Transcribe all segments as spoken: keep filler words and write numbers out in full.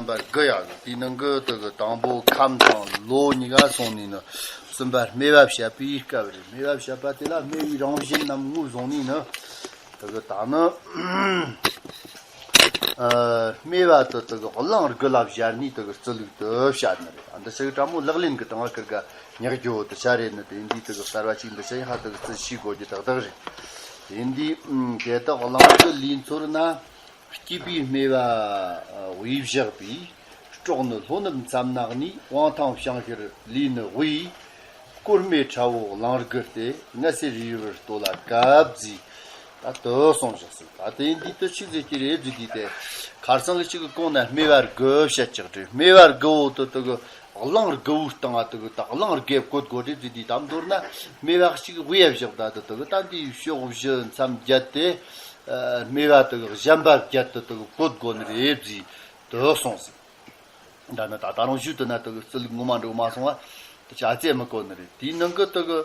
པ་དགུ་ཡོད་གི། དེའི་ནང་གི་དེ་གི་དང་པོ་ཁམས་དང་ལོ་གཉིས་ཀ་སོང་ནས་ནི། གསུམ་པ་སྨེ་བ་བཤད་པའི་སྐབས་རེད། སྨེ་བ་བཤད་པ་དེ་ལ་སྨེ་བའི་རང་བཞིན་རྣམས་ངོས་བཟུང་ནས་ནི། དེ་གི་ད་ནི། ཨ། སྨེ་བ་དེ་དེ་གི་གླིང་དགུ་ལ་སྦྱར་ནས་དེ་གི་རྩིས་ལུགས་དེ་བཤད་ནི་རེད། ཨ། འདི་ཆ་གི་དྲ་མོ་ལག་ལེན་གི་སྟེང་ང་ཁིར་ག་ཉག་རྒྱུ་དེ་ཆ་རེད་ནི། དེ་འདི་དེ་གི་གསར་བ་ཅིག་འདི་ཆ་ཡིན་ཧ། དེ་གི་རྩིས་ཤེས་དགོས་རྒྱུ་ཏག་ཏག་རེད། དེ་འདི་དེ་དག་གླིང་དགུ་ལས་ཚོར་ན། སྐྱེས་པའི་སྨེ་བ་དབུས་བཞག་པའི། སྲོག་ནི་ལྷོ་ནུབ་མཚམས་ནག་ནས། དབང་ཐང་བྱང་ཤར་ལས་ནི་དབུས། སྐོར་སྨེ་ཁྲ་བོ་གླིང་དགུ་སྟེ། ལྔ་སེར་རིལ་བུར་སྟོད་ལ་གབ་ཟེར། ད་དེ་གསུངས་བཞག་ཟིན། ད་དེ་འདི་དེ་ཆི་ཟིག་གི་རེད་ཟེར་དུས་དེ། ཁར་སང་གི་ཅིག་གི་གོང་ན་སྨེ་བ་དགུ་བཤད་ཅིག་རེད། སྨེ་བ་དགུ་བོ་དེ་དེ་གི་གླིང་དགུ་བོའི་སྟེང་ང་དེ་གི་ད་གླིང་དགུ་བཀོད་དགོས་རེད་ཟེར་དུས། ད་མདོར་ན་སྨེ་བ་གཅིག་དབུས་བཞག། ད་དེ་དེ་གི་ད་འདི་ཕྱོགས་བཞི་མཚམས་བརྒྱད་དེ། ཨ། སྨེ་བ་དེ་གི་གཞན་པ་བརྒྱད་དེ་དེ་གི་བཀོད་དགོས་ནི་རེད་ཟེར། དེ་གསུངས་ཟིན། ད་ནི་ད་ད་རུང་ཞུ་དུ་ན་དེ་གི་རྩིས་ལུགས་ངོ་མ་འགྲོ་མ་སོང་བ། དེ་ཆ་ཚད་མི་གོ་ནི་རེད། དེའི་ནང་གི་དེ་གི།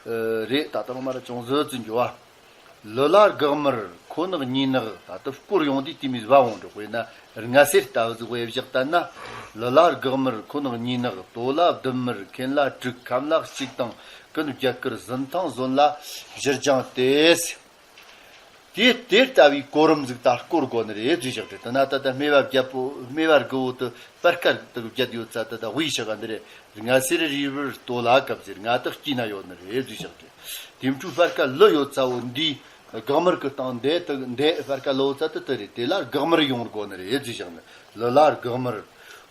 ཨ། རེད། ད་ད་རུང་མ་ར་ཅུང་ཟད་ཙམ་འགྱོ་བ། ལུ་ལ་སྒེག་དམར་ཁོ་ནག་གཉིས་ནག། ད་དེ་སྐོར་ཡོང་དུས་དེ་མོ་བ་འོང་འགྲོ། དཔེར་ན་ལྔ་སེར་ལྟ་བུ་ཟིག་དབུས་བཞག་ལྟ་ན། ལུ་ལ་སྒེག་དམར་ཁོ་ནག་གཉིས་ནག། དོ་ལ་བདུད་དམར་ཁེན་ལ་དྲུག། ཁམ་ལ་གཅིག་དང་ཀུན་བརྒྱད་དཀར། ཟིན་ཐང་ཟོན་ལ་བཞིར་སྦྱངས་ཏེ། དེ་དེ་ལྟ་བུའི་གོ་རིམ་ཟིག་ད་སྐོར་དགོས་ནི་རེད་ཟེར་བཞག་རེད། དེ་ན་ད་ལྟ་སྨེ་བ་བརྒྱད་པོ། སྨེ་བ་དགུ་བོ་དེ་སྤར་ཁ་དེ་བརྒྱད་ཡོད་ས་དེ་ད་དབུས་ཆག་ག་འདི་རེད། ལྔ་སེར་རིལ་བུར་སྟོད་ལ་གབ་ཟེར། ལྔ་དེ་དཀྱིལ་ན་ཡོད་ནི་རེད་ཟེར་བཞག་རེད། དེ་འཕྲོས་སྤར་ཁ་ལུ་ཡོད་ས་བོ་འདི་སྒེག་དམར་གི་སྟེང་འདི་དེ་འདི་སྤར་ཁ་ལུ་ཡོད་ས་དེ་དེ་རེད། དེ་ལ་སྒེག་དམར་ཡོང་དགོས་ནི་རེད་ཟེར་བཞག་ནི། ལུ་ལ་སྒེག་དམར།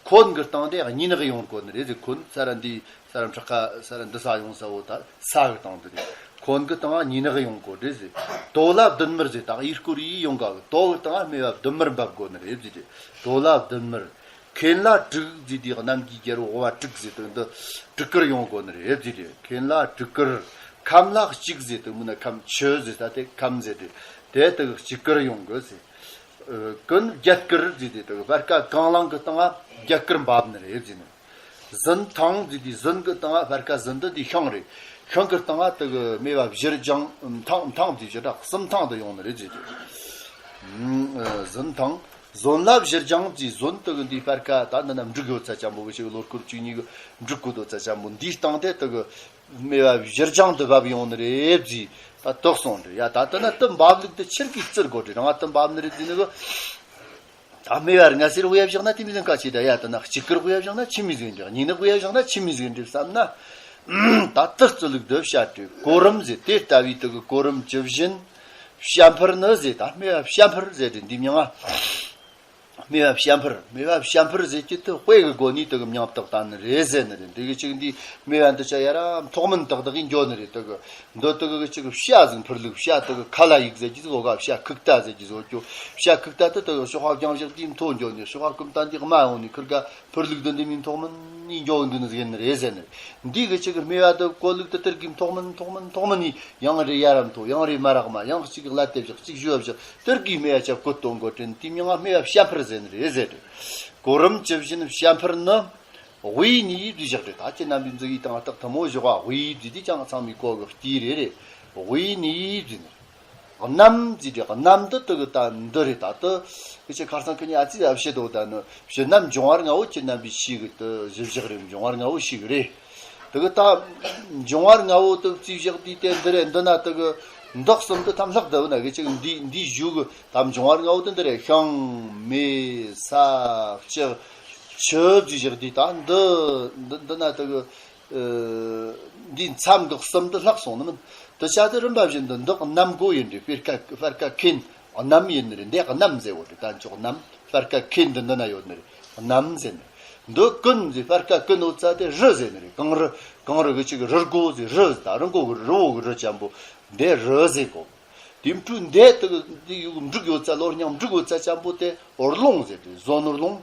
ཁོན་གི་སྟེང་དེ་གཉིས་ནག་ཡོང་དགོས་ནི་རེད་ཟེར། ཁོན་ས་ར་འདི། ས་ར་ཕྲག་ཁ་ས་ར་འདི་ས་ཡོང་ས་བོ་ད་ས་གི་སྟེང་དེ་རེད། ཁོན་གི་སྟེང་གཉིས་ནག་ཡོང་དགོས་རེད་ཟེར། དོ་ལ་བདུད་དམར་ཟེར། ད་ཡིར་སྐོར་ཡིས་ཡོང་ག་གི། དོ་གི་སྟེང་སྨེ་བ་བདུད་དམར་འབབ་དགོས་ནི་རེད་ཟེར། དོ་ལ་བདུད་དམར། ཁེན་ལ་དྲུག་ཟེར། དེ་གནམ་གྱི་རྒྱལ་པོ་འོ་བ་དྲུག་ཟེར་དེ་འདི་དྲུག་དཀར་ཡོང་དགོས་ནི་རེད་ཟེར། ཁེན་ལ་དྲུག་དཀར། ཁམ་ལ་གཅིག་ཟེར། དེ་མིན་ན་ཁམ་ཆུ་ཟེར། ད་དེ་ཁམ་ཟེར་དེ་དེ་དེ་གཅིག་དཀར་ཡོང་དགོས་ཟེར། ཨ། ཀུན་བརྒྱད་དཀར་ཟེར་དེ་དེ་སྤར་ཁ་གང་ལང་གི་སྟེང་ང་བརྒྱད་དཀར་འབབ་ནི་རེད་ཟེར་ནི། ཟིན་ཐང་ཟེར་དེ་ཟིན་གི་སྟེང་ང་སྤར་ཁ་ཟིན་དེ་དེ་ཤིང་རེད། ཤིང་གི་སྟེང་ང་དེ་གི་སྨེ་བ་བཞིར་སྦྱངས། ཐང་ཐང་དེ་བཞི་དྲག་གསུམ་ཐང་དུ་ཡོང་ནི་རེད་ཟེར་དེ། ཨ། ཟིན་ཐང་། ཟོན་ལ་བཞིར་སྦྱངས་ཟེར། ཟོན་དེ་གི་འདི་སྤར་ཁ་ད་འདི་ན་འབྲུག་ཡོད་ས་ཅན་པོ་གི་ཞིག་ལོ་སྐོར་བཅུ་གཉིས་གི་འབྲུག་བཀོད་ཡོད་ས་ཅན་པོ་འདིའི་སྟེང་དེ་དེ་གི། སྨེ་བ་བཞིར་སྦྱངས་དུ་བབས་ཡོང་ནི་རེད་ཟེར། ད་དེ་གསུངས་རེད། ཡ། ད་ལྟ་ན་དེ་འབབ་ལུགས་དེ་ཆི་གི་རྩིས་དགོས་རེད། རང་དེ་འབབ་ནི་རེད་ཟེར་ནི་གི། ད་སྨེ་བ་ལྔ་སེར་དབུས་བཞག་ན་དེ་མོ་ཟིག་ག་ཆེ། ད་ཡ་དེ་ན་གཅིག་དཀར་དབུས་བཞག་ན་ཆི་མོ་ཟིག་འདྲ། གཉིས་ནག་དབུས་བཞག་ན་ཆི་མོ་ཟིག་འདྲ་བསམ་ན། ད་དེ་རྩིས་ལུགས་དེ་བཤད་དུས་གོ་རིམ་ཟེར། དེ་ལྟ་བུའི་དེ་གི་གོ་རིམ་ཇི་བཞིན་བཤད་འཕུར་ནི་ཟེར། ད་སྨེ་བ་བཤད་འཕུར་ཟེར་དེ་འདི་མྱིང་ང་། སྨེ་བ་བཤད་འཕུར། སྨེ་བ་བཤད་འཕུར་ཟེར་གྱི་དེ་དཔེ་གི་སྒོ་ནས་དེ་གི་མྱིང་བཏགས་བཏང་ནི་རེད་ཟེར་ནི་རེད། འདི་གི་ཅིག་འདི་སྨེ་བ་འདི་ཆ་ཡ་ར་མཐོ་དམན་ཏག་ཏག་གི་འགྱོ་ནི་རེད། དེ་གི་འདི་དེ་གི་ཅིག་བྱ་ཟིག་འཕུར་ལུགས། བྱ་དེ་གི་ཁ་ལ་ཡིག་ཟེར་གྱི་ཟིག་འོ་ག། བྱ་ཁུག་རྟ་ཟེར་གྱི་ཟིག་འོ་ཀྱོ། བྱ་ཁུག་རྟ་དེ་དེ་གི་ཤོག་ཁ་རྒྱང་བཞག་དེ་མཐོ་འགྱོ་ནི། ཤོག་ཁ་ཀུམ་རྟ་འདི་དམའ་འོང་ནི། ཁིར་ག་འཕུར་ལུགས་འདི་འདི་མི་མཐོ་དམན་ནི་འགྱོ་འདི་ནི་ཟིག་ཡིན་ནི་རེད་ཟེར་ནི་རེད། འདི་གི་ཅིག་སྨེ་བ་དེ་བཀོད་ལུགས་དེ་དེར་གི་མཐོ་དམན་མཐོ་དམན་མཐོ་དམན་ནི། ཡང་རེ་ཡ་ར་མཐོ། ཡང་རེ་མ་རག་མ། ཡང་གཅིག་གི་ཀླད་དེ་བཞག། གཅིག་གཞུ་བ་བཞག། དེར་གི་སྨེ་བ་ཆ་བཀོད་གཏོང་དགོས་དྲན། དེ་མྱིང་ང་སྨེ་བ་བཤད་འཕུར་ཟེར་ནི་རེད་ཟེར། གོ་རིམ་ཇི་བཞིན་བཤད་འཕུར་ནི། དབུས་ནི་བསྡུས་བཞག་རེད། ད་ཁྱེད་རྣམ་པའི་མཛུབ་ཡིག་དང་སྟག་ཐུ་མོ་བཞག་པ། དབུས་བསྡུས་དེ་ཅང་ཚང་མའི་གོ་གི་སྟེ་རེད་རེད། དབུས་ནི་བསྡུས་ནི། གནམ་ཟེར་དེ་གནམ་འདི་དེ་གི་ད་འདི་རེད། ད་དེ་གི་ཆེ་ཁར་སང་ཁི་ཉི་ཨ་ཙི་ཨ་བཤད་དོ། ད་ནི་བྱེད་གནམ་འབྱུང་བ་ལྔ་བོ་ཁྱེད་རྣམ་པའི་ཤེས་གི་དེ་བཞི་བཞག་རེད། འབྱུང་བ་ལྔ་བོ་ཤེས་གི་རེད། དེ་གི་ད་འབྱུང་བ་ལྔ་བོ་དེ་རྩིས་བཞག་དུས་དེ་འདི་རེད། འདི་ན་དེ་གི་འདི་གསུམ་དེ་ཐམ་ལྷག་དེ་བོ་ན་གི་ཅིག་འདི་འདི་བཞུགས་གི་ད་འབྱུང་བ་ལྔ་བོ་དེ་འདི་རེད། ཤིང་མེ་ས་ལྕགས་ཆུ་རྩིས་བཞག་དུས་ད་འདི་འདི་འདི་ན་དེ་གི་ཨ་འདིའི་མཚམས་འགག་གསུམ་དུ་ལྷག་སོང་ནི་མིན། དེ་ཆ་དེ་རིམ་པ་བཞིན་དུ་འདི་གནམ་སྒོ་ཡིན་རེད། སྤར་ཁ་སྤར་ཁ་ཁེན་གནམ་ཡིན་ནི་རེད། འདི་གནམ་ཟེར་བོ་རེད། ད་ཅོག་གནམ། སྤར་ཁ་ཁེན་འདི་འདི་ན་ཡོད་ནི་རེད། གནམ་ཟེར་ནི། འདི་ཀུན་ཟེར། སྤར་ཁ་ཀུན་ཡོད་ས་དེ་རི་ཟེར་ནི་རེད། གངས་རི། གངས་རི་གི་ཅིག་རི་སྒོ་ཟེར། རི་ཟེར། ད་རི་མགོ་གི་རི་བོ་གི་རི་ཅན་པོ་འདི་རི་ཟེར་གོ། དེ་འཕྲོས་འདས་དེ་གི་འདི་ཡུག་འབྲུག་ཡོད་ས། ལོ་རྙིང་འབྲུག་ཡོད་ས་ཅན་པོ་དེ་རླུང་ཟེར་དེ་ཟོ་ནོར་རླུང་།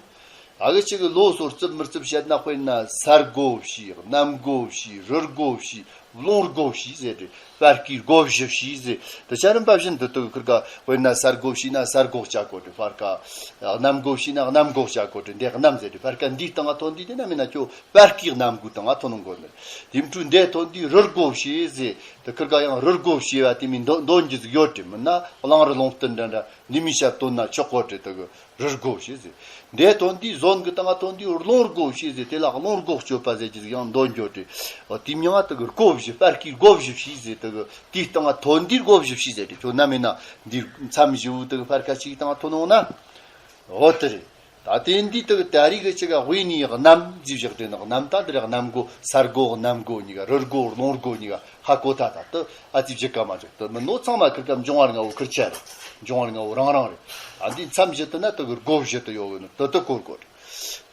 ད་གི་ཅིག་གི་ལོ་སོར་རྩིབ་མི་རྩིབ་བཤད་ན། དཔེར་ན་ས་སྒོ་བྱས། གནམ་སྒོ་བྱས། རི་སྒོ་བྱས། རླུང་སྒོ་བྱས་ཟེར་དེ་སྤར་ཁའི་སྒོ་བཞི་བྱས་ཟེར། དེ་ཆ་རིམ་པ་བཞིན་དུ་དེ་གི་ཁིར་ག། དཔེར་ན་ས་སྒོ་བྱས་ན་ས་སྒོ་བྱ་གོ་དེ་སྤར་ཁ། གནམ་སྒོ་བྱས་ན་གནམ་སྒོ་བྱ་གོ་དེ་འདི་གནམ་ཟེར་དེ་སྤར་ཁ་འདིའི་སྟེང་ང་ཐོན་དུས་དེ་ན་མིན་ན་ཁྱོད་སྤར་ཁའི་གནམ་སྒོའི་སྟེང་ང་ཐོན་འོང་གོ་ནི། དེ་འཕྲོས་འདས་ཐོན་དུས་རི་སྒོ་བྱས་ཟེར། དེ་ཁིར་ག་ཡང་རི་སྒོ་བྱས་པ་དེ་མིན་འདོན་འདོན་རྒྱུ་ཟིག་ཡོད་དེ། མིན་ན་གླང་རི་ལུང་བསྟན་འདྲ་འདྲ་ འདི་མི་ཤ་བཏོན་ན་ཆོག་གོ་དྲི་དུ་གི་རི་སྒོ་ཞེས་ཟེར། འདས་དོན་འདི་ཟོན་གི་སྟེང་ང་ཐོན་འདི་རླུང་སྒོ་ཞེས་ཟེར། དེ་ལ་རླུང་སྒོ་གཅོད་པ་ཟེར་གྱི་ཡང་འདོན་འགྱོ་དྲི། དེ་མྱང་དུ་གི་སྒོ་བཞི། སྤར་ཁའི་སྒོ་བཞི་ཞེས་ཟེར། དུ་གི་དེའི་སྟེང་ང་ཐོན་འདིའི་སྒོ་བཞི་ཞེས་ཟེར་དྲི། ཁྱོད་ན་མིན་ན་འདི་མཚམས་བཞི་བོ་དུ་གི་སྤར་ཁ་ཅིག་སྟེང་ང་ཐོན་འོང་ན། འོ་དེ་རེད། ད་དེ་འདི་དག་ད་རིག་གི་ཅིག་ག་དབུས་ནས་གནམ་ཟེར་བཞག་དེ་ནི་གནམ་ད་འདི་རེད། གནམ་སྒོ་ས་སྒོ་གནམ་སྒོ་གཉིས་ཀ་རི་སྒོ་རླུང་སྒོ་གཉིས་ཀ་ཧ་གོ་ཐ་ཐ་དུ་ཨ་ཙི་བཞི་ཀ་མ་བྱུང་དུ་མི་ནོ་ཚང་མ་ཁིར་ཀ་འབྱུང་བ་ལྔ་བོ་ཁིར་ཆ་རེད། འབྱུང་བ་ལྔ་བོ་རང་རང་རེད། ཨ་འདི་མཚམས་བཞི་དུ་ན་དུ་གི་སྒོ་བཞི་དུ་ཡོད་གི་ནི་དུ་དུ་གོར་གོ་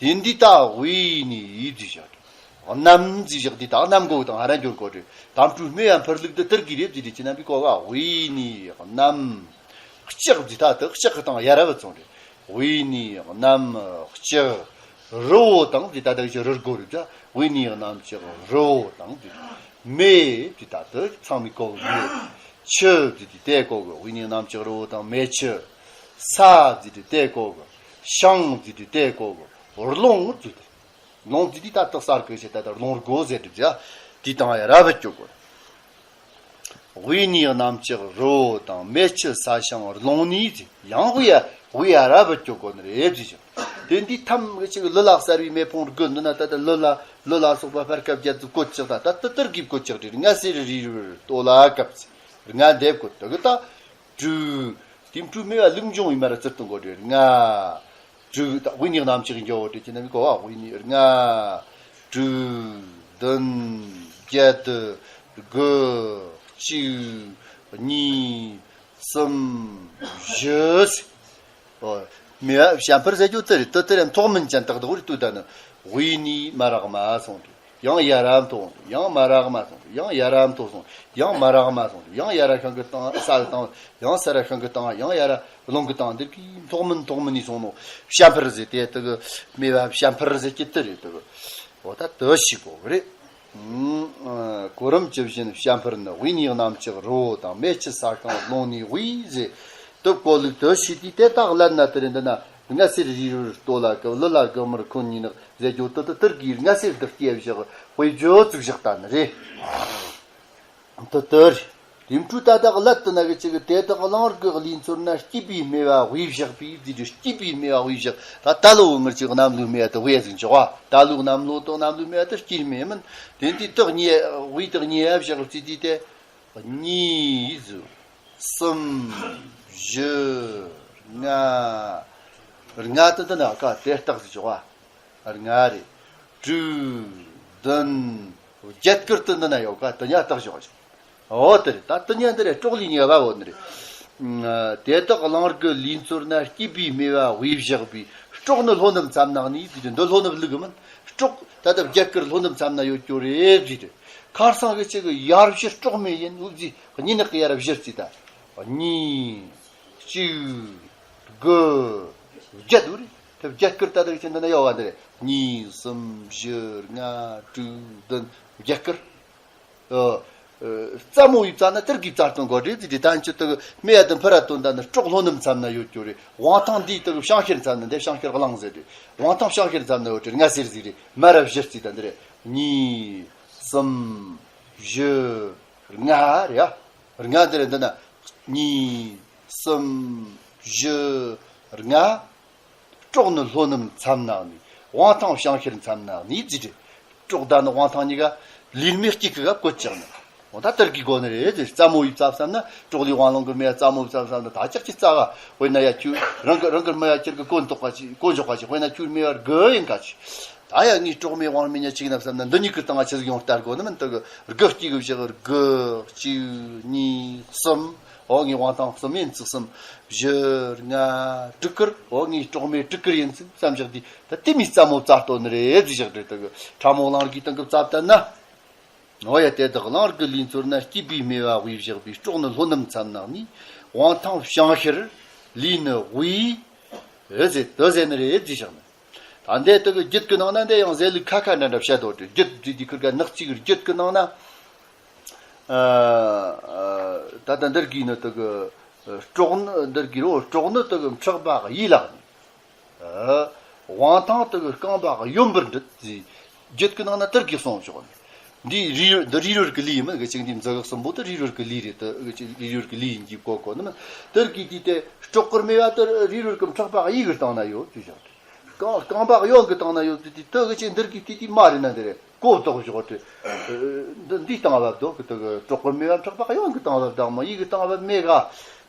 རེད། དེ་འདི་ད་དབུས་ནས་ཡིད་ཟེར་བཞག་གནམ་ཟེར་བཞག་འདི་ད་གནམ་སྒོ་དང་ཧ་ར་འགྱུར་གོ་རེད། དམ་ཕྲུག་སྨེ་བ་འཕུར་ལུག་དུ་དུར་གི་རེད་ཟེར་དེ་ཅི་ན་བི་གོ་ག་དབུས་ནས་གནམ། ལྕགས་ཟེར་ད་དུ་ལྕགས་ཀྱི་སྟེང་ཡ་ར་བུད་སོང་རེད། དབུས་ནས་གནམ་ལྕགས་རི་བོ་དང་ཟེར་ད་དུ་ཞི་རི་སྒོ་རེད་ད། དབུས་ནས་གནམ་ལྕགས་རི་བོ་དང་ཟེར། མེ་ཟེར་ད་དུ་ཚང་མའི་གོ་གི་མེ། ཆུ་ཟེར་དེ་དེ་གོ་གི། དབུས་ནས་གནམ་ལྕགས་རི་བོ་དང་མེ་ཆུ། ས་ཟེར་དེ་དེ་གོ་གི། ཤིང་ཟེར་དེ་དེ་གོ་གི། རླུང་ཟེར་དེ། རླུང་ཟེར་དེ་ད་དུ་གསར་གི་ཞེས་ད་དུ་རླུང་སྒོ་ཟེར་དུ་ཟེར། དེ་དང་ཡ་ར་བུད་སྐྱོ་གོ། དབུས་ནས་གནམ་ལྕགས་རི་བོ་དང་མེ་ཆུ་ས་ཤིང་རླུང་ནས་ཟེར། ཡང་དབུས་ཡ་དབུས་ཡ་ར་བུད་སྐྱོ་གོ་ནི་རེད་ཟེར་ཞིང་། དེ་འདི་ཐམ་གི་ཅིག་ལུ་ལ་གསར་བའི་མེ་ཕུང་དགུ་འདི་ན་ད་ལྟ་ལུ་ལ་ལུ་ལ་སོགས་པ་སྤར་ཁ་བརྒྱད་ཙམ་བཀོད་ཅིག་ད་ད་ལྟ་དུར་གིས་བཀོད་ཅིག་རེད། ལྔ་སེར་རི་རི་ལྟོ་ལ་སྐབས་ལྔ་འདེབས་བཀོད་དུ་གི་ད་དྲུག་དེ་འཕྲུལ་མེ་བ་ལུག་འབྱུང་བའི་མར་ཙིར་དུ་འགོ་དྲུག་ལྔ། དྲུག་དབུས་ནས་གནམ་ལྕགས་འགྱོ་དྲུག་ཅི་ན་མི་གོ་བ། དབུས་ནས་ལྔ། དྲུག་བདུན། བརྒྱད། དགུ། གཅིག་གཉིས། གསུམ། བཞི། ཨོ། མེ་བ་བྱ་འཕུར་ཟེར་རྒྱུ་དེ་རེད། དེ་དེ་རེད། མཐོ་དམན་ཅན་དག་དག་རེད། དུ་ད་ནི་དབུས་ནས་མ་རག་མ་སོང་དུ། ཡང་ཡ་ར་མཐོ་སོང་། ཡང་མ་རག་མ་སོང་། ཡང་ཡ་ར་མཐོ་སོང་། ཡང་མ་རག་མ་སོང་། ཡང་ཡ་ར་ཤང་གི་བཏང་ས་གི་བཏང་། ཡང་ས་ར་ཤང་གི་བཏང་། ཡང་ཡ་ར་རླུང་གི་བཏང་། འདིར་གི་མཐོ་དམན་མཐོ་དམན་ནས་སོང་ནོ། བྱ་འཕུར་ཟེར་དེ་དེ་གི་མེ་བ་བྱ་འཕུར་ཟེར་གྱི་དེ་རེད་དེ་གི། འོ་ད་དེ་ཞིག་གོ་གི་རེད། ཨུམ། གོ་རིམ་ཇི་བཞིན་བྱ་འཕུར་ནི། དབུས་ནས་གནམ་ལྕགས་རི་བོ་དང་། མེ་ཆུ་ས་ཤིང་རླུང་ནས་དབུས་ཟེར། དེ་གོ་ལུགས་དེ་ཞིག་དེ་དེ་དག་ལན་ན་དེ་རེད། འདི་ན་ལྔ་སེར་རི་རི་ལྟོ་ལ་སྐབས་ལུ་ལ་སྐབས་མར་ཁོ་གཉིས་ནག་ཟེར་རྒྱུ་དེ་དེ་དེར་གིས་ལྔ་སེར་དེ་སྐྱེ་བཞག་དཔེ་བརྗོད་བཙུགས་བཞག་ད་ནི་རེད། དེ་དེར། དེ་འཕྲུལ་ད་དག་ལད་དུ་ན་གི་ཅིག་གི་དེ་དག་གླང་རྒོད་ལུས་ཚོར་ན་སྐྱིད་པའི་སྨེ་བ་དབུས་བཞག་པའི་དེ་དུ་སྐྱིད་པའི་སྨེ་བ་དབུས་བཞག་ད་ད་ལོ་ངར་ཅིག་གནམ་ལོའི་སྨེ་བ་དེ་དབུས་ཟིན་ཆོག་བ། ད་ལོའི་གནམ་ལོ་དང་གནམ་ལོའི་སྨེ་བ་དེ་སྐྱིད་སྨེ་མིན། དེ་འདི་དག་གཉིས་དབུས་དག་གཉིས་བཞག་ཅི་དེ་དེ། གཉིས། གསུམ། བཞི། ལྔ། ལྔ་དེ་འདི་ན་ཀ་དེ་རྟགས་སུ་ཆོག་བ། ལྔ་རེད། དྲུག་བདུན། བརྒྱད་དཀར་དེ་འདི་ན་ཡོད་ཀ་དེ་ཉ་རྟགས་ཆོག་ཆོག་འོ་དེ་རེད། ད་དེ་ཉ་འདི་རེད། སྲོག་ལས་ཉེ་བ་འོ་འདི་རེད། དེ་དག་གླང་རྒོད་ལུས་ཚོར་ན་སྐྱིད་པའི་སྨེ་བ་དབུས་བཞག་པའི། སྲོག་ནི་ལྷོ་ནུབ་མཚམས་ནགས་ནས་ཟེར་དུས་འདི་ལྷོ་ནུབ་ལུག་མིན། སྲོག་ད་ལྟ་བརྒྱད་དཀར་ལྷོ་ནུབ་མཚམས་ན་ཡོད་རྒྱུ་རེད་ཟེར་དུས། ཁར་སང་གི་ཅིག་གི་ཡར་བཞི་སྲོག་མེ་ཡིན། འུ་ཟི་གཉིས་ནག་གི་ཡར་བཞི་རྩིས་ད། གཉིས། གཅིག་དགུ། བརྒྱད་འདུག་རེད། དེ་བརྒྱད་དཀར་ད་ལྟ་ཅི་འདི་ན་ཡོད་བ་འདི་རེད། གཉིས། གསུམ། བཞི། ལྔ། དྲུག་བདུན། བརྒྱད་དཀར། ཨ། ཨ། རྩ་མོ་ཡི་རྩ་ན་དེར་གི་རྩ་སྟོན་གོ་རེད་ཟེར་དུས། ད་འཆི་དུ་སྨེ་བ་དུ་འཕུར་ར་སྟོན་ད་ནི་སྲོག་ལྷོ་ནུབ་མཚམས་ན་ཡོད་རྒྱུ་རེད། དབང་ཐང་འདི་དུ་བྱང་ཤར་མཚམས་ན་འདི་བྱང་ཤར་གླང་ཟེར་རེད། དབང་ཐང་བྱང་ཤར་མཚམས་ན་ཡོད་རེད། ལྔ་སེར་ཟིག་རེད། མ་ར་བཞི་རྩིས་ད་འདི་རེད། གཉིས། གསུམ། བཞི། ལྔ་རེད་ཡ། ལྔ་འདི་རེད། འདི་ན་གཉིས། གསུམ། བཞི། ལྔ། སྲོག་ནི་ལྷོ་ནུབ་མཚམས་ནགས་ནས། དབང་ཐང་བྱང་ཤར་མཚམས་ནགས་ནས་ཟེར་རེད། སྲོག་ད་ནི་དབང་ཐང་གཉིས་ཀ་ལུས་སྨེ་གཅིག་གི་སྐབས་བཀོད་ཅིག་ནི། འོ་ད་དེར་གི་སྒོ་ནི་རེད་ཟེར། རྩ་མོ་ཡི་རྩ་བསམ་ན་སྲོག་ལུས་དབང་རླུང་གི་སྨེ་བ། རྩ་མོ་ཡི་རྩ་བསམ་ན་ད་ཅག་གི་རྩ་ག་དཔེར་ན་ཡ་ཁྱོད་རང་གི་རང་གི་སྨེ་བ་ཁྱེར་གི་གོ་འདོགས་ག་ཅིག་གོ་འཇོག་ག་ཅིག་དཔེར་ན་ཁྱོད་སྨེ་བ་དགུ་ཡིན་ག་ཅིག་ད་ཡ་ངའི་སྲོག་མེ་དབང་མེ་ཉ་གཅིག་ན་བསམ་ན་འདི་གཉིས་ཀྱི་སྟེང་ང་ཆི་ཟིག་ཡོང་ལྟར་དགོས་ནི་མིན། དེ་གི་དགུ་གཅིག་གི་བཞག་དགུ། གཅིག་གཉིས། གསུམ། འོ་ངའི་དབང་ཐང་གསུམ་ཡིན་ཚིག་གསུམ། བཞི། ལྔ། དྲུག་དཀར། འོ་ངའི་སྲོག་མེ་དྲུག་དཀར་ཡིན་ཚིག་བསམ་བཞག་དུས་ད་དེ་མི་རྩ་མོ་རྩ་སྟོན་ནི་རེད་ཟེར་བཞག་རེད། དེ་གི་ཁྲ་མོ་གླང་རྒོད་སྟེང་གི་རྩ་བཏབ་ན། འོ་ཡ་དེ་དག་གླང་རྒོད་ལུས་ཚོར་ན་སྐྱིད་པའི་སྨེ་བ་དབུས་བཞག་པའི། སྲོག་ནི་ལྷོ་ནུབ་མཚམས་ནགས་ནས། དབང་ཐང་བྱང་ཤར་ལུས་ནི་དབུས། འོ་ཟེར་དོ་ཟེར་ནི་རེད་ཟེར་བཞག་ནི། ད་འདི་དག་གི་རྒྱུད་ཀྱི་ནང་ན་འདི་ཡང་ཟེར་ལུགས་ཁ་ཁ་འདྲ་འདྲ་བཤད་དོ་དེ། རྒྱུད་འདི་འདི་ཁུར་ག་ནག་ཅིག་གི་རྒྱུད་ཀྱི་ནང་ན། ཨ། ཨ། ད་ལྟ་འདིར་གི་ནི་དག་གི་སྲོག་ནི་འདིར་གི་རོ་སྲོག་ནི་དག་གི་མཁྲེགས་པ་ཡིད་ལ་ནི། ཨ། དབང་ཐང་དག་གི་རྐང་པ་གཡོན་པར་འདྲིད་ཟེར། རྒྱུད་ཀྱི་ནང་ན་དེར་གི་གསུངས་ཆོག་ནི། འདི་རིགས་རུས་འདི་རིགས་རུས་ཀྱི་ལུས་ཡིན་མིན་གི་ཅིག་འདི་མཛུ་གུ་གསུམ་པོ་དེ་རིགས་རུས་ཀྱི་ལུས་རེད། དེ་གི་ཅིག་རིགས་རུས་ཀྱི་ལུས་ཡིན་གྱི་གོ་གོ་ནི་མིན། དེར་གི་དུས་དེ་སྲོག་གི་རྨེ་བ་དེ་རིགས་རུས་ཀྱི་ཕྲག་པ་གཡས་གི་སྟེང་ན་ཡོད་ཅེས་བཞག་སྟེ། རྐང་རྐང་པ་གཡོན་གི་སྟེང་ན་ཡོད་དུས་དེ་དེ་གི་ཅིག་འདིར་གི་དུས་དེ་མ་རེད་ན་འདི་རེད་གོ་བདག་བཞག་སྟེ། འདི་འདིའི་སྟེང་བབ་འདུག་གི་དེ་གི་སྲོག་གི་རྨེ་བ་ཕྲག་པ་གཡོན་གི་སྟེང་བབ་དང་མ་གཡས་གི་སྟེང་བབ་མེད་ག་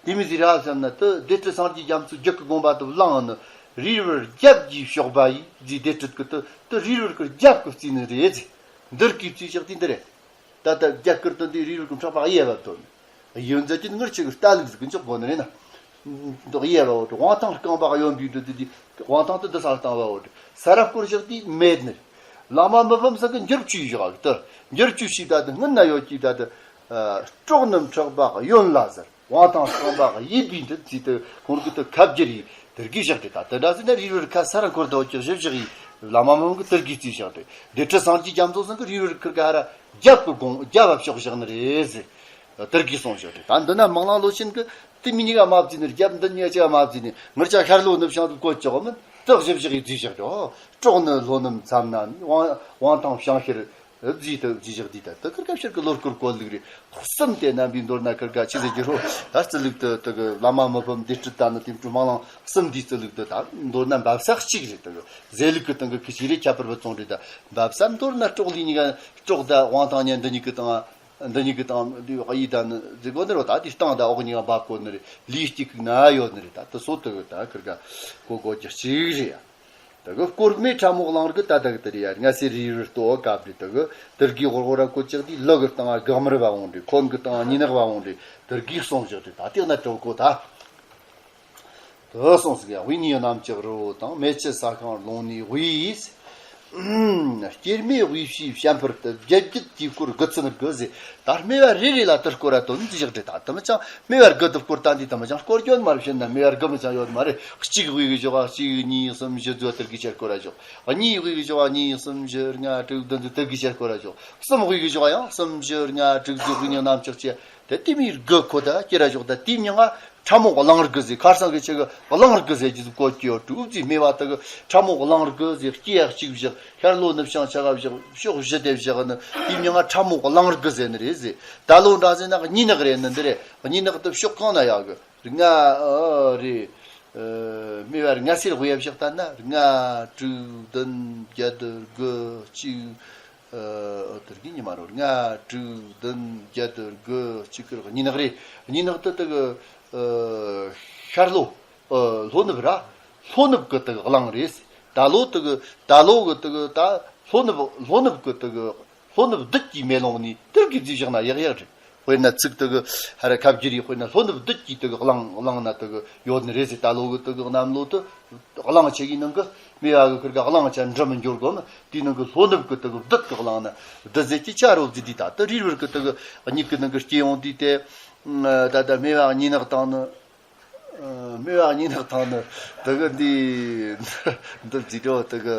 དེ་མི་ཟིག་ར་བསམ་ན་དེ་སྡེ་སྲིད་སངས་རྒྱས་རྒྱ་མཚོའི་རྒྱུད་ཀྱི་དགོངས་པ་དེ་བླངས་ནི་རིགས་རུས་རྒྱབ་ཀྱི་གཤོག་པ་ཡིས་ཟིག་སྡེ་སྲིད་ཀྱི་དེ་དེ་རིགས་རུས་ཀྱི་རྒྱབ་ཀྱི་རྩིས་ནི་རེད་ཟིག་འདིར་གི་རྩིས་བཞག་དུས་འདི་རེད། ད་ལྟ་རྒྱ་གར་དུ་འདི་རིགས་རུས་ཀྱི་ཕྲག་པ་གཡས་བབ་དོ། ཡོན་ཛ་གྱི་ངར་ཆེ་གི་རྟ་ལུག་ཟིག་གི་འཇོག་དགོས་ནི་རེད་ན། འདི་གཡས་བབ་དབང་ཐང་རྐང་པ་གཡོན་པའི་འདི་འདི་དབང་ཐང་དུ་འདི་ས་རྟ་བབ་ས་ར་སྐོར་བཞག་དུས་མེད་ནི། བླ་མ་མི་ཕམ་ས་གི་འགྱུར་བཅོས་བཞག་གི་དུ་འགྱུར་བཅོས་ཤིག་ད་དུ་སྔུན་ན་ཡོད་ཀྱི་ད་དུ། སྲོག་ནི་ཕྲག་པ་གཡོན་ལ་ཟེར། དབང་ཐང་རྐང་པ་གཡས་པའི་འདི་རྩིས་དུ་ཁོང་གི་དུ་ཁ་བསྒྱུར་ཡིས་དེར་གི་བཞག་སྟེ། ད་དེ་འདྲ་ཟེར་ན་རིགས་རུས་ཁ་ས་ར་འཁོར་དུ་ཀྱི་ཞིབ་བཞག་ཡིས་བླ་མ་མང་གི་དེར་གི་རྩིས་བཞག་སྟེ། སྡེ་སྲིད་སངས་རྒྱས་རྒྱ་མཚོ་ཚང་གི་རིགས་རུས་ཁུར་ག་ར་རྒྱབ་ཀྱི་དགོངས་རྒྱབ་བ་ཕྱོགས་བཞག་ནི་རེད་ཟེར། དེར་གི་གསུངས་བཞག་སྟེ། ད་འདི་ན་མང་ལང་ལོ་ཆེན་གི་དེ་མི་གཉིས་ཀ་མ་བརྩིས་ནི་རྒྱབ་འདི་གཉིས་ཀ་ཅི་ག་མ་བརྩིས་ནི་ངར་ཆ་ཤར་ལྷོ་ནུབ་བྱང་དུ་བཀོད་ཆོག་མིན་དེ་ཞིབ་བཞག་ཡིས་རྩིས་བཞག་སྟེ། སྲོག་ནི་ལྷོ་ནུབ་མཚམས་ན་དབང་དབང་ཐང་བྱང་ཤར། རྫིས་དུ་རྫིས་བཞག་དུས་ད་ལྟ་ཁིར་ཀ་ཕྱིར་གི་ལོ་སྐོར་གོ་ལུགས་རེད། གསུམ་དེ་རྣམ་པའི་མདོར་ན་ཁིར་ཀ་ཆི་ཟེར་གྱི་རོ། ད་རྩི་ལུགས་དུ་དུ་གི་བླ་མ་མི་ཕམ་སྡེ་སྲིད་ད་ནི་དེ་འཕྲུལ་མ་ལང་གསུམ་འདིའི་རྩི་ལུགས་དུ་ད་མདོར་ན་འབབ་ས་གཅིག་རེད། དུ་གི་ཟས་ལུགས་ཀྱི་སྟེང་གི་ཁི་ཆི་རེད་ཁྱད་པར་བུ་ཚོང་རེད། ད་འབབ་ས་མདོར་ན་སྲོག་ལུས་གཉིས་ཀ་སྲོག་ད་དབང་ཐང་གཉིས་འདི་གཉིས་ཀྱི་སྟེང་འདི་གཉིས་ཀྱི་སྟེང་འདི་གཡས་ད་ནི་ཟེར་གོ་ནི་རོ། ད་དེ་སྟེང་ད་འོག་གཉིས་ཀ་འབབ་གོ་ནི་རེད། ལུས་གཅིག་གི་ན་ཡོད་ནི་རེད། ད་དུ་སོ་དུ་གི་ད་ཁིར་ཀ་གོ་གོ་རྒྱུ་གཅིག་རེད་ཡ། དེ་གི་སྐོར་མའི་ཕྲ་མོ་གླང་རི་གི་ད་དག་དེ་རེད་ཡ། ང་སེ་རི་རི་ལྟོ་བ་གབ་རེད། དེ་གི་དེར་གི་ཧོར་ཧོར་ར་ཀོ་ཅག་དེ་ལུ་གི་སྟེང་སྒག་མར་བ་འོང་རེད། ཁོན་གི་སྟེང་ཉི་ནག་བ་འོང་རེད། དེར་གི་གསུངས་བཞག་རེད། ད་དེ་ན་དྲོ་གོ་ད་དེ་གསུངས་ཟིག་ཡ། དབུས་ནས་གནམ་ལྕགས་རི་བོ་དང་། མེ་ཆུ་ས་ཁང་ལུང་ནས་དབུས། སྐྱེར་མོའི་དབུས་ཕྱིའི་བྱམས་པར་དུ། རྒྱལ་རྒྱུད་ཀྱི་སྐོར་དགུ་ཚུན་དགུ་ཟེར། ད་སྨེ་བ་རེ་རེ་ལ་དུ་སྐོར་ར་དོན་འདི་བཞག་སྟེ། ད་དུ་མི་ཅང་སྨེ་བ་དགུ་དུ་སྐོར་ད་འདི་དུ་མི་ཅང་སྐོར་སྐྱོན་མ་རེད། བཤད་ན་སྨེ་བ་དགུ་མི་ཅང་ཡོད་མ་རེད། གཅིག་དབུས་གི་བཞག་གཅིག་གཉིས་གསུམ་བཞི་བརྗོད་དུ་གི་ཆར་སྐོར་ར་བཞག་གཉིས་དབུས་གི་བཞག་གཉིས་གསུམ་བཞི་ལྔ་དྲུག་བདུན་དུ་དུ་གི་ཆར་སྐོར་ར་བཞག་གསུམ་དབུས་གི་བཞག་ཡང་གསུམ་བཞི་ལྔ་དྲུག་དུ་དབུས་ནས་གནམ་ལྕགས་ཆེ། དེ་དེ་མིའི་དགུ་ཁོ་ད་སྐྱེ་ར་བཞག་ད་དེའི་མིང་ང་ཕྲ་མོ་གླང་རི་གི་ཟེར། ཁར་སང་གི་ཆེ་གི་གླང་རི་གི་ཟེར་གྱི་ཟིག་གོ་སྐྱེ་ཡོད་དྲུག་ཟིག་སྨེ་བ་དུ་གི་ཕྲ་མོ་གླང་རི་གི་ཟེར། སྐྱེ་ཡག་གཅིག་བཞག་ཤར་ལྷོ་ནུབ་བྱང་ཆ་ག་བཞག་ཕྱོགས་བཞི་དེ་བཞག་ནི་དེའི་མིང་ང་ཕྲ་མོ་གླང་རི་གི་ཟེར་ནི་རེད་ཟེར། ད་ལོ་འདྲ་ཟེར་ན་གཉིས་ནག་རེད་ནི་འདི་རེད། གཉིས་ནག་དུ་ཕྱོགས་གང་ན་ཡག་གི་ལྔ་ཨ་རེད། སྨེ་བ་ལྔ་སེར་དབུས་བཞག་ད་ན་ལྔ་དྲུག་བདུན་བརྒྱད་དགུ་གཅིག་ཨ་དེར་གི་ཉི་མ་རོ། ལྔ་དྲུག་བདུན་བརྒྱད་དགུ་གཅིག་གི་གཉིས་ནག་རེད། གཉིས་ནག་དུ་དུ་གི་ཤར་ལྷོ། ལྷོ་ནུབ་ར། ལྷོ་ནུབ་གི་དུ་གི་གླང་རེད། ད་ལོ་དུ་གི་ད་ལོ་གི་དུ་གི་ད་ལྷོ་ནུབ་ལྷོ་ནུབ་གི་དུ་གི་ལྷོ་ནུབ་བདུད་ཀྱི་མེ་ལོང་ནས་དུར་གི་རྫིས་བཞག་ན་ཡག་ཡག་རེད། དཔེར་ན་ཚིག་དུ་གི་ཧ་ར་ཁ་བསྒྱུར་ཡི། དཔེར་ན་ལྷོ་ནུབ་བདུད་ཀྱི་དུ་གི་གླང་གླང་ན་དུ་གི་ཡོད་ནི་རེད་ཟེར། ད་ལོ་གི་དུ་གི་གནམ་ལོ་དུ་གླང་ཆེ་གི་ནང་གི་སྨེ་བ་གི་ཁུར་ག་གླང་ཆ་འདྲ་མི་འགྱུར་གོ་མི་དེའི་ནང་གི་ལྷོ་ནུབ་གི་དུ་གི་བདུད་གི་གླང་ན་བདུད་ཟེར་གྱི་ཆ་རོ་ཟེར། དེ་ད་དུ་རིར་བུར་གི་དུ་གི་གཉིས་གི་ནང་གི་སྐྱེ་ཡོང་དུས་དེ་ད་ད་སྨེ་བ་གཉིས་ནག་དང་ནི། སྨེ་བ་གཉིས་ནག་དང་ནི་དེ་གི་འདི་འདི་ཇི་འགྲོ་དེ་གི་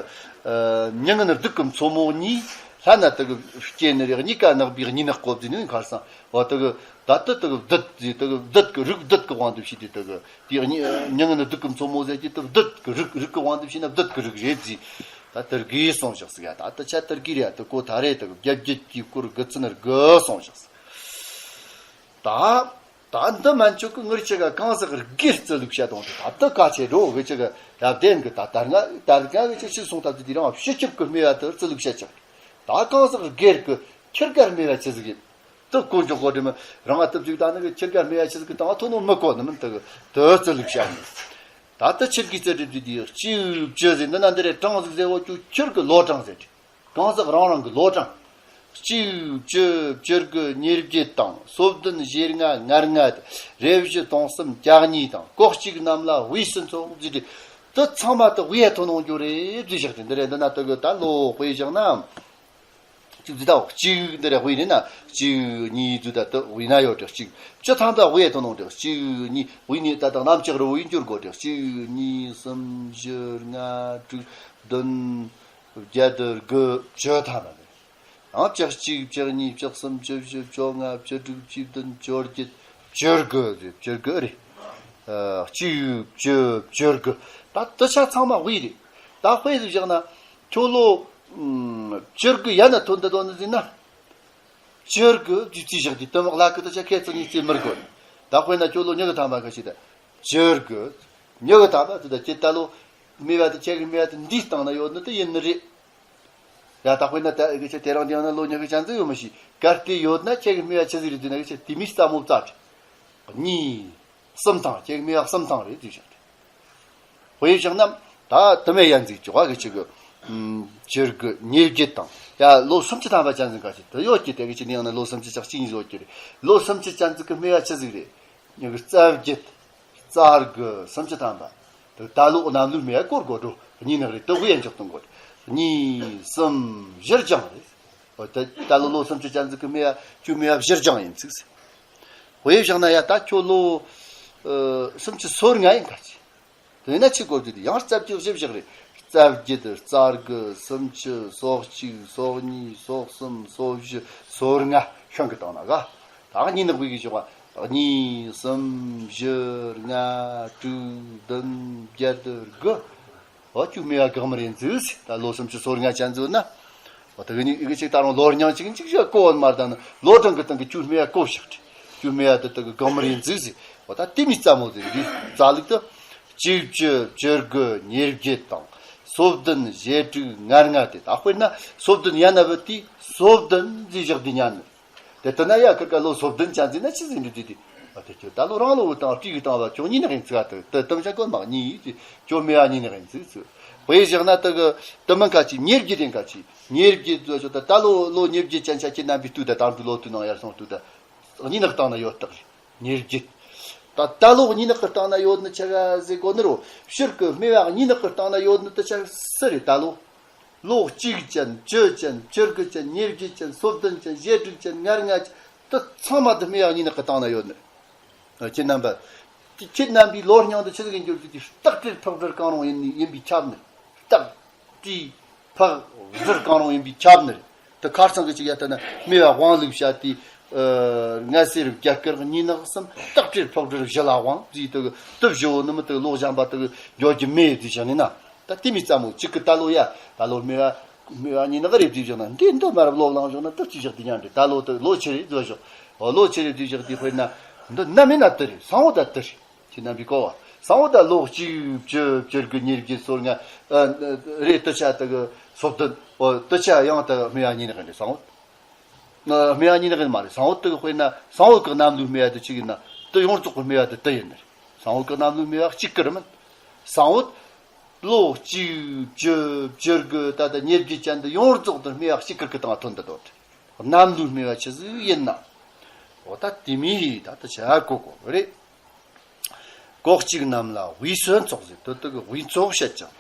མྱི་ངན་སྡུག་གི་མཚོ་མོ་གཉིས་ལྷ་ན་དེ་གི་སྐྱེ་ནི་རེད། གཉིས་ཀ་ནག་པའི་གཉིས་ནག་གོ་བཟི་ནི་ཁར་སང་བ་དེ་གི་ད་ལྟ་དེ་གི་བདུད་ཟེར། དེ་གི་བདུད་གི་རིགས་བདུད་གི་དབང་དུ་བྱས་ཏེ་དེ་གི་དེ་མྱི་ངན་སྡུག་གི་མཚོ་མོ་ཟེར་གྱི་དེ་བདུད་གི་རིགས་རིགས་གི་དབང་དུ་བྱས་ན་བདུད་གི་རིགས་རེད་ཟེར། ད་དེར་གི་སོང་བཞག་ཟིག་ཡ། ད་ལྟ་ཆ་དེར་གི་རེད། དེ་གོ་ད་རེད། དེ་གི་རྒྱལ་རྒྱུད་ཀྱི་སྐོར་དགུ་ཚུན་དགུ་སོང་བཞག་ཟིག་ད། ད་འདི་མན་ཆོག་གི་ངུར་ཅིག་ག་གང་ཟག་སྒེར་རྩི་ལུགས་བཤད་དང་དེ་ད་ལྟ་ག་ཆེ་འགྲོ་གི་ཅིག་ག་རབ་བདེན་གི་ད་དར་ང་དར་ང་གི་ཅིག་ཤི་སོང་ཐབས་དེ་རང་ཕྱི་ཁྱབ་གི་སྨེ་བ་དུ་རྩི་ལུགས་བཤད་ཅིག་ད་གང་ཟག་སྒེར་གི་ཁྱེར་གར་སྨེ་བ་ཆི་ཟིག་གི་དུ་གོ་འཇོག་གོ་དྲི་མི་རང་ང་དུ་བཅུག་ད་ནི་གི་ཁྱེར་གར་སྨེ་བ་ཆི་ཟིག་གི་དང་ཐོ་ནོ་མི་གོ་ནི་མིན་དུ་གི་དུ་རྩི་ལུགས་བཤད་ནི། ད་ལྟ་ཁྱེར་གི་རྩི་སྒྲིབ་དེ་དེ་གཅིག་བཅུ་ཟེར་འདི་ན་འདི་རེ་གྲངས་ཟིག་ཟེར་བོ་ཅུ་ཁྱེར་གི་ལོ་གྲངས་ཟེར་གྲི། གང་ཟག་རང་རང་གི་ལོ་གྲངས། གཅིག་བཅུ་བཅུ་དགུ་ཉེར་བརྒྱད་དང་སོ་བདུན་ཞེ་ལྔ་ང་ལྔ་རེ་བཞི་དོན་གསུམ་གྱ་གཉིས་དང་སྐོར་གཅིག་རྣམས་ལ་དབུས་སུ་འཚོགས་ཟེར་ཏེ། དེ་ཚང་མ་དེ་དབུས་ཐོན་ཡོང་རྒྱུ་རེད་ཟེར་བཞག་སྟེ། འདི་རེད། འདི་ན་དེ་གི་ད་ལོ་དཔེ་བཞག་ན། གཅིག་འདི་ད་གཅིག་འདི་རེད། དབུས་ནས་ན་གཅིག་གཉིས་འདི་ད་དེ་དབུས་ན་ཡོད་རེད། གཅིག་བཅུ་ཐམ་པ་དབུས་ཐོན་ཡོང་རེད། གཅིག་གཉིས་དབུས་ནས་ད་དེ་གནམ་ལྕགས་རི་བོ་ཡིན་འགྱུར་དགོས་རེད། གཅིག་གཉིས་གསུམ་བཞི་ལྔ་དྲུག་བདུན། བརྒྱད་དགུ་བཅུ་ཐམ་པ་རེད། ཡང་བཅུ་གཅིག་བཅུ་གཉིས་བཅུ་གསུམ་བཅུ་བཞི་བཅོ་ལྔ་བཅུ་དྲུག་བཅུ་བདུན་བཅོ་བརྒྱད་བཅུ་དགུ་རེད། བཅུ་དགུ་རེད། ཨ་གཅིག་བཅུ་བཅུ་དགུ། ད་དེ་ཆ་ཚང་མ་དབུས་རེད། ད་དཔེ་ཟིག་བཞག་ན་ཁྱོད་ལོ་བཅུ་དགུ་ཡན་ན་ཐོན་འདི་དོན་ནི་ཟིན་ན། བཅུ་དགུ་བཅུ་གཅིག་བཞག་དུས་དུ་མ་ལ་ཀི་དུ་ཆ་ཁེ་ཙི་ཉིད་ཙི་མི་དགོས། ད་དཔེར་ན་ཁྱོད་ལོ་ཉི་གི་ཐམ་པ་གི་ཞིག་ད། བཅུ་དགུ། ཉི་གི་ཐམ་པ་དུ་ད་ཁྱེད་ད་ལོ་སྨེ་བ་དུ་ཁྱེད་ཀྱི་སྨེ་བ་དུ་འདིའི་སྟེང་ན་ཡོད་ནི་དུ་ཡིན་ནི་རེད། ཡ་ད་དཔེར་ན་ད་ཨེ་གི་ཆ་དེ་རང་དེ་ཡང་ན་ལོ་ཉི་གི་ཅན་ཙི་ཡོད་མི་ཤེས། གལ་ཏེ་ཡོད་ན་ཁྱེད་ཀྱི་སྨེ་བ་ཆི་ཟིག་རེད་དུས་ན་གི་ཆ་དེ་མི་རྩ་མོ་རྩ་བྲི། གཉིས། གསུམ་དང་ཁྱེད་ཀྱི་སྨེ་བ་གསུམ་དང་རེད་དུས་བཞག་དེ། དཔེ་བཞག་ན་ད་དུ་མེད་ཡན་ཟིག་ཅོག་ག་གི་ཆི་གི། ཨམ། བཅུ་དགུ་ཉེར་བརྒྱད་དང་ཡ་ལོ་སུམ་ཅུ་ཐམ་པ་ཅན་ཟིག་ག་ཆི་དུ་ཡོད་ཀྱི་དེ་གི་ཆི་ནི་ཡང་ན་ལོ་སུམ་ཅུ་ཅག་གཅིག་གཉིས་ཡོད་ཀྱི་རེད། ལོ་སུམ་ཅུ་ཅན་ཟིག་གི་སྨེ་བ་ཆི་ཟིག་རེད། ཉི་གི་རྩ་བརྒྱད། རྩ་དགུ་སུམ་ཅུ་ཐམ་པ། དུ་ད་ལོ་གནམ་ལོའི་སྨེ་བ་སྐོར་དགོས་འགྲོ་གཉིས་ནག་རེད་དུ་དབུ་ཡན་འཇོག་གཏོང་དགོས། གཉིས་གསུམ་བཞི་རྒྱང་རེད། འོ་ད་ད་ལོ་ལོ་སུམ་ཅུ་ཅན་ཟིག་གི་སྨེ་བ་ཁྱོད་སྨེ་བ་བཞི་རྒྱང་ཡིན་ཚིག་ཟེར། དཔེ་བཞག་ན་ཡ་ད་ཁྱོད་ལོ། ཨ། སུམ་ཅུ་སོ་ལྔ་ཡིན་ག་ཅི། དེ་ན་ཆི་གོ་རྒྱུ་དེ་ཡང་རྩ་བརྒྱད་བཞི་བཞག་རེད། རྩ་བརྒྱད་རྩ་དགུ་སུམ་ཅུ་སོ་གཅིག་སོ་གཉིས་སོ་གསུམ་སོ་བཞི་སོ་ལྔ་ཤང་གི་སྟེང་ན་ག་ད་གཉིས་ནག་བུ་གི་བཞག་པ་གཉིས་གསུམ་བཞི་ལྔ་དྲུག་བདུན་བརྒྱད་དགུ། འོ་ཁྱོད་སྨེ་བ་གང་མར་ཡིན་ཟིག་ཟེར། ད་ལོ་སུམ་ཅུ་སོ་ལྔ་ཅན་ཟིག་ན། འོ་ད་གི་ནི་ཨི་གི་ཅིག་ད་རུང་ལོ་རྙིང་ཅིག་ཅིག་ཞིག་གོ་བ་མར་ད་ནི་ལོ་གྲངས་གི་སྟེང་གི་ཁྱོད་སྨེ་བ་གོ་བཞག་ཁྱོད་སྨེ་བ་དུ་ད་གི་གང་མར་ཡིན་ཟིག་ཟེར། འོ་ད་དེ་མི་རྩ་མོ་ཟིག་འདི་རྩ་ལུགས་དུ། གཅིག་བཅུ་བཅུ་དགུ་ཉེར་བརྒྱད་དང་། སོ་བདུན་བཞི་དྲུག་ལྔ་ལྔ་དེ་ད་དཔེར་ན་སོ་བདུན་ཡ་ན་བུ་དེ་སོ་བདུན་ཟིག་བཞག་དེ་ཉན་ནི། དེ་ལྟ་ན་ཡ་ཁིར་ཀ་ལོ་སོ་བདུན་ཅན་ཟིན་ན་ཆི་ཟིན་འདི་དེ་དེ། ཨ་དེ་ཁྱོད་ད་ལོ་རང་ལོ་བུ་དང་སྤྲེའུ་དང་བ་ཁྱོད་གཉིས་ནག་ཡིན་ཚིག་ཨ་དེ་དེ་དམ་བྱ་གོ་མ་གཉིས་ཡིན་ཚིག་ཁྱོད་སྨེ་བ་གཉིས་ནག་ཡིན་ཚིག་ཚིག་དཔེ་བཞག་ན་དེ་གི་དུ་མིན་ཁ་ཅིག་ཉེར་བརྒྱད་ཡིན་ཁ་ཅིག་ཉེར་བརྒྱད་ཚོ་ཆོད་ད་ད་ལོ་ལོ་ཉེར་བརྒྱད་ཅན་ཆ་ཁྱེད་རྣམ་པའི་སྟུག་ད་དང་དུ་ལོ་དུ་ནང་ཡར་སོང་སྟུག་ད་གཉིས་ནག་སྟེང་ན་ཡོད་སྟག་རེད་ཉེར་བརྒྱད། ད་ད་ལོ་གཉིས་ནག་གི་སྟེང་ན་ཡོད་ནི་ཆ་ག་ཟེ་གོ་ནི་རོ་ཕྱིར་གི་སྨེ་བ་གཉིས་ནག་གི་སྟེང་ན་ཡོད་ནི་དེ་ཆ་སུ་རེད་ད་ལོ། ལོ་གཅིག་ཅན་བཅུ་ཅན་བཅུ་དགུ་ཅན་ཉེར་བརྒྱད་ཅན་སོ་བདུན་ཅན་བཞི་དྲུག་ཅན་ལྔ་ལྔ་ཅན་དེ་ཚང་མ་དེ་སྨེ་བ་གཉིས་ནག་གི་སྟེང་ན་ཡོད་ནི། ཁྱེད་རྣམ་པ། ཁྱེད་རྣམ་པའི་ལོ་རྙིང་དུ་ཆི་ཟིག་ཡིན་རྒྱུ་དེ་སྟག་སྤྲེལ་ཕག་སྦྲུལ་གང་རུང་ཡིན་ཡིན་པའི་ཁྱབ་ནི། སྟག་སྤྲེལ་ཕག་སྦྲུལ་གང་རུང་ཡིན་པའི་ཁྱབ་ནི། དེ་ཁར་སང་གི་ཅིག་ཡ་ལྟ་ན་སྨེ་བ་དབང་ལུགས་བྱ་དེ། ལྔ་སེར་བརྒྱད་དཀར་གཉིས་ནག་གསུམ་སྟག་སྤྲེལ་ཕག་སྦྲུལ་བཞི་ལ་དབང་ཟིག་དེ་དུ་བཞི་བོ་ནི་མི་དེ་ལོ་གཞན་པ་དེ་འགྱོ་རྒྱུ་མེད་ཟིག་བྱ་ནི་ན། ད་དེ་མི་ཙམ་མོ་གཅིག་གི་ད་ལོ་ཡ་ད་ལོ་སྨེ་བ་སྨེ་བ་གཉིས་ནག་རེད་ཟིག་བཞག་ན་འདི་འདི་མར་ལོ་ལངས་བཞག་ན་དེ་ཅི་བཞག་དེ་ཉན་རེད། ད་ལོ་དེ་ལོ་ཆི་རེད་ཟིག་བཞག་འོ་ལོ་ཆི་རེད་ཟིག་བཞག་དེ་དཔེར་ན་འདི་ན་མིན་ན་དེ་རེད་སང་བོ་ད་དེ་རེད། ཁྱེད་རྣམ་པའི་གོ་བ། སང་བོ་ད་ལོ་གཅིག་བཅུ་བཅུ་དགུ་ཉེར་བརྒྱད་སོ་ལྔ། ཨ། རེད་དུ་ཆ་དེ་གི་སོ་བདུན། འོ་དུ་ཆ་ཡང་དེ་སྨེ་བ་གཉིས་ནག་རེད་སང་བོ། སྨེ་བ་གཉིས་ནག་རེད་མ་རེད་སང་བོ་དེ་གི་དཔེར་ན་སང་བོ་གི་གནམ་ལོའི་སྨེ་བ་དེ་གཅིག་ཡིན་ན་དེ་ཡོངས་རྫོགས་གི་སྨེ་བ་དེ་དེ་ཡིན་ནི་རེད། སང་བོ་གི་གནམ་ལོའི་སྨེ་བ་གཅིག་གི་རེད་མིན། སང་བོ། ལོ་གཅིག་བཅུ་བཅུ་དགུ་ད་ལྟ་ཉེར་བརྒྱད་ཅན་དུ་ཡོངས་རྫོགས་དུ་སྨེ་བ་གཅིག་གི་གི་དང་ཐོན་དུ་འདོད། གནམ་ལོའི་སྨེ་བ་ཆི་ཟིག་ཡིན་ན། འོ་ད་དེ་མི་ཡི་ད་ལྟ་བྱ་གོ་གོ་རེད། གོ་གཅིག་རྣམས་ལ་དབུས་སུ་ཚོགས་ཟེར་དུ་དུ་གི་དབུས་ཚོགས་བཤད་ཅིང་།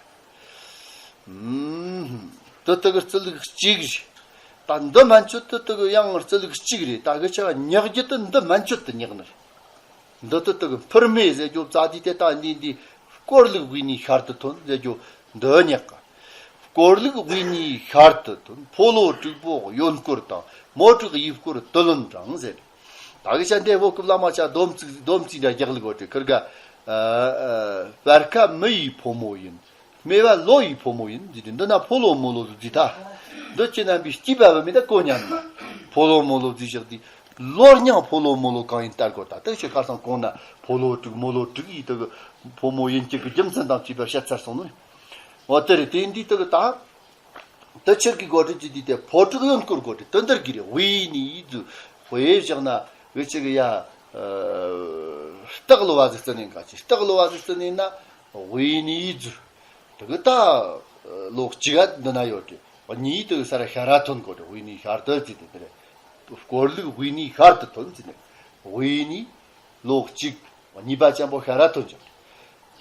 ཨུམ། དུ་དུ་གི་རྩི་ལུགས་གཅིག་རེད། ད་འདི་མན་ཆོད་དུ་དུ་གི་ཡང་རྩི་ལུགས་གཅིག་རེད། ད་གི་ཆ་ཉག་རྒྱུ་དུ་འདི་མན་ཆོད་དུ་ཉག་ནི་རེད། འདི་དུ་དུ་གི་ཕུར་མེ་ཟེར་རྒྱུ་རྩ་དུས་དེ་ད་འདི་འདི་བསྐོར་ལུགས་དབུས་ནས་ཤར་དུ་ཐོན་ཟེར་རྒྱུ་འདི་ཉག་ག་བསྐོར་ལུགས་དབུས་ནས་ཤར་དུ་ཐོན། ཕོ་ལོ་དྲུག་པོ་གཡོན་སྐོར་དང་། མོ་དྲུག་གཡས་སྐོར་དུ་ལོན་དྲངས་ཟེར། ད་གི་ཆ་འདི་བོད་སྐབས་བླ་མ་ཆ་སྡོམ་རྩིས་སྡོམ་རྩིས་འདྲ་རྒྱག་ལུགས་འོ་དེ་ཁིར་ག་ཨ། ཨ། སྤར་ཁ་མི་ཡི་ཕོ་མོ་ཡིན། སྨེ་བ་ལོ་ཡི་ཕོ་མོ་ཡིན་ཟེར་ཏེ་འདི་ན་ཕོ་ལོ་མོ་ལོ་ཟེར་ད། འདི་ཁྱེད་རྣམ་པའི་སྐྱེས་པ་བུད་མེད་ད་གོ་ཉན་ན། ཕོ་ལོ་མོ་ལོ་ཟེར་བཞག་དེ། ལོ་རྙིང་ཕོ་ལོ་མོ་ལོ་གང་ཡིན་ལྟ་དགོས་ད་དེ་ཁྱེད་ཁར་སང་གོང་ན་ཕོ་ལོ་དྲུག་མོ་ལོ་དྲུག་ཡིས་དེ་གི་ཕོ་མོ་ཡིན་གྱི་གི་རྒྱུ་མཚན་དང་བཅས་པ་བཤད་ཚར་སོང་ནོ། འོ་དེ་རེད་དེ་འདི་དེ་གི་ད། དེ་ཆེར་གི་སྒོ་ཁྲིད་ཀྱི་དུས་དེ་ཕོ་དྲུག་གཡོན་སྐོར་སྒོ་ཁྲིད་དེ་འདིར་གི་རེད། དབུས་ནས་ཡིད་རྫུ། དཔེ་བཞག་ན་འུ་ཅག་གི་ཡ། སྟག་ལོ་བ་ཟིག་བརྩི་ནས་ག་ཅི་སྟག་ལོ་བ་ཟིག་བརྩི་ནས་ན་དབུས་ནས་ཡིད་རྫུ། དེ་གི་ད་ལོ་གཅིག་ག་འདི་ན་ཡོད་དེ་གཉིས་དེ་གི་ས་ར་ཤར་ར་ཐོན་དགོས་དེ་དབུས་ནས་ཤར་དུ་བརྩི་དེ་དེ་རེད། སྐོར་ལུགས་དབུས་ནས་ཤར་དུ་ཐོན་བརྩི་ནས་དབུས་ནས། ལོ་གཅིག་གཉིས་པ་ཅན་པོ་ཤར་ར་ཐོན་ཅིང་།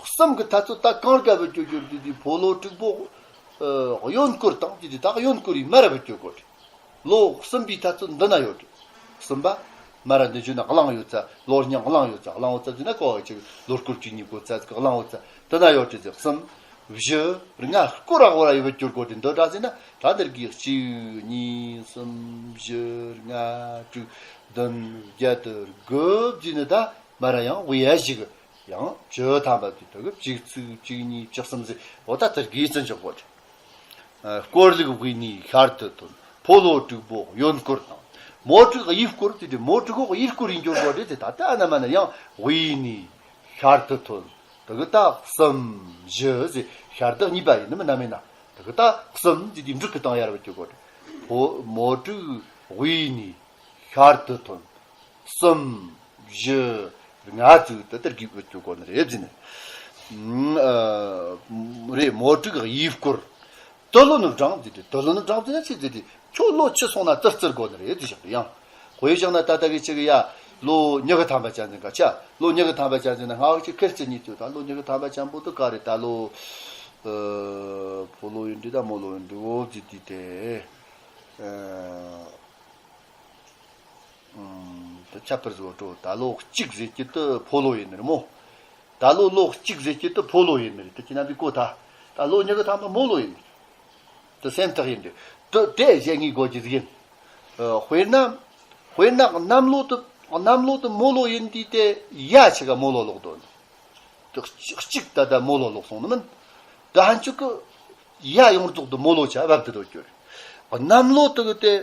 གསུམ་གི་ཐ་ཚོད་ད་གང་ག་བུད་སྐྱོད་རྒྱུ་རེད་དེ་ཕོ་ལོ་དྲུག་པོ། ཨ། གཡོན་སྐོར་དང་དེ་དེ་ད་གཡོན་སྐོར་ཡི་མར་བུད་སྐྱོད་དགོས་རེད། ལོ་གསུམ་པའི་ཐ་ཚོད་འདི་ན་ཡོད་རེད། གསུམ་པ། མར་འདི་བརྗོད་ན་གླང་ཡོད་ཚ་ལོ་རྙིང་གླང་ཡོད་ཚ་གླང་ཡོད་ཚ་དེ་ན་ཀོ་བ་ཅིག་ལོ་སྐོར་གཅིག་གཉིས་གོ་ཚ་ཚིག་གླང་ཡོད་ཚ་དེ་ན་ཡོད་རེད་ཟེར་གསུམ། བཞི། ལྔ་སྐོར་ར་བོ་ར་ཡི་བུད་སྐྱོད་དགོས་རེད་འདི་འདྲ་ཟེར་ན་ད་འདིར་གི་གཅིག་གཉིས་གསུམ་བཞི་ལྔ་དྲུག་བདུན་བརྒྱད་དུ་དགུ་བརྒྱུད་ནི་ད། མར་ཡང་དབུས་ཡ་ཞིག་ཡང་བཅུ་ཐམ་པ་དེ་དག་གཅིག་ཚིག་གཅིག་གཉིས་བཅུ་གསུམ་ཟེར་འོ་ད་དེར་དགེ་ཚུན་འཇོག་གོ། སྐོར་ལུགས་དབུས་ནས་ཤར་དུ་ཐོན། ཕོ་ལོ་དྲུག་པོ་གཡོན་སྐོར་དང་ མོ་དྲུག་གཡས་སྐོར་དེ་དེ་མོ་དྲུག་གོ་གཡས་སྐོར་ཡིན་འགྱུར་གོ་དེ་དེ་ད་ལྟ་ཨ་ན་མ་ན་ཡང་དབུས་ནས་ཤར་དུ་ཐོན། དེ་གི་ད་གསུམ་བཞི་ཟེར་ཤར་དུ་གཉིས་པ་ཡིན་ནི་མིན་ན་མིན་ན། དེ་གི་ད་གསུམ་ཟེར་དེ་འབྲུག་གི་སྟེང་ཡར་བུད་འགྱུར་གོ་དེ། ཕོ་མོ་དྲུག་དབུས་ནས་ཤར་དུ་ཐོན། གསུམ་བཞི་ལྔ་ཙིག་དེ་ལྟར་གི་བུད་འགྱུར་གོ་ནི་རེད་ཟེར་ནས། ཨ་རེད། མོ་དྲུག་གཡས་སྐོར། དུ་ལོ་ནི་བགྲང་ཟེར་དེ། དུ་ལོ་ནི་བགྲང་ཟེར་ན་ཆི་ཟེར་དེ། ཁྱོད་ལོ་ཆི་སོང་ན་དུ་བརྩི་དགོས་ནི་རེད་དེ་བཞག་ཡང་། དཔེ་བཞག་ན་ད་ལྟ་གི་ཆི་གི་ཡ། ལོ་ཉི་ཤུ་ཐམ་པ་ཅན་ཟིན་ག་ཆ། ལོ་ཉི་ཤུ་ཐམ་པ་ཅན་ཟིན་ན་སྔ་བ་ཆི་ཁེར་ཚི་གཉིས་ཚོད་ད་ལོ་ཉི་ཤུ་ཐམ་པ་ཅན་པོ་དུ་ག་རེད་ད་ལོ། ཨ་ཕོ་ལོ་ཡིན་འདི་ད་མོ་ལོ་ཡིན་འདི་འོ་ཟེར་དེ་དེ། ཨ། ཨུམ། དེ་ཁྱད་པར་བཟོ་འགྲོ་ད་ལོ་གཅིག་ཟེར་གྱི་དུ་ཕོ་ལོ་ཡིན་ནི་རེད་མོ། ད་ལོ་ལོ་གཅིག་ཟེར་གྱི་དུ་ཕོ་ལོ་ཡིན་ནི་རེད། དེ་ཁྱེད་རྣམ་པས་གོ་ཐལ། ད་ལོ་ཉི་ཤུ་ཐམ་པ་མོ་ལོ་ཡིན་ནི་རེད། དེ་སེམས་ཐག་ཡིན་འདི་དུ་དེ་བཤད་ངེས་དགོས་ཀྱི་ཟིག་ཡིན། ཨ། དཔེར་ན། དཔེར་ན་གནམ་ལོ་དུ་གནམ་ལོ་དུ་མོ་ལོ་ཡིན་དུས་དེ་ཡ་ཆི་ག་མོ་ལོ་ལོག་དོ་ནི། དུ་གཅིག་ད་ལྟ་མོ་ལོ་ལོག་སོང་ནི་མིན། དུ་ཧན་ཆུ་གི་ཡ་ཡོངས་རྫོགས་དུ་མོ་ལོ་ཆ་བབ་དུ་དོ་གྱུར། གནམ་ལོ་དུ་གི་དེ་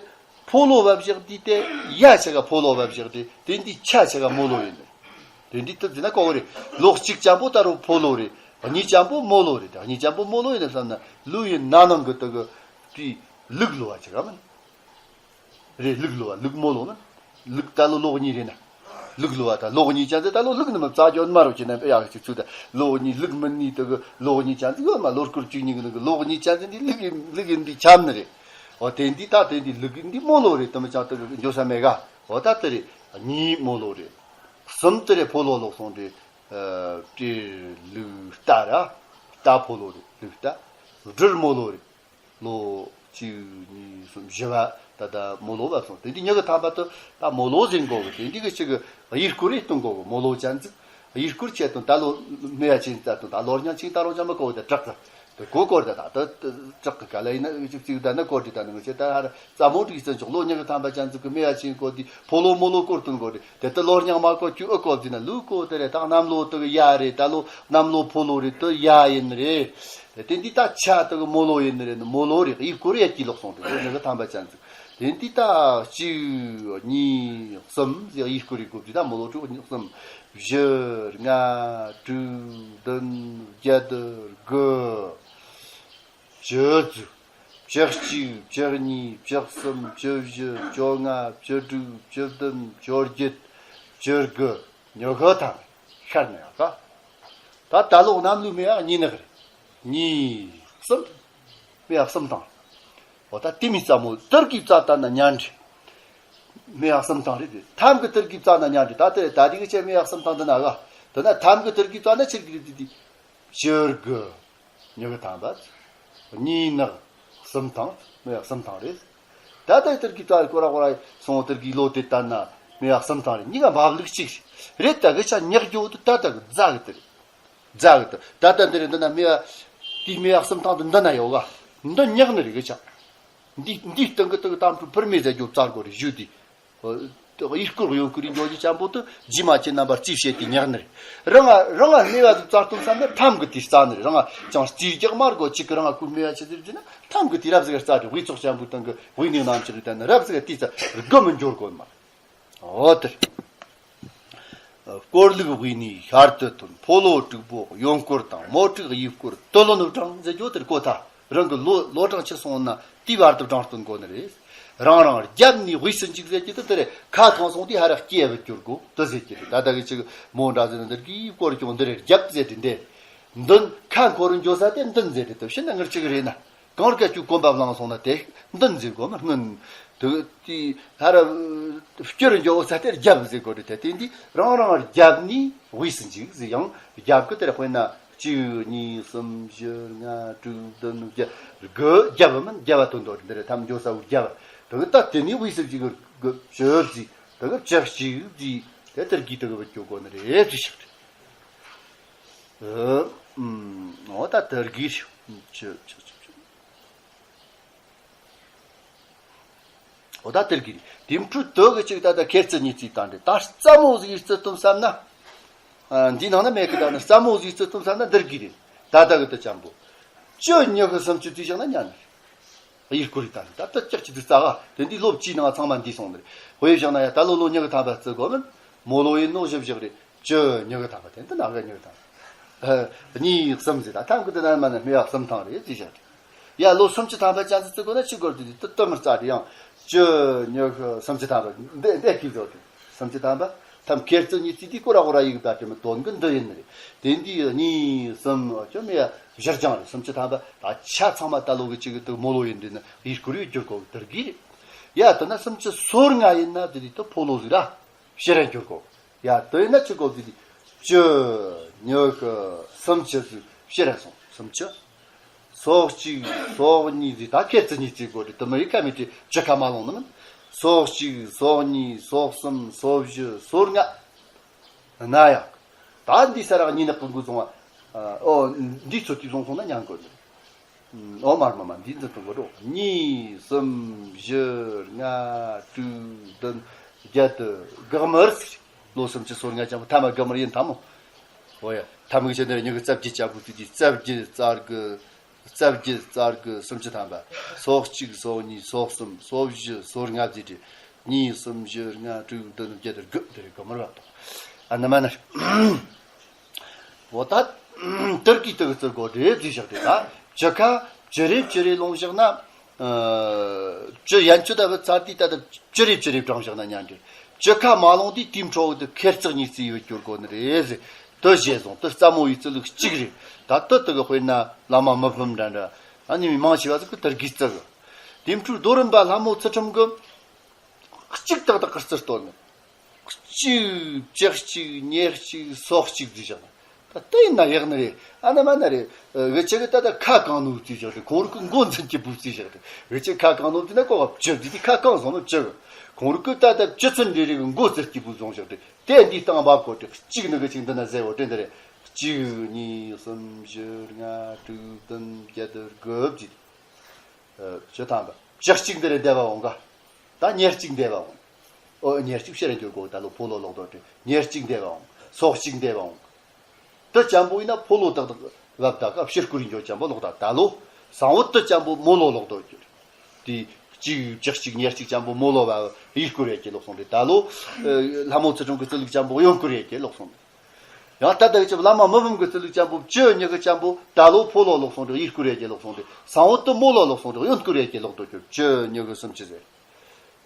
ཕོ་ལོ་བབ་བཞག་དུས་དེ་ཡ་ཆ་ག་ཕོ་ལོ་བབ་བཞག་དུས་དེ་འདི་ཆ་ཆ་ག་མོ་ལོ་ཡིན་ནི། དེ་འདི་དུ་ཟེར་ན་གོ་གི་རེད། ལོ་གཅིག་ཅན་པོ་ད་རུང་ཕོ་ལོ་རེད། གཉིས་ཅན་པོ་མོ་ལོ་རེད། ད་གཉིས་ཅན་པོ་མོ་ལོ་ཡིན་ནི་བསམ་ན་ལུག་ཡིན་ན་ནང་གི་དུ་གི་དེ་ལུག་ལོ་བ་ཆ་ག་མིན། རེད། ལུག་ལོ་བ་ལུག་མོ་ལོ་ན། ལུག་ད་ལོ་ལོ་གཉིས་རེད་ན། ལུག་ལོ་བ་ད་ལོ་གཉིས་ཅན་ཟེར་ད་ལོ་ལུག་ནི་མི་བཙའ་རྒྱོ་མ་རོ་ཁྱེད་རྣམ་པས་ཡག་ཅིག་ཚུལ་ད་ལོ་གཉིས་ལུག་མི་ནི་དུ་གི་ལོ་གཉིས་ཅན་ཟེར་ཡོད་མ། ལོ་སྐོར་བཅུ་གཉིས་གི་ནང་གི་ལོ་གཉིས་ཅན་ཟེར་འདི་ལུག་ཡིན་ལུག་ཡིན་འདི་ཆམ་ནི་རེད། འོ་དེ་འདི་ད་དེ་འདི་ལུག་འདི་མོ་ལོ་རེད། དུ་མི་ཅང་དུ་གི་འགྱོ་ས་མེད་ག། འོ་ད་དེ་རེད། གཉིས་མོ་ལོ་རེད། གསུམ་དེ་རེད་ཕོ་ལོ་ལོག་སོང་རེད། ཨ་སྤྲེལ་ལུག་རྟ་ར། རྟ་ཕོ་ལོ་རེད་ལུག་རྟ། སྦྲུལ་མོ་ལོ་རེད། ལོ་གཅིག་གཉིས་གསུམ་བཞི་བ་ད་ལྟ་མོ་ལོ་བབས་སོང་། དེ་འདི་ཉི་ཤུ་ཐམ་པ་དུ་ད་མོ་ལོ་ཟིན་དགོ་གི། དེ་འདི་གི་ཅིག་གི་གཡས་སྐོར་རེ་གཏོང་དགོ་གི། མོ་ལོ་ཅན་ཟིག་གཡས་སྐོར་བྱས་དང་ད་ལོ་སྨེ་བ་ཅན་ཙ་དང་ད་ལོ་རྙིང་ཅིང་ད་རོང་ཅང་མ་གོ་དེ་དྲག་གི། དེ་གོ་སྐོར་ད་ད་ད་དྲག་གི་ག་ལ་ཡིན་ན་ཅིག་ཅིག་ད་ན་སྐོར་དེ་ད་ནི་ངོ་ཆེ་ད་ཧར་རྩ་མོ་དྲུག་ཙམ་ཆོག་ལོ་ཉི་ཤུ་ཐམ་པ་ཅན་ཟིག་གི་སྨེ་བ་ཅན་གོ་དེ་ཕོ་ལོ་མོ་ལོ་སྐོར་གཏོང་དགོ་དེ། དེ་ལྟ་ལོ་རྙིང་མ་གོ་ཁྱུ་ཨ་གོ་དེ་ན་ལུག་གོ་དེ་རེད། ད་གནམ་ལོ་དུ་གི་ཡ་རེད། ད་ལོ་གནམ་ལོ་ཕོ་ལོ་རེད། དུ་ཡ་ཡིན་རེད། དེ་འདི་ད་ཆ་དུ་གི་མོ་ལོ་ཡིན་རེད། མོ་ལོ་རེད། གཡས་སྐོར་ཡ་གྱི་ལོག་སོང་དུ་ལོ་ཉི་ཤུ་ཐམ་པ་ཅན་ཟིག་དེ་འདི་ད་གཅིག་གཉིས་གསུམ་ཟེར་གཡས་སྐོར་རེ་དགོ་དུས་ད་མོ་ལོ་དྲུག་གཉིས་གསུམ་བཞི་ལྔ་དྲུག་བདུན་བརྒྱད་དགུ། བཅུ་དྲུག་བཅུ་གཅིག་བཅུ་གཉིས་བཅུ་གསུམ་བཅུ་བཞི་བཅོ་ལྔ་བཅུ་དྲུག་བཅུ་བདུན་བཅོ་བརྒྱད་བཅུ་དགུ། ཉི་ཤུ་ཐམ་ཤར་ནས་ཡག་ག། ད་ད་ལོ་གནམ་ལོའི་སྨེ་བ་གཉིས་ནི་གི་རེད། གཉིས་གསུམ། སྨེ་བ་གསུམ་ཐང་། འོ་ད་དེ་མི་རྩ་མོ་དུར་གི་རྩ་ལྟ་ན་ཉན་འདྲི། སྨེ་བ་གསུམ་ཐང་རེད་དེ། ཐམ་གི་དུར་གི་རྩ་ན་ཉན་འདྲི། ད་དེ་ད་དེ་གི་ཆེ་སྨེ་བ་གསུམ་ཐང་འདི་ན་ག། དེ་ན་ཐམ་གི་དུར་གི་རྩ་ན་ཆེར་གི་རེད་དེ་དེ། བཅུ་དགུ། ཉི་ཤུ་ཐམ་པ། གཉིས་ནག་གསུམ་ཐང་། སྨེ་བ་གསུམ་ཐང་རེད། ད་ལྟ་དེར་གི་ད་ཀོ་ར་ཀོ་ར་སོང་། དེར་གི་ལོ་དེ་ལྟར་ན་སྨེ་བ་གསུམ་ཐང་རེད། གཉིས་ཀ་འབབ་ལུགས་གཅིག་རེད། ད་གི་ཆ་ཉག་རྒྱུ་དུ་ད་ད་གི་རྫ་གི་དེ་རེད། རྫ་གི་དེ་ད་ལྟ་འདི་རེད། འདི་ན་སྨེ་བ་དེའི་སྨེ་བ་གསུམ་ཐང་དུ་འདི་ན་ཡོད་ག། འདི་ཉག་ནི་རེད་གི་ཆ། འདི་འདི་སྟེང་གི་སྟེང་གི་དམ་ཕྲུག་ཕུར་མེ་ཟེར་རྒྱུ་རྩ་གོ་རེད་ཞུ་དེ། གཡས་སྐོར་གཡོན་སྐོར་རིགས་འཇོག་རྒྱུ་ཅན་པོ་དུ་རྗེས་མ་ཁྱེད་རྣམ་པར་རྩིས་བྱེད་དེ་ཉག་ནི་རེད། རང་ང་རང་ང་སྨེ་བ་དུ་རྩ་གཏོང་བསམ་ན་ཐམ་གི་དེ་རྩ་ནི་རེད། རང་ང་ཅང་རྩིས་རྒྱག་མ་དགོ། གཅིག་གི་རང་ང་ཁུ་སྨེ་བ་ཆི་ཟེར་ཟེར་ན་ཐམ་གི་དེ་རབ་ཟིག་རྩ་དེ་དབུས་ཚོགས་ཅན་པོ་དང་གི་དབུས་ནས་ནང་ཆི་རེད། ད་ནི་རབ་ཟིག་དེ་རྩ་དགུ་མི་འབྱོར་དགོ་མ། འོ་དེ་སྐོར་ལུགས་དབུས་ནས་ཤར་དུ་ཐོན། ཕོ་ལོ་དྲུག་པོ་གཡོན་སྐོར་དང་མོ་དྲུག་གཡས་སྐོར་དུ་ལོ་ནུབ་གྲངས་ཟེར་རྒྱུ་དེར་གོ་ཐལ། རང་གི་ལོ་ལོ་གྲངས་ཆི་སོང་ན་དེའི་བར་དུ་གྲངས་སྟོན་དགོ་ནི་རེད། རང་རང་རྒྱབ་ནས་དབུས་སུ་འཇུག་ཟེར་གྱི་དེ་དེ་རེད། ཁ་ཐང་སོང་དུས་ཧ་ར་སྐྱེ་བུད་འགྱུར་དགོ་དེ་ཟེར་གྱི་རེད། ད་ལྟ་གི་ཅིག་མོ་འདྲ་ཟེར་ན་འདིར་གི་སྐོར་ཀྱང་འདི་རེད། རྒྱབ་ཟེར་དེ་འདི་མདུན་ཁ་འཁོར་འགྱོ་ས་དེ་མདུན་ཟེར་དེ་དེ་ཕྱིན་ན་ངར་ཅིག་རེད་ན། གང་ར་ཀ་ཅུ་གོམ་པ་བླངས་སོང་ན་དེ་མདུན་ཟེར་དགོ་མ་སྔོན་དུ་དེ་ཧ་ར་སྐྱུར་འགྱོ་ས་དེ་རྒྱབ་ཟེར་དགོ་རེད། དེ་དེ་འདི་རང་རང་རྒྱབ་ནས་དབུས་སུ་འཇུག་ཟེར། ཡང་རྒྱབ་གི་དེར་དཔེར་ན། གཅིག་གཉིས་གསུམ་བཞི་ལྔ་དྲུག་བདུན་བརྒྱད། དགུ་རྒྱབ་མིན་རྒྱབ་བ་དོན་དོ་འདི་རེད། ཐམ་འགྱོ་ས་བུ་རྒྱབ་བ་དེ་གི་ད་དེ་ནས་དབུས་སུ་གཅིག་དགུ་བཅུ་ཟིག་དེ་གི་བཅུ་གཅིག་ཟིག་དེ་དེར་གི་དེ་གི་བུད་འགྱོ་དགོ་ནི་རེད་ཟེར་ཞིག་རེད། ཨ་ཨུམ། འོ་ད་དེར་གི་ཆུ་ཆུ་ཆུ་ཆུ། འོ་ད་དེར་གི་དེ་འཕྲུལ་དོ་གི་ཅིག་ད་ད་ཁེར་ཚི་གཉིས་ཚི་དང་འདྲེ་ད་རྩ་མོ་ཟིག་རྩི་དུམ་བསམ་ན། ཨ་འདི་ནང་ན་མེད་གི། ད་ནི་རྩ་མོ་ཟིག་རྩི་དུམ་བསམ་ན་འདིར་གི་རེད། ད་ད་གི་དུ་ཅམ་པོ་བཅུ་ཉི་ཤུ་སུམ་ཅུ་དུས་བཞག་ན་ཉན་ནི་རེད། ཡིག་སྐོར་ཡིག་དང་ད་ལྟ་ལྕགས་ཀྱི་དུས་རྩ་ག་དེ་འདི་སློབ་ཀྱི་ནང་ཚང་མ་འདི་སོང་ནི་རེད། དཔེ་བཞག་ན་ཡ་ད་ལོ་ལོ་ཉི་གི་ཐམ་པ་བརྩི་དགོས་མིན། མོ་ལོ་ཡིན་ནོ་ཞིབ་བཞག་རེད། བཅུ་ཉི་གི་ཐམ་པ་དེ་འདི་ན་གི་ཉི་གི་ཐམ་པ། གཉིས་གསུམ་ཟེར་ད་ཐམ་གི་དེ་ན་མ་ན་སྨེ་བ་གསུམ་ཐང་རེད་ཟེར་བཞག་རེད། ཡ་ལོ་སུམ་ཅུ་ཐམ་པ་ཅན་ཟེར་བརྩི་དགོས་ན་ཆི་དགོས་དེ་དེ་དུ་མི་རྩ་རེད། ཡང་བཅུ་ཉི་གི་སུམ་ཅུ་ཐམ་པ་འདི་འདི་ཁྱི་བཟོ་དེ་སུམ་ཅུ་ཐམ་པ། ཐམ་ཁེར་བརྩི་གཉིས་བརྩི་དེ་ཀོ་ར་ཀོ་ར་ཡིག་བདག་དེ་མི་དོན་གི་འདི་ཡིན་ནི་རེད། དེ་འདི་གཉིས་གསུམ་བཅུ་མེ་ཡ་བཞི་རྐྱང་རེད། སུམ་ཅུ་ཐམ་པ་ད་ཆ་ཚང་མ་ད་ལོ་གི་གཅིག་གི་དུ་མོ་ལོ་ཡིན་འདི་ནི་ཡིག་སྐོར་ཡོད་རྒྱུར་གོ་དར་གི་རེད། ཡ་དེ་ན་སུམ་ཅུ་སོ་ལྔ་ཡིན་ན་དེ་དེ་དུ་ཕོ་ལོ་ཟིག་ར་ཕྱི་ར་རྒྱུར་གོ། ཡ་དེ་ཡིན་ན་ཆི་གོ་དེ་དེ་བཅུ་ཉི་གི་སུམ་ཅུ་ཟིག་ཕྱི་ར་སོང་སུམ་ཅུ། སོ་གཅིག་སོ་གཉིས་ཟིག་ད་ཁེར་བརྩི་གཉིས་བརྩི་དགོས་རེད། དུ་མི་ཡི་ཁ་མི་དེ་བཅུ་ཁ་མ་ལོང་ནི་མིན། སོ་གཅིག་སོ་གཉིས་སོ་གསུམ་སོ་བཞི་སོ་ལྔ། ན་ཡང་། ད་འདི་ས་རག་གཉིས་ནག་གི་འགོ་བཟུང་བ། ཨོ། འདི་ཚོ་དུས་བཟུང་སོང་ན་ཉང་དགོས་འདུག་ཨོ་མར་མ་མ་འདི་འཛིན་དུ་འགོ་འགྲོ། གཉིས་གསུམ་བཞི་ལྔ་དྲུག་བདུན་བརྒྱད་དུ་དགག་མར་ཟེར། ལོ་སུམ་ཅུ་སོ་ལྔ་ཅན་པོ་ཐ་མ་དགག་མར་ཡིན་ཐ་མོ། ཨོ་ཡ། ཐ་མ་གི་ཆེད་འདིར་ཉི་གི་རྩ་བརྒྱད་ཅན་པོ་དུས་ཀྱི་རྩ་བརྒྱད་རྩ་དགུ། རྩ་བརྒྱད་རྩ་དགུ་སུམ་ཅུ་ཐམ་པ། སོ་གཅིག་སོ་གཉིས་སོ་གསུམ་སོ་བཞི་སོ་ལྔ་བརྩིས་ཏེ། གཉིས་གསུམ་བཞི་ལྔ་དྲུག་བདུན་བརྒྱད་དུ་དགུ་དེ་རེད་དགུ་མར་བབ་དང་། ཨ་ན་མ་ན། འོ་ད། ཏུར་གི་ཏུ་གི་ཙི་གོ་དེ་བརྩིས་བཞག་དེ་ད། བཅུ་ཁ་བཅུ་རེ་བཅུ་རེ་ལོངས་བཞག་ན། བཅུ་ཡན་ཆོད་ད་བུ་ཚར་དུས་ད་ད་བཅུ་རེ་བཅུ་རེ་བགྲང་བཞག་ན་ཉན་དེ། བཅུ་ཁ་མ་ལོངས་དུས་དེའི་འཕྲོ་བུ་དུ་ཁེར་བརྩེགས་གཉིས་བརྩིས་ཡོད་རྒྱུར་གོ་ནི་རེད་ཟེར། དུ་བཞེས་སོང་དུ་རྩ་མོ་ཡི་རྩི་ལུགས་གཅིག་རེད། ད་དུ་དུ་གི་དཔེར་ན་བླ་མ་མི་ཕམ་འདྲ་འདྲ། ཨ་ནི་མི་མང་ཆེ་བ་ཟིག་གི་ཏུར་གི་ཙི་གི། དེ་འཕྲོའི་རྡོ་རིན་པ་ལྷ་མོ་ཚུལ་ཁྲིམས་གི། གཅིག་ཏག་ཏག་གི་རྩི་སྟོན་ནི། གཅིག་བཅུ་གཅིག་ཉེར་གཅིག་སོ་གཅིག་བརྩིས་བཞག་ན། ད་ལྟ་ཡིན་ན་ཡག་ནི་རེད། ཨ་ན་མ་ན་རེད། འུ་ཆ་གི་ད་ལྟ་ཁ་གང་ནུ་བརྩིས་བཞག་རེད། ཁོང་རུ་གི་མགོ་འཛིན་གྱི་བུ་བརྩིས་བཞག་རེད། འུ་ཆ་ཁ་གང་ནུ་བརྩིས་ན་ཀོ་བ་བཅུ་བརྩིས་ཏེ་ཁ་གང་བཟུང་ནི་བཅུ་གི། ཁོང་རུ་གི་ད་ལྟ་བཅུ་ཚན་རེ་རེ་གི་མགོ་ཙིར་གྱི་བུ་བཟུང་བཞག་རེད། དེ་འདི་སྟངས་བབ་གོ་དྲི་གཅིག་ནི་གི་གཅིག་འདི་ན་ཟེར་བ་དྲི་འདི་རེད། གཅིག་གཉིས་གསུམ་བཞི་ལྔ་དྲུག་བདུན་བརྒྱད་དགུ་བརྩིས་ཏེ། བཅུ་ཐམ་པ། བཅུ་གཅིག་འདི་རེད་བསྡད་པ་འོང་ག་ད་ཉེར་གཅིག་འདས་པ་འོང་། ཨོ་ཉེར་གཅིག་ཕྱིར་འགྱུར་གོ་ད་ལོ་ཕོ་ལོ་ལོག་དོ་དྲི་ཉེར་གཅིག་འདས་པ་འོང་། སོ་གཅིག་འདས་པ་འོང་། དུ་ཅན་པོ་ཡིན་ན་ཕོ་ལོ་དག་དག་བབ་དག་ག་ཕྱིར་བསྐུར་ཡིན་འགྱོ་ཅན་པོ་ལོག་ད་ད་ལོ། སང་བོ་དུ་ཅན་པོ་མོ་ལོ་ལོག་དོ་གྱུར། དེ་གཅིག་བཅུ་གཅིག་ཉེར་གཅིག་ཅན་པོ་མོ་ལོ་བ་ཡིས་བསྐུར་ཡས་ཀྱི་ལོག་སོང་དྲི་ད་ལོ། ལྷ་མོ་ཚུལ་ཁྲིམས་ཀྱི་རྩི་ལུགས་ཅན་པོ་གཡོན་བསྐུར་ཡས་ཀྱི་ལོག་སོང་དྲི། ཡང་ད་ལྟ་ཅི་བླ་མ་མི་ཕམ་གྱི་རྩི་ལུགས་ཅན་པོ་བཅུ་ཉི་གི་ཅན་པོ་ད་ལོ་ཕོ་ལོ་ལོག་སོང་དྲི་ཡིས་བསྐུར་ཡས་ཀྱི་ལོག་སོང་དྲི་སང་བོ་དུ་མོ་ལོ་ལོག་སོང་དྲི་གཡོན་བསྐུར་ཡས་ཀྱི་ལོག་དོ་གྱུར་བཅུ་ཉི་གི་སུམ་ཅུ་ཟེར།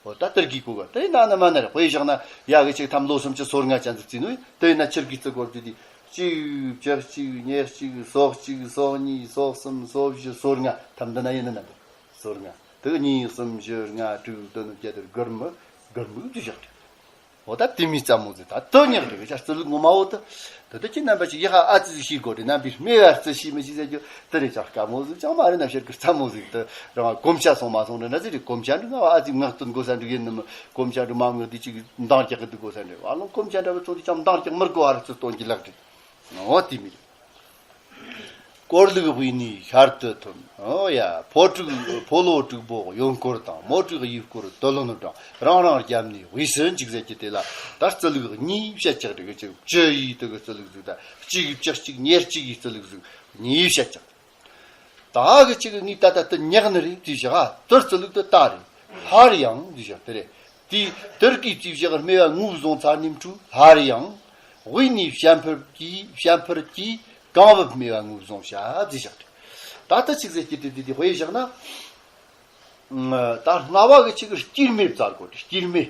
འོ་ད་ཏིར་གི་གུ་ག་དེ་ན་ན་མ་ན་རེ་དཔེ་བཞག་ན་ཡ་གི་ཅིག་ཐམ་ལོ་སུམ་ཅུ་སོ་ལྔ་ཅན་དུ་བརྩིས་ནུས་དེ་ན་ཆིར་གི་རྩི་སྐོར་དུ་དེ་གཅིག་བཅུ་གཅིག་ཉེར་གཅིག་སོ་གཅིག་སོ་གཉིས་སོ་གསུམ་སོ་བཞི་སོ་ལྔ་ཐམ་འདི་ན་ཡིན་ན་ན་འདི་སོ་ལྔ་དེ་གཉིས་གསུམ་བཞི་ལྔ་དྲུག་བདུན་བརྒྱད་དེར་སྒོར་མི་སྒོར་མི་བརྩི་བཞག་དེ། འོ་ད་དེ་མི་ཙམ་མོ་ཟེར་ད་དོ་ཉག་རེ་བྱ་རྩི་ལུགས་ངོ་མ་འོ་ད། ད་ལྟ་ཁྱེད་རྣམ་པ་ཅིག་ཡ་ཧ་ཨ་ཙི་ཟིག་ཤེས་དགོས་རེད། རྣམ་པའི་སྨྲས་པ་རྩི་ཤེས་མི་ཤེས་ཟེར་རྒྱུ་དེ་རེད་ཅག་དཀའ་མོ་ཟིག་ཅང་མ་རེད། རྣམ་ཤེས་ཀྱི་རྩ་མོ་ཟིག་དུ་རང་གོམས་ཆ་སོང་མ་སོང་རེད་ན་ཟེར་རེད། གོམས་ཆ་འདྲི་ང་བ་ཨ་ཙི་ངག་དོན་དགོས་ས་འདྲི་ཡིན་ནམ་གོམས་ཆ་འདྲི་མ་ངག་འདི་ཅིག་འདང་རྒྱག་གི་འདུག་དགོས་ས་འདྲི་བ་ལོང་གོམས་ཆ་འདྲ་བ་ཚོ་འདི་ཅང་འདང་རྒྱག་མི་དགོས་ཨ་རེད། རྩི་སྟོན་གྱི་ལག་རེད། འོ་དེ་མི་རེད། སྐོར་ལུགས་དབུས་ནས་ཤར་དུ་ཐོན། ཨོ་ཡ། ཕོ་དྲུག་ཕོ་ལོ་དྲུག་པོ་གཡོན་སྐོར་དང་མོ་དྲུག་དབུས་སྐོར་དུ་ལོན་དང་རང་རང་རྒྱབ་ནས་དབུས་སུ་འཇུག་ཟེར་གྱི་དེ་ལ་ད་རྩི་ལུགས་གཉིས་བཤད་ཀྱག་འགྲིག་གི་ཅིག་བཅུ་ཡི་དུ་གི་རྩི་ལུགས་ཟིག་དང་གཅིག་བཅུ་གཅིག་ཉེར་གཅིག་ཡི་རྩི་ལུགས་ཟིག་གཉིས་བཤད་ཀྱག་ད་གི་ཅིག་གི་ངའི་ད་ལྟ་དུ་ཉག་ནི་རེད་དུས་བཞག་ཨ་དུ་རྩི་ལུགས་དུ་ད་རེད། སླར་ཡང་དུས་བཞག་དེ་རེད། དེའི་དུར་གྱི་རྩིས་བཞག་སྨྲས་པ་ངོས་བཟུང་ཚར་ནས་འཁྲུལ་སླར་ཡང་། དབུས་ནས་བཤད་ཕུར་གྱིས་བཤད་ཕུར་གྱིས་གང་བབ་སྨྲས་པ་ངོས་བཟུང་བྱ་རྩིས་བཞག་དེ། ད་ལྟ་ཅིག་ཟེར་གྱི་དེ་དེ་དེ་དཔེ་བཞག་ན། ད་སྔ་བ་གི་ཅིག་གི་སྐྱིར་མེ་བཙལ་དགོས་ཏེ་སྐྱིར་མེ།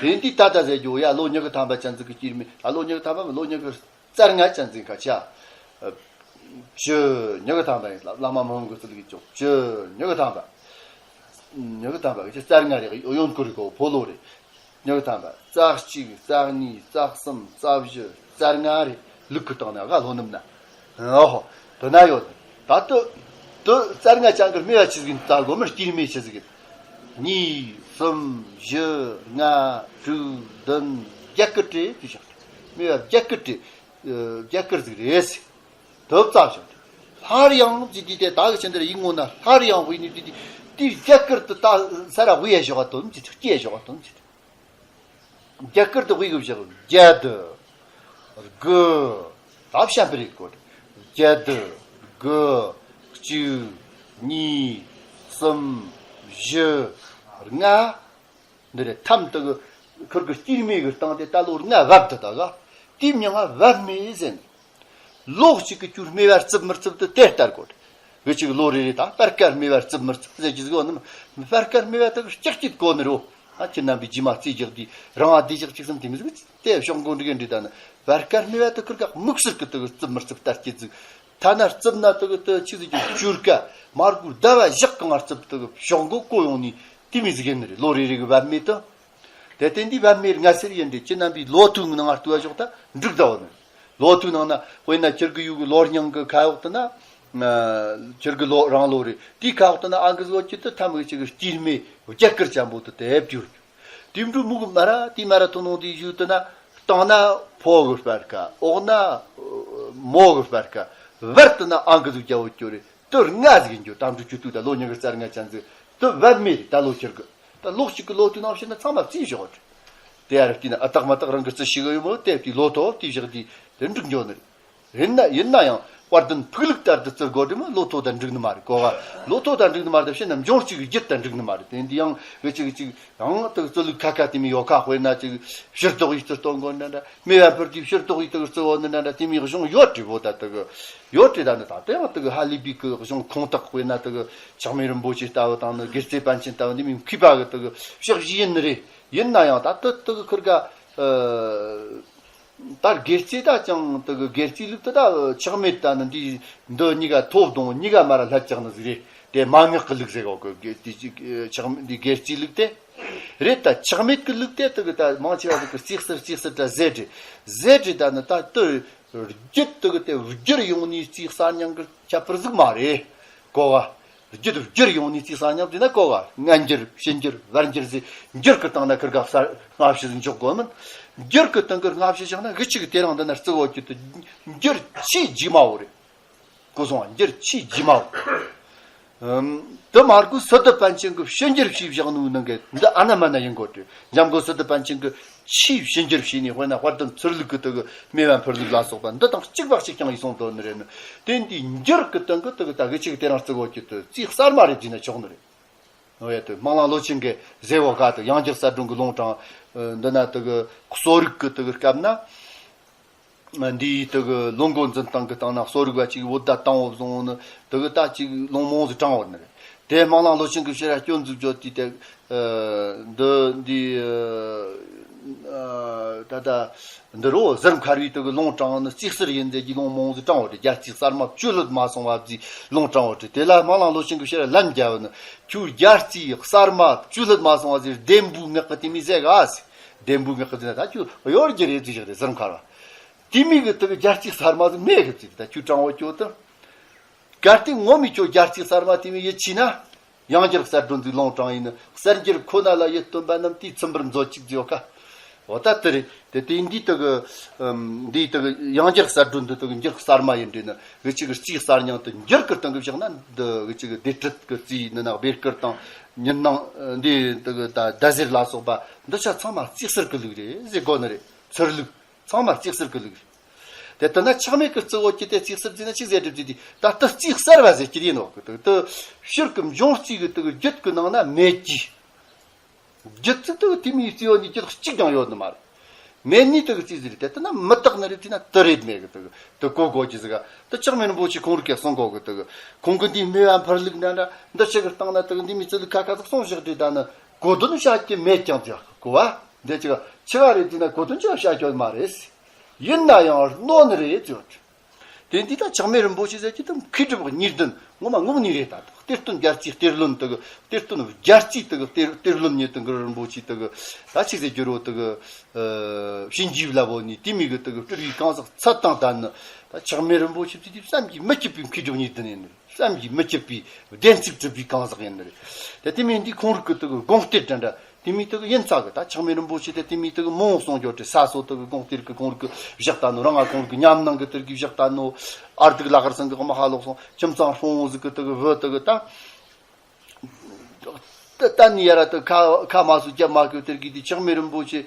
དེ་འདི་ད་ལྟ་ཟེར་རྒྱུ་ཡ་ལོ་ཉི་གི་ཐམ་པ་ཅན་ཟིག་གི་སྐྱིར་མེ་ད་ལོ་ཉི་གི་ཐམ་པ་མི་ལོ་ཉི་གི་རྩ་ལྔ་ཅན་ཟིག་ཁ་ཆ། བཅུ་ཉི་གི་ཐམ་པ་ཡིན། བླ་མ་མི་ཕམ་གི་རྩི་ལུགས་ཀྱི་བཅུ་ཉི་གི་ཐམ་པ། ཉི་གི་ཐམ་པ་གི་རྩ་ལྔ་རེད། གཡོན་སྐོར་རེད་གོ་ཕོ་ལོ་རེད། ཉི་གི་ཐམ་པ་རྩ་གཅིག་རྩ་གཉིས་རྩ་གསུམ་རྩ་བཞི་རྩ་ལྔ་རེད། ལུག་གི་སྟེང་ནས་ག་ལྷོ་ནུབ་ན། ཨོ་ཧོ། དེ་ན་ཡོད། ད་དུ་དུ་རྩ་ལྔ་ཅན་གི་སྨྲས་པ་ཆི་ཟིག་ཡིན་ལྟ་དགོས་མི་སྐྱིར་མེ་ཆི་ཟིག་ཡིན། གཉིས་གསུམ་བཞི་ལྔ་དྲུག་བདུན་བརྒྱད་སྐུར་བྲིས་དུས་བཞག་སྨྲས་པ་བརྒྱད་སྐུར་བྲིས། བརྒྱད་སྐུར་ཟིག་རེད། དུ་རྩ་བཞག་སླར་ཡང་ཅི་དུས་དེ་ད་གི་ཆེན་དེར་ཡིག་ངོ་ན་སླར་ཡང་དབུས་ནས་དུས་དུས་དུས་བརྒྱད་སྐུར་དུ་ད་ས་ར་དབུས་ཡ་ཞོག་དོན་ཅི་ཐུགས་སྐྱེ་ཞོག་དོན་ཅི། བརྒྱད་སྐུར་དུ་དབུས་གི་བཞག་བརྒྱད་དུ་དགུ་ད་བཤད་པ་རེད་གོ་བརྒྱད་དུ་དགུ་གཅིག་གཉིས་གསུམ་ བཞི། ལྔ། འདི་རེད། ཐམ་དུ་གི་ཁུར་གི་སྐྱེས་སྨེ་གི་སྟེང་དེ་ད་ལོ་ལྔ་བབ་དུ་ད་ག་དེའི་མྱིང་ང་བབ་སྨེ་ཟེར། ལོ་གཅིག་གི་ཅུར་སྨེ་བ་རྩུབ་མི་རྩུབ་དུ་དེ་ལྟར་གོ། གི་ཅིག་ལོ་རེ་རེ་ད་སྤར་ཁ་སྨེ་བ་རྩུབ་མི་རྩུབ་ཟེར་གྱི་ཟིག་ཡོད་ནི། སྤར་ཁ་སྨེ་བ་དག་ལྕགས་ཀྱིས་གོ་ནི་རོ། ཨ་ཁྱེད་རྣམ་པའི་རྗེས་མ་རྩིས་རྒྱག་དུས་རང་ཨ་དེ་ཞག་གཅིག་ཙམ་དེ་མི་ཟིག་དེ་ཤོག་མགོ་འདྲི་གི་འདྲི་ད་ནི། སྤར་ཁ་སྨེ་བ་དག་ཁུར་ག་དམིགས་བསལ་གི་དག་རྩུབ་མི་རྩུབ་ལྟར་སྐྱེ་ཟིག་ཐ་ན་རྩུབ་ན་དག་དུ་ཆི་ཟིག་གི་ཅུར་ཀ་མར་གུ་ཟླ་བ་ཞག་གང་རྩུབ་དག་ཤོག་མགོ་གོ་ཡོང་ནི་དེ་མི་ཟིག་ཡིན་ནི་རེད། ལོ་རེ་རེ་གི་བབ་སྨེ་དུ། དེ་དེ་འདི་བབ་སྨེ་ལྔ་སེར་ཡིན་འདྲི་ཁྱེད་རྣམ་པའི་ལོ་ཐོའི་ནང་ལྟོས་ཞོག་ད་འགྲིག་ད་བ་ནི། ལོ་ཐོའི་ནང་ན་དཔེར་ན་ཁྱེད་གི་ཡུལ་གི་ལོ་རྙིང་གི་ཁ་འོག་ཏུ་ན། ཁྱེད་གི་ལོ་རང་ལོ་རེད། དེའི་ཁ་འོག་ཏུ་ན་ཨང་གི་བཟོ་ཅི་དུ་ཐམ་གི་ཅིག་གི་སྐྱེས་སྨེ་རྒྱ་གར་ཅན་པོ་དུ་དེབ་གྱུར། དེ་འབྲུ་མུ་གི་མ་ར་དེ་མ་ར་ཐོ་ནོ་དེའི་ཡུལ་དུ་ན། སྟེང་ན་ཕོ་གི་སྤར་ཁ། འོག་ན་མོ་གི་སྤར་ཁ། བར་དུ་ན་ཨང་གི་ཟུག་རྒྱ་བོ་གྱུར་རེད། དུ་ལྔ་ཟིག་ཡིན་རྒྱུ་དམ་འབྲུ་ཆུ་ཏུ་ད་ལོ་ཉི་གི་རྩ་ལྔ་ཅན་ཟིག་དུ་བབ་སྨེ་རེད། ད་ལོ་ཁྱེར་གི་ད་ལོ་གཅིག་གི་ལོ་དུས་ནང་བཤད་ན་ཚང་མ་རྩིས་ཞོག་རེད། དེ་ཡར་བལྟས་ན་ཨ་ཏག་མ་ཏག་རང་གི་རྩི་ཤེས་གི་ཡོད་མོད་དེ་བལྟས་ལོ་ཐོ་དེ་བཞག་དེ་དེ་འགྲིག་འགྱོ་ནི་རེད། ཡིན་ན་ཡིན་ན་ཡང་དཔལ་ལྡན་ཕུག་ལུགས་ལྟར་དུ་བརྩི་དགོས་དྲི་མ་ལོ་ཐོ་དང་འགྲིག་ནི་མ་རེད་གོ་བ། ལོ་ཐོ་དང་འགྲིག་ནི་མ་རེད་དེ་བཤད་ན་འབྱུང་གཅིག་གི་རྒྱུད་དང་འགྲིག་ནི་མ་རེད། དེ་འདི་ཡང་གི་ཅིག་ཅིག་ཡང་དུ་རྩི་ལུགས་ཁ་ཁ་དེ་མི་ཡོད་ཁ་དཔེར་ན་ཅིག་ཕྱིར་ལྡོག་ཡིག་ཏུ་གཏོང་དགོས་ན་འདྲ། སྨེ་བ་འཕུར་དུས་ཕྱིར་ལྡོག་ཡིག་ཏུ་རྩི་བོ་ནི་འདྲ་འདྲ་དེ་མི་གཞུང་ཡོད་དྲི་བོ་ད་དུ་གི་ཡོད་དྲི་ད་ནི་ད་དུ་ཡང་དུ་གི་ཧ་ལས་པའི་གི་གཞུང་ཁུངས་དག་དཔེར་ན་དུ་གི་ཆགས་མེད་རིན་པོ་ཆེ་ལྟ་བུ་དང་ནི་དགེ་རྩེ་པཎ་ཆེན་ལྟ་བུ་འདི་མི་མཁས་པ་གི་དུ་གི་ཕྱག་བཞེས་ཡིན་ནི་རེད། ཡིན་ན་ཡང་ད་དུ་དུ་གི་ཁུར་ག་ད་དགེ་རྩེ་ད་ཅང་དུ་གི་དགེ་རྩེའི་ལུགས་དུ་ད་ཆགས་མེད་ད་ནི་འདི་འདི་གཉིས་ཀ་ཐོབ་དང་གཉིས་ཀ་མ་ར་ལྷད་ཅག་ནི་ཟིག་རེད། དེ་མ་ངག་གི་ལུགས་ཟེར་གོ་གི་དགེ་དེ་ཅིག་ཆགས་མེད་འདི་དགེ་རྩེའི་ལུགས་དེ་རེད། ད་ཆགས་མེད་ཀྱི་ལུགས་དེ་དུ་གི་ད་མང་ཆེ་བ་ཟིག་གི་རྩིས་གསར་རྩིས་གསར་ད་ཟེར་དྲི་ཟེར་དྲི་ད་ནི་ད་དུ་རྒྱུད་དུ་གི་དེ་བསྒྱུར་ཡོང་ནི་རྩིས་གསར་རྙིང་གི་ཁྱད་པར་ཟིག་མ་རེད་གོ་ག་རྒྱུད་བསྒྱུར་ཡོང་ནས་རྩིས་གསར་རྙིང་དེ་ན་གོ་བ། སྔ་འགྱུར་ཕྱི་འགྱུར་བར་འགྱུར་ཟེར་འགྱུར་གི་སྟེང་ན་ཁིར་ག་གསར་སྔ་ཕྱི་ཟིག་འཇོག་དགོས་མིན། འགྱུར་གི་སྟེང་གི་སྔ་ཕྱི་བཞག་ན་གི་ཅིག་དེ་རིང་འདི་ན་རྩི་བོ་ཁྱོད་དུ་འགྱུར་ཆེས་རྗེས་མ་བོ་རེད། གོ་སོང་བ། འགྱུར་ཆེས་རྗེས་མ་བོ། ཨམ། དུ་མར་གོ་སི་ཏུ་པཎ་ཆེན་གི་ཕྱི་འགྱུར་ཞེས་བཞག་ནོ་ནང་གི་འདི་ཨ་ན་མ་ན་ཡིན་དགོས་ཏེ། འཇམ་མགོན་སི་ཏུ་པཎ་ཆེན་གི་ཆེས་ཕྱི་འགྱུར་བྱས་ནས་དཔེར་ན་དཔལ་ལྡན་ཚུར་ལུགས་ཀྱི་དུ་གི་སྨེ་བ་འཕུར་ལུགས་ལ་སོགས་པ་འདི་དང་གཅིག་པ་གཅིག་རྐྱང་ཡིན་གསུངས་དོན་ནི་རེད་ནི། དེ་འདི་འགྱུར་གྱི་སྟེང་གི་དུ་གི་ད་གི་ཅིག་དེ་རིང་རྩི་བོ་ཁྱོད་དུ་རྩིས་གསར་མ་རེད་བྲིས་ན་ཆོག་ནི་རེད། འོ་ཡ་དུ་སྨོན་ལམ་ལོ་ཆེན་གི་ཟེར་བོ་ག་དུ་ཡང་འགྱུར་གསར་སྒྲོན་གི་ལུང་དྲངས། འདི་ན་དུ་གི་གསོ་རིག་གི་དུ་གི་སྐབས་ན། འདིའི་དུ་གི་ལོ་འགོ་འཛིན་སྟངས་ཀྱི་སྟེང་ན་གསོ་རིག་པ་གཅིག་བོད་ཟླ་དང་པོ་བཟུང་ནི་དུ་གི་ད་གཅིག་ལུང་མང་ཟིག་དྲངས་བར་ནི་རེད། དེ་སྨོན་ལམ་ལོ་ཆེན་གྱི་ཕྱིར་སྐྱོན་འཛུགས་བརྗོད་དུས་དེ། འདི་འདི་ད་ལྟ་འདི་རོ་ཟུར་མཁར་བའི་དུ་གི་ལུང་དྲངས་ནི་རྩིས་གསར་ཡིན་ཟེར་གྱི་ལུང་མང་ཟིག་དྲངས་བར་རེད། རྒྱལ་རྩིས་གསར་མ་བཅུ་ལྷོད་མ་སོང་བ་ཟིག་ལུང་དྲངས་བར་རེད། དེ་ལ་སྨོན་ལམ་ལོ་ཆེན་གྱི་ཕྱིར་ལན་བརྒྱབ་ནི་ཁྱོད་རྒྱལ་རྩིས་གསར་མ་བཅུ་ལྷོད་མ་སོང་བ་ཟིག་ལྡེམ་བུའི་ངག་གི་དེ་མི་ཟེར་ག་ཟེར། ལྡེམ་བུའི་ངག་གི་ཟེར་ན་ད་ཁྱོད་གཡོར་གྱི་རེད་ཟེར་བཞག་རེད་ཟུར་མཁར་བ། དེ་མིན་གྱི་དུ་གི་རྒྱལ་རྩིས་གསར་མ་ཟིག་མེད་གི་ཟིག་ད་ཁྱོད་དྲང་བོ་ཁྱོད་དུ། གལ་ཏེ་ངོ་མི་ཁྱོད་རྒྱལ་རྩིས་གསར་མ་དེ་མིན་ཡིད་ཆེས་ན། ཡང་འགྱུར་གསར་སྒྲོན་ཟིག་ལུང་དྲངས་ཡིན་ནི། གསར་འགྱུར་ཁོ་ན་ལ་ཡིད་རྟོན་པ་རྣམས་དེའི་ཚིམ་པར་མཛོད་ཅིག་ཟེར་ཡོད་ཀ་འོ་ད་དེ་རེད། དེ་དེ་འདིའི་དུ་གི་འདིའི་དུ་གི་ཡང་འགྱུར་གསར་སྒྲོན་འདི་དུ་གི་འགྱུར་གསར་མ་ཡིན་འདྲེ་ནི་གི་ཅིག་རྩིས་གསར་རྙིང་དུ་འགྱུར་གི་སྟེང་གི་བཞག་ན་འདི་གི་ཅིག་སྡེ་ཁྲིད་གི་རྩིས་ནི་ན་སྦེ་བསྐུར་དང་ཉིན་ནང་འདི་དུ་གི་ད་ཟླ་ཟེར་ལ་སོགས་པ་འདི་ཆ་ཚང་མ་རྩིས་གསར་གི་ལུགས་རེད་ཟེར་དགོས་ནི་རེད། ཚུར་ལུགས། ཚང་མ་རྩིས་གསར་གི་ལུགས་རེད། དེ་ལྟ་ན་ཆགས་མེད་ཀྱི་རྩི་བོ་ཁྱོད་དེ་རྩིས་གསར་བརྩིས་ན་ཅི་ཟེར་སྒྲུབ་རྩིས་དེ་ད་ལྟ་རྩིས་གསར་བ་ཟེར་གྱི་ཡིན་ནོ་གི་དུ་དུ་ཕྱིར་གི་འབྱུང་རྩིས་གི་དུ་གི་རྒྱུད་གི་ནང་ན་མེད་ཀྱི། རྒྱུད་ཚིག་དུ་དེ་མིའི་རྩི་བོ་ནི་རྒྱུད་གཅིག་ཀྱང་ཡོད་ནི་མ་རེད། མེད་ནི་དུ་གི་རྩིས་ཟེར་དེ་ལྟ་ན་མི་རྟག་ནི་རེད་བརྩིས་ན་དུ་རེད་མེད་གི་དུ་གི་དུ་གོ་དགོས་ཀྱི་ཟིག་ག་དུ་ཆགས་མེད་རིན་པོ་ཆེ་ཁོང་རིག་གི་གསུང་གོ་གི་དུ་གི་ཁོང་གི་འདི་སྨེ་བ་འཕུར་ལུགས་འདྲ་འདྲ་འདི་ཆེ་གི་སྟེང་ན་དུ་གི་འདི་མི་རྩི་ལུགས་ཁ་ཁ་ཟིག་གསུང་བཞག་དུས་ད་ནི་གོ་དོན་བཤད་ཀྱི་མེད་ཀྱང་ཟེར་གོ་བ། འདི་ཅིག་ཆི་ག་རེད་ཟེར་ན་གོ་དོན་ཅི་བཤད་ཀྱི་ཡོད་མ་རེད། ཡིན་ན་ཡང་རྣོ་ནི་རེད་ཟེར། དེ་འདི་ད་ཆགས་མེད་རིན་པོ་ཆེ་ཟེར་གྱི་དུ་མཁས་གྲུབ་གཉིས་ལྡན་ངོ་མ་ངོ་མ་ནི་རེད། ད་གཏེར་སྟོན་རྒྱལ་རྩིས་གཏེར་བློན་དུ་གི་གཏེར་སྟོན་རྒྱལ་རྩིས་དུ་གི་གཏེར་གཏེར་བློན་ཉིད་དུ་གི་རིན་པོ་ཆེ་དུ་གི་ད་ཆི་ཟེར་རྒྱུ་རོ་དུ་གི་ཕྱིན་རྒྱས་ལ་བོ་ནི་དེ་མི་གི་དུ་གི་སྤྲུལ་བའི་གང་ཟག་ཚད་དང་ལྡན་ནི་ད་ཆགས་མེད་རིན་པོ་ཆེ་ཚིག་དེ་བསམ་གྱིས་མི་ཁྱབ་པའི་མཁས་གྲུབ་གཉིས་ལྡན་ཡིན་ནི། བསམ་གྱིས་མི་ཁྱབ་པའི་བདེན་ཚིག་གྲུབ་པའི་གང་ཟག་ཡིན་ནི་རེད། དེ་དེ་མིན་འདི་ཁོང་རིག་གི་དུ་གི་དགོངས་གཏེར་འདྲ་འདྲ་དེ་མིན་དུ་གི་ཡིན་ཚ་གི་ད་ཆགས་མེད་རིན་པོ་ཆེ་དེ་དེ་མིན་དུ་གི་མང་གསུང་རྒྱུ་དེ་ས་སོ་དུ་གི་དགོངས་གཏེར་གི་ཁོང་རིག་གི་བཞག་ད་ནོ་རང་ང་ཁོང་རིག་གི་ཉམས་སྣང་གི་དེར་གི་བཞག་ད་ནོ་ཨར་དུ་ལ་ཧར་སང་གི་དམག་ཧ་ལོག་སོང་ཁྱིམ་ཚང་ཧྲོང་ཟིག་གི་དུ་གི་བུ་དུ་གི་ད། ད་ད་ནི་ཡ་ར་དུ་ཁ་ཁ་མ་སུ་རྒྱབ་མ་གི་དེར་གི་དེ་ཆགས་མེད་རིན་པོ་ཆེ།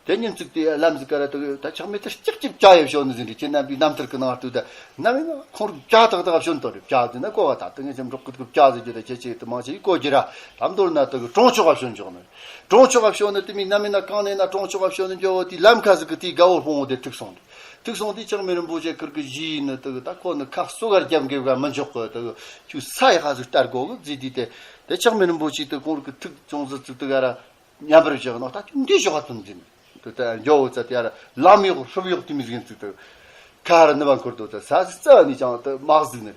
དེ་ཉིན་ཚིག་དེ་ལམ་ཟིག་ག་ར་དུ་ད་ཆག་མེད་དུ་ཀྱག་ཀྱག་བྱ་ཡེ་བྱོན་ནི་ཟིན་རེད། ཁྱེད་རྣམ་པའི་རྣམ་ཐར་གི་ནང་དུ་ད་ནམ་ཡིན་ན་ཁོང་རུ་བྱ་ཏག་ཏག་བྱོན་དོ་རེད། བྱ་ཟིན་ན་གོ་བ་ད་དུ་ངས་ཅམ་འབྲོག་གི་བྱ་ཟིན་རྒྱུ་ད་ཁྱེད་ཆེ་དུ་མང་ཆེ་ཡི་གོ་རྒྱུ་ར། ད་མདོར་ན་དུ་གྲོང་ཆོག་ག་བྱོན་འཇོག་ནི། གྲོང་ཆོག་ག་བྱོན་ནི་དུ་མི་ནམ་ཡིན་ན་གང་ནས་ན་གྲོང་ཆོག་ག་བྱོན་ནི་འཇོག་དེ་ལམ་ཁ་ཟིག་གི་དེའི་དགའ་བོ་སྤོང་བོ་དེ་ཐུག་སོང་རེད། ཐུག་སོང་དེ་ཆག་མེད་རིན་པོ་ཆེ་ཁུར་གི་གཞི་ནི་དུ་ད་ཁོ་ནི་ཁ་གསོ་གར་རྒྱབ་འགེབ་ག་མི་འཇོག་གི་དུ་ཁྱུ་ས་ཡི་ཧ་ཟིག་ལྟར་གོ་གི་ཟིག་དེ་དེ་དེ་ཆག་མེད་རིན་པོ་ཆེ་དུ་ཁོང་རུ་གི་ཐུག་ཅུང་ཟིག་ཚུགས་དུ་ག་ར། ཉམས་པར་བཞག་ནོ་ད་ཁྱོད་འདི་ཞོག་ཐོན་འཛིན། དེ་ལྟར་འགྱོ་བོ་ཚ་དེ་ཡར་ལམ་གཡོག་སྲུབ་གཡོག་དེ་མི་ཟིག་ཡིན་ཚུལ་དུ། ཁ་ར་ནི་བ་འཁོར་དོ་ཚ་ས་སི་རྩ་ནི་ཅང་དུ་མག་ཟིག་ནི།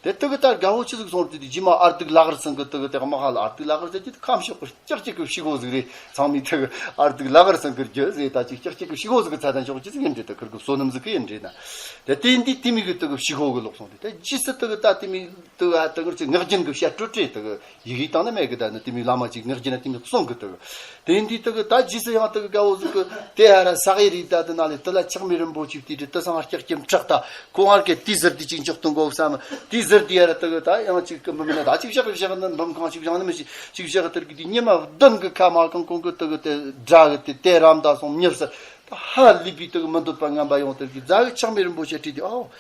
དེ་དུ་གི་ད་དགའ་བོ་ཆི་ཟིག་སོང་དུས་དེ་རྗེས་མ་ཨར་དུག་ལག་རི་སང་གི་དུ་གི་དེ་མ་ཧ་ལ་ཨར་དུག་ལག་རི་ཟེར་གྱི་དུ་ཁམ་ཤོག་གི་ཀྱག་ཀྱག་གི་ཕྱི་སྒོ་ཟིག་རེད། ཚང་མི་དུ་གི་ཨར་དུག་ལག་རི་སང་གི་རྒྱུ་ཟེར་ད་ཅིག་ཀྱག་ཀྱག་གི་ཕྱི་སྒོ་ཟིག་གི་ཚ་དང་ཤོག་ཅི་ཟིག་ཡིན་དེ་དུ་ཁུར་གི་བསོད་ནམས་ཟིག་གི་ཡིན་རེད་ན། དེ་དེ་འདི་དེ་མི་གི་དུ་གི་ཕྱི་སྒོ་གི་ལོག་སོང་དེ་དེ་རྗེས་སུ་དུ་གི་ད་དེ་མི་དུ་ག་དུ་གི་ཅི་ངག་རྒྱུན་གི་བཤད་སྤྲོད་བྲིས་དུ་གི། ཡི་གེ་བཏང་ན་མེད་གི། ད་ནི་དེ་མོའི་བླ་མ་ཅིག་ངག་རྒྱུན་ན་དེ་མོའི་གསུང་གི་དུ། དེ་འདི་དུ་གི་ད་རྗེས་སུ་ཡང་དུ་གི་དགའ་བོ་ཟིག་གི་དེ་ཧ་ར་ས་གི་རི་ད་དུ་ན་ལེ་དུ་ལ་ཆག་མེད་རིན་པོ་ཆེ་དེ་དུ་དུ་སང་ཀྱག་ཀྱམ་ཁྲག་ད་ཁོ་ཧར་གི་དེ་ཟུར་དེ་ཅིག་འཇོག་ཏུ་འགོ་བསམ། དེ་ཟུར་དེ་ཧ་ར་དུ་གི་ད་ཡང་ཅིག་གི་མི་མིན་ན་ད་ཅིག་བཞག་བཞག་ན་འབུམ་ཁང་ཅིག་བཞག་ན་མི་ཤི་ཅིག་བཞག་དུ་གི་དེ་ཉི་མ་བདུན་གི་ཁ་མ་གང་གང་གི་དུ་གི་དེ་དགྲ་གི་དེ་དེ་རམ་ད་སོང་མྱུར་ས། ད་ཧ་ལས་པའི་དུ་གི་མི་འདོད་པ་ངན་པ་ཡོང་དུ་གི་རྫ་གི་ཆག་མེད་རིན་པོ་ཆེ་བྲིས་དེ་ཨོ།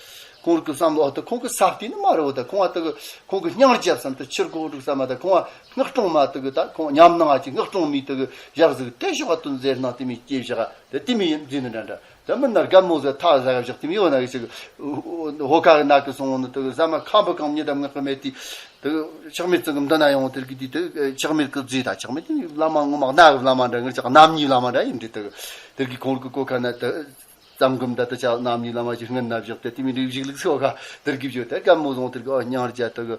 ཁོང་གི་བསམ་བློ་ཨོ་ད་ཁོང་གི་ས་བལྟས་ནི་མ་རེད། ད་ཁོང་ཨ་ད་གི་ཁོང་གི་སྙིང་རྗེ་བསམ་དུ་ཕྱིར་གོ་འགྲོ་བསམ་མ་ད་ཁོང་ཨ་སྔགས་སྲུང་མ་ད་གི་ད་ཁོང་ཉམས་སྣང་ཨ་ཅིག་སྔགས་སྲུང་མི་ད་གི་ཡག་ཟིག་དེ་ཤོག་ཨ་དུ་མཛེར་སྣང་དེ་མི་སྐྱེ་བཞག་ཨ་དེ་དེ་མི་ཡིན་འཛིན་ནི་འདྲ་འདྲ། ད་མི་ན་རྒན་མོ་ཟེར་ཐག་ཟ་ག་བཞག་དེ་མི་ཡོད་ན་གི་ཅིག་ཧོ་ཁ་གི་ནག་གི་སོང་ནི་ད་གི་ཟ་མ་ཁམ་པ་གང་ཉེ་དམ་ངག་གི་མེད་དེ་ད་གི་ཆག་མེད་ཙང་གི་འདི་ན་ཡོང་དེར་གི་དེ་ད་གི་ཆག་མེད་གི་རྫས་ད་ཆག་མེད་དེ་བླ་མ་ངོ་མ་ནག་གི་བླ་མ་འདྲ་ངར་ཅག་རྣམ་གཉིས་བླ་མ་འདྲ་ཡིན་དེ་ད་གི་དེར་གི་ཁོང་གི་གོ་ཁ་ན་ད། ཙམ་གུམ་ད་ལྟ་ཅག་རྣམ་གཉིས་བླ་མ་གྱི་སྔུན་ན་བཞག་སྟེ་དེ་མི་འདྲའི་བཞུགས་ལུགས་སོགས་ཀ་དེར་གི་བརྗོད་དེ་སྐམ་མོ་བཟུང་དེར་གི་ཨ་སྙིང་རྗེ་དེ་གི་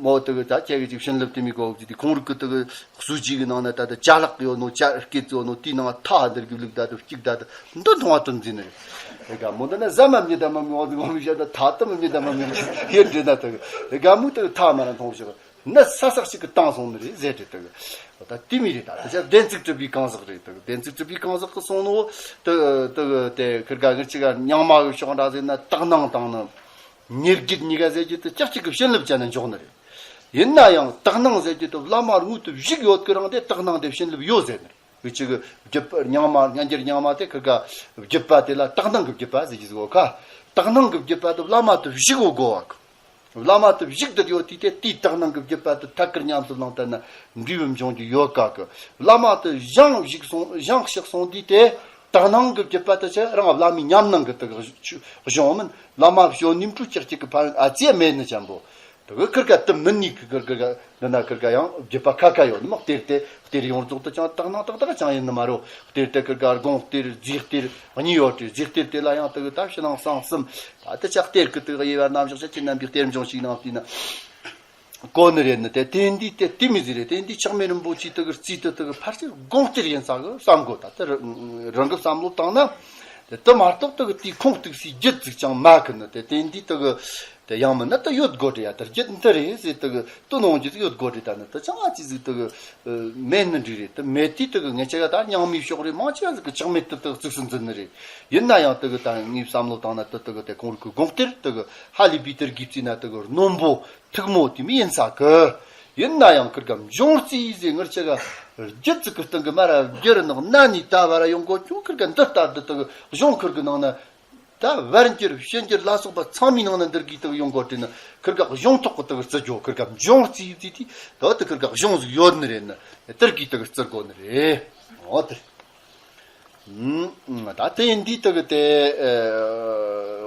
མོ་དེ་གི་ད་ཁྱེད་ཀྱི་ཅིག་བྱིན་རླབས་དེ་མི་གོ་གི་དེ་ཁོང་རིག་གི་དེ་གི་གསོ་བྱེད་ཀྱི་ནང་ན་ད་ལྟ་ཅ་ལག་ཡོད་ནོ་ཅ་སྐེད་ཡོད་ནོ་དེའི་ནང་ཐག་དེར་གི་བླུགས་ད་དེ་གཅིག་ད་དེ་འདི་མཐོང་བ་དོན་འཛིན་ནི་རེད། དེ་ག་མོ་འདི་ན་ཟ་མ་མྱི་ད་མ་མྱོང་དེ་ངོ་མི་བཤད་ད་ཐག་དེ་མ་མྱི་ད་མ་མྱོང་ཡེ་འདྲེ་ན་དེ་གི་དེ་ག་མོ་དེ་གི་ཐག་མ་ར་མཐོང་བཞག་ནི་ས་སག་ཅིག་གི་བཏང་སོང་ནི་རེད་ཟེར་དེ་དེ་གི། ད་དེ་མི་རེད་ད། དེ་ཆ་བདེན་ཚིག་གྲུབ་པའི་གང་ཟག་རེད་དེ། བདེན་ཚིག་གྲུབ་པའི་གང་ཟག་གི་སོང་ནོ་དེ་དེ་དེ་ཁིར་ག་ངར་ཅི་ག་རྙིང་མ་གི་ཕྱོགས་འདྲ་ཟེར་ན་དག་སྣང་བཏང་ནི། ཉེར་བརྒྱད་གཉིས་ཀ་ཟེར་རྒྱུ་དེ་ཀྱག་ཀྱག་གི་བྱིན་རླབས་ཅན་ན་འཇོག་ནི་རེད། ཡིན་ན་ཡང་དག་སྣང་ཟེར་རྒྱུ་དེ་བླ་མ་དངོས་དུ་བཞུགས་ཡོད་གི་རང་དེ་དག་སྣང་དེ་བྱིན་རླབས་ཡོད་ཟེར་ནི་རེད། འུ་ཅི་གི་བརྒྱུད་པ་རྙིང་མ་སྔ་འགྱུར་རྙིང་མ་དེ་ཁིར་ག་བརྒྱུད་པ་དེ་ལ་དག་སྣང་གི་བརྒྱུད་པ་ཟེར་རྒྱུ་ཟིག་ཡོད་ཁ། དག་སྣང་གི་བརྒྱུད་པ་དེ་བླ་མ་དེ་བཞུགས་ཡོད་དགོས་བ་གི། བླ་མ་དེ་བཞུགས་བསྡད་ཡོད་དུས་དེ་དེའི་དག་སྣང་གི་བརྒྱུད་པ་དེ་ཐད་ཀར་ཉམས་སུ་བླངས་བསྡད་ན་འབྲས་བུ་འབྱུང་རྒྱུ་ཡོད་ག་གི། བླ་མ་དེ་བཞེངས་བཞུགས་སོང་བཞེངས་གཤེགས་སོང་དུས་དེ་དག་སྣང་གི་བརྒྱུད་པ་དེ་ཆ་རང་བླ་མའི་ཉམས་སྣང་གི་དེ་གཞུང་མིན། བླ་མ་བྱོན་ནིམ་གྲུ་ཅག་ཅིག་གི་ཕན་ཨ་ཙི་མེད་ནི་ཅན་པོ། དེ་གི་ཁིར་ཀ་དེ་མིན་ནི་གི་གི་གི་འདི་ན་ཁིར་ཀ་ཡང་བརྒྱུད་པ་ཁ་ཁ་ཡོད་ནི་མ། གཏེར་དེ་གཏེར་ཡོངས་རྫོགས་དེ་ཅང་དག་སྣང་ཏག་ཏག་ཅང་ཡིན་ནི་མ་རོ། གཏེར་དེ་ཁིར་ཀ་དགོངས་གཏེར་རྫས་གཏེར་གཉིས་ཡོད་དེ། རྫས་གཏེར་དེ་ལ་ཡང་དེ་གི་ད་ཕྱི་ནང་གསང་གསུམ། ད་དེ་ཆ་གཏེར་གི་དེ་གི་དབྱེ་བ་རྣམ་གཞག་ཆ་ཁྱེད་རྣམ་པའི་གཏེར་འབྱུང་ཞིག་ནང་དེ་ན་གོ་ནི་རེད་ནི། དེ་དེ་འདི་དེ་དེ་མི་ཟེར་རེད། དེ་འདི་ཆག་མེད་རིན་པོ་ཆེ་དེ་གི་རྩིས་དེ་དེ་གི་ཕལ་ཆེར་དགོངས་གཏེར་ཡིན་ས་གི་བསམ་དགོས། ད་དེ་རང་གི་བསམ་བློ་བཏང་ན་དེ་དེ་མ་གཏོགས་དེ་གི་དེའི་ཁུངས་གཏུགས་སའི་རྒྱུ་ཟིག་ཅང་མ་གི་ནི། དེ་དེ་འདི་དེ་གི་དེ་ཡང་མིན་ན་དེ་ཡོད་དགོས་རེད་ཡ། དེ་རྒྱུ་འདི་རེད་ཟེར་དེ་གི་དེ་ནོང་རྒྱུ་ཡོད་དགོས་རེད། ད་ནི་དེ་ཅང་ཨ་ཙི་ཟིག་དེ་གི་མེད་ནི་འདྲ་རེད། དེ་མེད་དུས་དེ་གི་ངེད་ཅག་ག་ད་རྙིང་མའི་ཕྱོགས་རེད་མང་ཆེ་ཟིག་གི་ཆག་མེད་དེ་དེ་གི་བཙུགས་སུ་འཛིན་ནི་རེད། ཡིན་ན་ཡང་དེ་གི་ད་ངའི་བསམ་བློ་བཏང་ན་དེ་དེ་གི་དེ་ཁོང་རིག་གི་དགོངས་གཏེར་དེ་གི་ཧ་ལས་པའི་དེར་གི་བརྩིས་ན་དེ་གི་རྣོན་པོ་ཐུགས་མོ་དེ་མི་ཡིན་ས་གི། ཡིན་ན་ཡང་ཁིར་ག་འབྱུང་རྩིས་ཟེར་ངར་ཆ་ག་རྒྱུད་ཚིག་གི་སྟེང་གི་མ་ར་རྒྱུ་རུ་ནག་ན་ནི་ད་བ་ར་ཡོང་གོ་ཁྱོང་། ཁིར་ག་འདི་ལྟར་དུ་དེ་གི་གཞུང་ཁིར་གི་ནང་ན། ད་བར་འགྱུར་ཕྱི་འགྱུར་ལ་སོགས་པ་ཚང་མའི་ནང་ན་འདིར་གི་དག་ཡོང་དགོས་དྲན་ན་ཁིར་ག་གཞུང་ཐོག་གི་དག་བརྩི་རྒྱུ། ཁིར་ག་འབྱུང་རྩིས་ཡིན་ཚེ་དེ་ད་དེ་ཁིར་ག་གཞུང་ཟིག་ཡོད་ནི་རེད་ན་དེར་གི་དག་བརྩི་དགོས་ནི་རེད། འོ་དེ་ད་དེ་ཡིན་དུས་དག་དེ་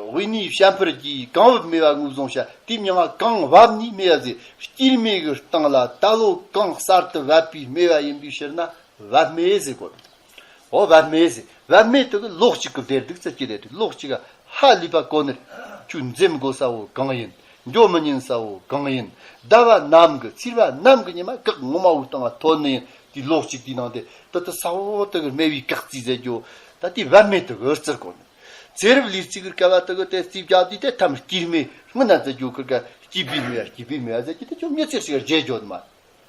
དབུས་ནས་བྱམས་པར་གྱིས་གང་བབ་མེད་པ་ངོས་བཟུང་བྱ། དེའི་མྱིང་ང་གང་བབ་ནས་མེད་པ་ཟེར། སྐྱེད་མེད་གི་སྟེང་ལ་ད་ལོ་གང་གསར་དུ་བབ་པའི་མེད་པ་ཡིན་པའི་ཕྱིར་ན། བབ་མེད་ཟེར་གོ། འོ་བབ་མེད་ཟེར། བབ་མེད་དེ་གི་ལོགས་གཅིག་གི་བདེར་སྡུག་ཙི་གི་རེད། ལོགས་གཅིག་ག་ཧ་ལས་པ་གོ་ནི། ཁྱོད་འཛེམ་དགོས་ས་བོ་གང་ཡིན། འགྱོ་མི་ཉན་ས་བོ་གང་ཡིན། ཟླ་བ་ནམ་གི་ཚེས་པ་ནམ་གི་ཉི་མ་གག་ངོ་མ་བོའི་སྟེང་ང་ཐོན་ནི་ཡིན། དེ་ལོགས་གཅིག་དེའི་ནང་དེ་དེ་དེ་ས་བོ་དེ་གི་སྨེ་བའི་གག་རྩིས་ཟེར་རྒྱུ། ད་དེ་བབ་མེད་དེ་གི་རྩིར་གོ་ནི། ཚེ་རབས་ལས་རྩིས་གི་སྐལ་བ་དེ་གི་དེ་རྩིས་བརྒྱབ་དུས་དེ་ཐམ་སྐྱེད་མེད་སྔོན་ན་ཟེར་རྒྱུ་ཁིར་ག་སྐྱེད་པའི་མེད་སྐྱེད་པའི་མེད་ཟེར་རྒྱུ་དེ་ཁྱོད་མྱི་ཚེ་ཞིག་རྗེས་འགྱོ་ནི་མ།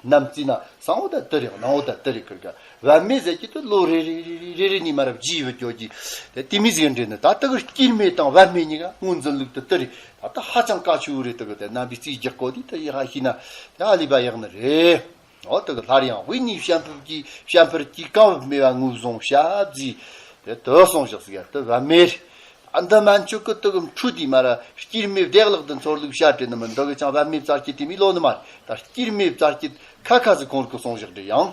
ནམ་རྩིས་ན་སང་བོ་ད་དེ་རེད། གནངས་བོ་ད་དེ་རེད། ཁིར་ག་བབ་མེད་ཟེར་གྱི་དེ་ལོ་རེ་རེ་རེ་རེ་རེ་རེ་ནས་མ་རབས་རྗེས་བུད་འགྱོ་གི། དེ་དེ་མི་ཟིག་འདྲེ་ནི་ད་ལྟ་གི་སྐྱེད་མེད་དང་བབ་མེད་གཉིས་ཀ་ངོས་འཛིན་ལུགས་དེ་དེ་རེད། ད་ལྟ་ཧ་ཅང་དཀའ་ཆེ་བོ་རེད། དེ་གི་དེ་རྣམ་པའི་རྩིས་རྒྱག་གོ་དེ་དེ་ཡི་ཧ་ཤེས་ན་དེ་ཧ་ལས་པ་ཡག་ནི་རེད། འོ་དེ་གི་སླར་ཡང་དབུས་ནས་བྱམས་པར་གྱིས་བྱམས་པར་གྱིས་གང་བབ་མེད་པ་ངོས་བཟུང་བྱ་བཟེས། དེ་དུ་སོང་བཞག་ཟིག་ཡ་དུ་བ་མེར། ཨ་འདི་མན་ཆོད་གི་དུ་གི་འཕྲུལ་དེ་མ་ར་སྐྱེར་མེད་བདེ་བླག་ཏུ་འཚོ་ལུགས་བྱ་དྲི་ནི་མི་འདུག་གི་ཅང་བ་མེད་བཙལ་སྐྱེ་དེ་མི་ལོ་ནི་མ་རེད། ད་སྐྱེར་མེད་བཙལ་སྐྱེ་ཁ་ཁ་ཟིག་ཁོང་རིག་གི་སོང་བཞག་དྲི་ཡང་།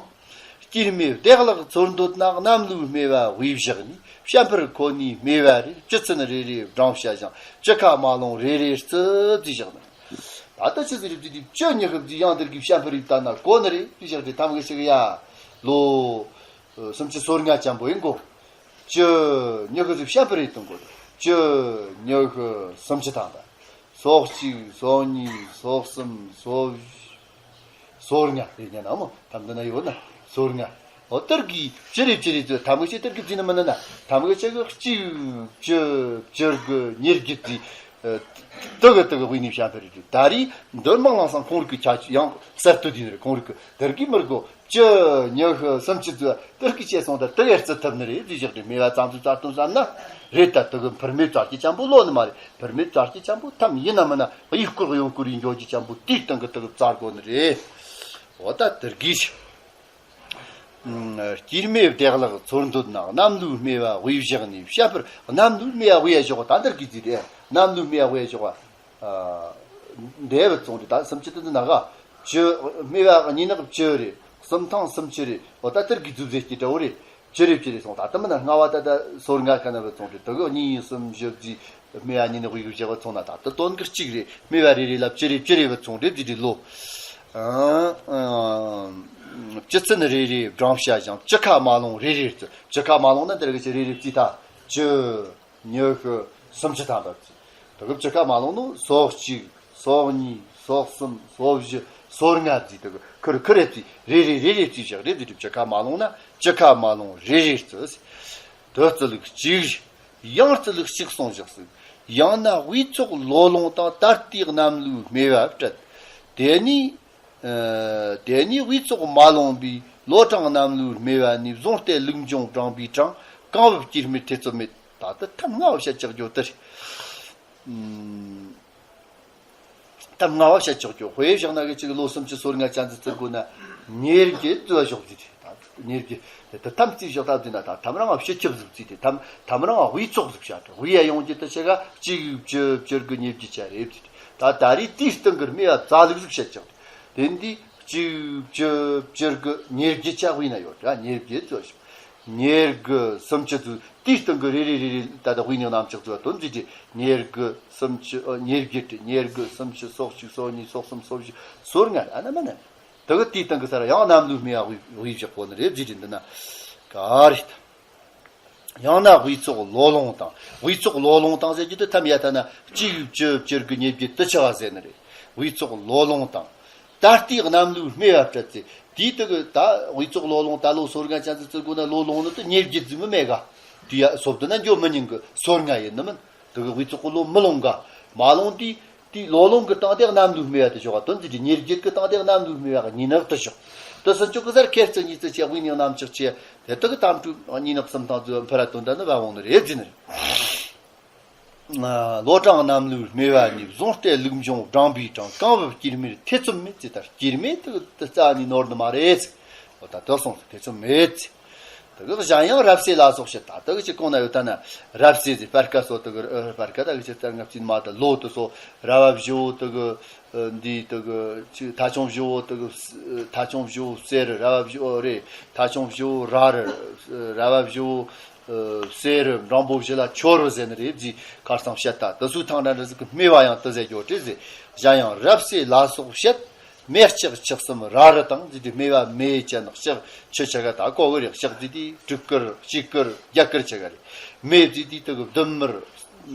སྐྱེར་མེད་བདེ་བླག་འཚོལ་འདོད་ན། གནམ་ལུས་སྨེ་བ་དབུས་བཞག་ནས། བཤད་པར་ཁོ་ནའི་སྨེ་བ་རེར། ཅི་ཚུན་རེ་རེ་བགྲང་བྱ་ཞིང་། ཅི་ཁ་མ་ལོང་རེ་རེ་རྩི་བརྩིས་བཞག་ནས། ད་ལྟ་ཆི་ཟིག་རེད་བརྩིས་དུས་བཅུ་ཉི་ཤུ་བརྩིས་ཡང་འདིར་གི་བཤད་པར་རིག་ལྟ་ན་གོ་ནི་རེད་བརྩིས་བཞག་དེ་ཐམ་གི་ཞིག་ཡ། ལོ། སུམ་ཅུ་སོ་ལྔ་ཅན་པོ་ཡིན་གོ། བཅུ་ཉི་ཤུ་ཟིག་བཤད་པར་རིག་གཏོང་གོ། བཅུ་ཉི་ཤུ་སུམ་ཅུ་དང་ད། སོ་གཅིག་སོ་གཉིས་སོ་གསུམ་སོ་བཞི། སོ་ལྔ་རེད་ཉན་ན་མོ་ཐམ་འདི་ན་ཡོད་ན་སོ་ལྔ། འོ་ཏིར་གི་ཅི་རེད་ཅི་རེད་ཅི་ཐམ་གི་ཅི་ཏིར་གི་ཅི་ནི་མི་ནི་ན་ཐམ་གི་ཅི་གི་གཅིག་བཅུ་བཅུ་དགུ་ཉེར་བརྒྱད་ཅི། ཏི་གི་ཏི་གི་དབུས་ནས་བཤད་པ་རེད། ད་རེས་འདོན་མང་ལང་སང་ཁོང་རིག་གི་ཁྱ་ཡང་གསར་གཏོད་དུས་ནི་རེད། ཁོང་རིག་གི་ཏིར་གི་མི་རྒོ་བཅུ་ཉི་ཤུ་སུམ་ཅུ་ཙི་ཏིར་གི་ཅི་སོང་ད་ཏི་གི་རྩི་ཐུབ་ནི་རེད་ཅི་བཞག་དེ་སྨེ་བ་ཙམ་ཙི་ཙར་དུ་བསམ་ན་རེད། ད་ཏི་གི་ཕུར་མེད་ཙར་གི་ཅན་པོ་ལོ་ནི་མ་རེད། ཕུར་མེད་ཙར་གི་ཅན་པོ་ཐམ་ཡིན་ན་མིན་ན་གཡུག་སྐོར་གཡོན་སྐོར་ཡིན་འཇོག་གི་ཅན་པོ་དེའི་སྟེང་གི་ཏི་གི་བཙལ་དགོ་ནི་རེད། འོ་ད་དེར་གིས། སྐྱེར་མེད་བདེ་བླག་འཚོལ་འདོད་ན། གནམ་ལུས་སྨེ་བ་དབུས་བཞག་ནས། བཤད་པར་གནམ་ལུས་སྨེ་བ་དབུས་བཞག་ད་འདིར་གིས་ཟིག་རེད། གནམ་ལུས་སྨེ་བ་དབུས་བཞག་པ། འདས་པའི་ཚོང་རེད། ད་སུམ་ཅུ་དེ་འདི་ན་ག་བཅུ། སྨེ་བ་གཉིས་ནག་བཅུ་རེད། གསུམ་ཐང་སུམ་ཅུ་རེད། འོ་ད་དེར་གིས་རྫུ་ཟེར་གྱི་འདྲ་བོ་རེད། ཅི་རེད་ཅི་རེད་སོང་། ད་ལྟ་མིན་ན་སྔ་བ་ད་ལྟ་སོ་ལྔ་ཁ་ན་བུད་སོང་རེད། དེ་གི་གཉིས་གསུམ་བཞི་བརྩིས་སྨེ་བ་གཉིས་ནི་དབུས་གི་བཞག་པ་སོང་ན་ད་ལྟ་དོན་གི་གཅིག་རེད། སྨེ་བ་རེ་རེ་ལ་ཅི་རེད་ཅི་རེད་བུད་སོང་རེད་ཅི་རེད་ལོ། ཅི་ཚུན་རེ་རེ་བགྲང་བྱ་ཞིང་། ཅི་ཁ་མ་ལོང་རེ་རེ་རྩི། ཅི་ཁ་མ་ལོང་ན་འདིར་གི་ཅི་རེ་རེ་བརྩིས་ད་བཅུ་ཉི་ཤུ་སུམ་ཅུ་ཐམ་པ་བརྩི། དེ་གི་ཅི་ཁ་མ་ལོང་ནོ་སོ་གཅིག་སོ་གཉིས། སོ་གསུམ། སོ་བཞི། སོ་ལྔ་བརྩིས། དེ་གི་ཁུར་ཁུར་རེ་བརྩིས། རེ་རེ་རེ་རེ་བརྩིས་བཞག་རེ་བརྩིས། ཅི་ཁ་མ་ལོང་ན་ཅི་ཁ་མ་ལོང་རེ་རེ་བརྩི། དུ་བརྩི་ལུགས་གཅིག་ཡང་བརྩི་ལུགས་གཅིག་གསུངས་བཞག་ཟིག་ཡང་ན་དབུས་ཚོགས་ལོ་ལོང་དང་། ད་ལྟའི་གནམ་ལུས་སྨེ་བ་སྤྲད། དེ་ནས། ཨ། དེ་ནས་དབུས་ཚོགས་མ་ལོངས་པའི། ལོ་གྲངས་གནམ་ལུས་སྨེ་བ་ནས། བཟུང་སྟེ་ལུགས་འབྱུང་བགྲངས་པའི་གྲངས། གང་བབ་སྐྱེར་མེད་ཐེ་ཚོམ་མེད། ད་ལྟ་ཐམ་ལྔ་བ་བཤད་ཀྱག་རྒྱུ་དེ་རེད། ཐམ་ལྔ་བ་བཤད་ཆོག་ཀྱོ། དཔེ་བཞག་ན་གི་ཅིག་ལོ་སུམ་ཅུ་སོ་ལྔ་ཅན་ཟིག་བརྩི་དགོས་ན་ཉེར་བརྒྱད་བརྩི་བ་ཞོག་ཟིག་རེད། ད་ཉེར་བརྒྱད་དེ་ཐམ་བརྩིས་བཞག་ད་བརྩིས་ན་ད་ཐམ་རང་ང་སྤྱི་ཁྱབ་ཟིག་བརྩིས་ཏེ་ཐམ་ཐམ་རང་ང་དབུས་ཚོགས་ཟིག་བྱ་དྲ་དབུས་ཡ་ཡོང་རྒྱུ་དེ་ཆེ་ག་གཅིག་བཅུ་བཅུ་དགུ་ཉེར་བརྒྱད་ཆ་རེད་བརྩིས་ཏེ། ད་ད་རེས་དེའི་སྟེང་གི་སྨེ་བ་བཙལ་ལུགས་ཟིག་བཤད་ཀྱང་དེ་འདི་གཅིག་བཅུ་བཅུ་དགུ་ཉེར་བརྒྱད་ཆ་དབུས་ན་ཡོད་དྲ་ཉེར་བརྒྱད་བརྩི་བ་ཞོག་ཉེར་དགུ་སུམ་ཅུ་ཙི་དེའི་སྟེང་གི་རེ་རེ་རེ་རེ་ད་ལྟ་དབུས་ནས་རྣམ་གཅིག་ཙི་བ་དོན་ཟིག་དེ་ཉེར་དགུ་སུམ་ཅུ། ཨ། ཉེར་བརྒྱད་དེ་ཉེར་དགུ་སུམ་ཅུ་སོ་གཅིག་སོ་གཉིས་སོ་གསུམ་སོ་བཞི་སོ་ལྔ་རེད། ཨ་ན་མ་ན་དེ་གི་དེའི་སྟེང་གི་ས་ར་ཡང་གནམ་ལུས་སྨེ་བ་དབུས་བཞག་པོ་ནི་རེད་ཟིག་དེ་འདི་ན་ག་རེད། ཡང་ན་དབུས་ཚོགས་ལོ་ལོང་དང་། དབུས་ཚོགས་ལོ་ལོང་དང་ཟེར་རྒྱུ་དེ་ཐམ་ཡ་ཐ་ན་གཅིག་བཅུ་བཅུ་དགུ་ཉེར་བརྒྱད་དུ་ཆ་བ་ཟེར་ནི་རེད། དབུས་ཚོགས་ལོ་ལོང་དང་། ད་ལྟའི་གནམ་ལུས་སྨེ་བ་སྤྲད་ཚེ་དེའི་དུ་གི་ད་དབུས་ཚོགས་ལོ་ལོང་ད་ལོ་སོ་ལྔ་ཅན་ཟིག་བརྩི་དགོས་ན་ལོ་ལོང་ནི་དུ་ཉེར་བརྒྱད་ཟིག་མི་མེད་ག་དེ་ཡ་སོབ་དུ་ན་འགྱོ་མི་ཉིན་གི་སོ་ལྔ་ཡིན་ནི་མིན། དུ་གི་དབུས་ཚོགས་གི་ལོ་མི་ལོང་ག་མ་ལོང་དུས་དེའི་ལོ་ལོང་གི་སྟེང་དེ་གནམ་ལུས་སྨེ་བ་དུ་ཞོག་ག་དོན་ཟིག་དེ་ཉེར་བརྒྱད་གི་སྟེང་དེ་གནམ་ལུས་སྨེ་བ་གི་ཉིན་ནག་དུ་ཞོག་དུ་སུ་ཅོག་གི་སར་ཁེར་རྩི་གཉིས་རྩི་ཆེ་དབུས་ནས་གནམ་ལྕགས་ཆེ་དེ་དུ་གི་དམ་ཕྲུག་གཉིས་ནག་གསུམ་ཐང་ཚོ་འཕུར་ར་དོན་དག་ནི་བ་འོང་ནི་རེད་ཟིན་རེད། ལོ་གྲངས་གནམ་ལུས་སྨེ་བ་ནས། བཟུང་སྟེ་ལུགས་འབྱུང་བགྲངས་པའི་གྲངས། གང་བབ་སྐྱེར་མེད་ཐེ་ཚོམ་མེད་ཅེས་ལྟར། སྐྱེར་མེད་དུ་དུ་རྩ་ནས་ནོར་ནི་མ་རེད། འོ་ད་དུ་སོང་ཐེ་ཚོམ་མེད། དུ་གི་གཞན་ཡང་རབ་གསལ་ལ་སོགས་བཤད། ད་དུ་གི་ཅི་གོང་ན་ཡོད་ད་ན་རབ་གསལ་ཟེར་སྤར་ཁ་སོ་དུ་གི་ཨ་སྤར་ཁ་ད་གི་ཅི་ལྟར་ངབ་ཅིན་མ་ད་ལོ་དུ་སོ་ར་བ་བཞི་བོ་དུ་གི་འདི་དུ་གི་ཅི་ཐ་ཆུང་བཞི་བོ་དུ་གི་ཐ་ཆུང་བཞི་བོ་གསེར་ར་བ་བཞི་བོ་རེད། ཐ་ཆུང་བཞི་བོ་ར་རི་ར་བ་བཞི་བོ། གསེར་རི་འབྲང་པོ་བཞི་ལ་ཆོ་རི་ཟེར་ནི་རེད་ཟེར་ཁར་སང་བཤད། ད་དུ་སུའི་ཐང་འདྲ་འདྲ་ཟིག་གི་སྨེ་བ་ཡང་དུ་ཟེར་རྒྱོ་དྲི་ཟེར། གཞན་ཡང་རབ་གསལ་ལ་སོགས་བཤད། སྨེ་ལྕགས་ཆུ་གསུམ་ར་རི་དང་ཟེར་དུས་སྨེ་བ་མེ་ཅན་ལྕགས་ཆུ་ཆ་ག་ད་གོ་གི་རེད། ལྕགས་ཟེར་དུས་དྲུག་དཀར་གཅིག་དཀར་རྒྱ་དཀར་ཆ་ག་རེད། མེ་ཟེར་དུས་དུ་གི་བདུན་དམར་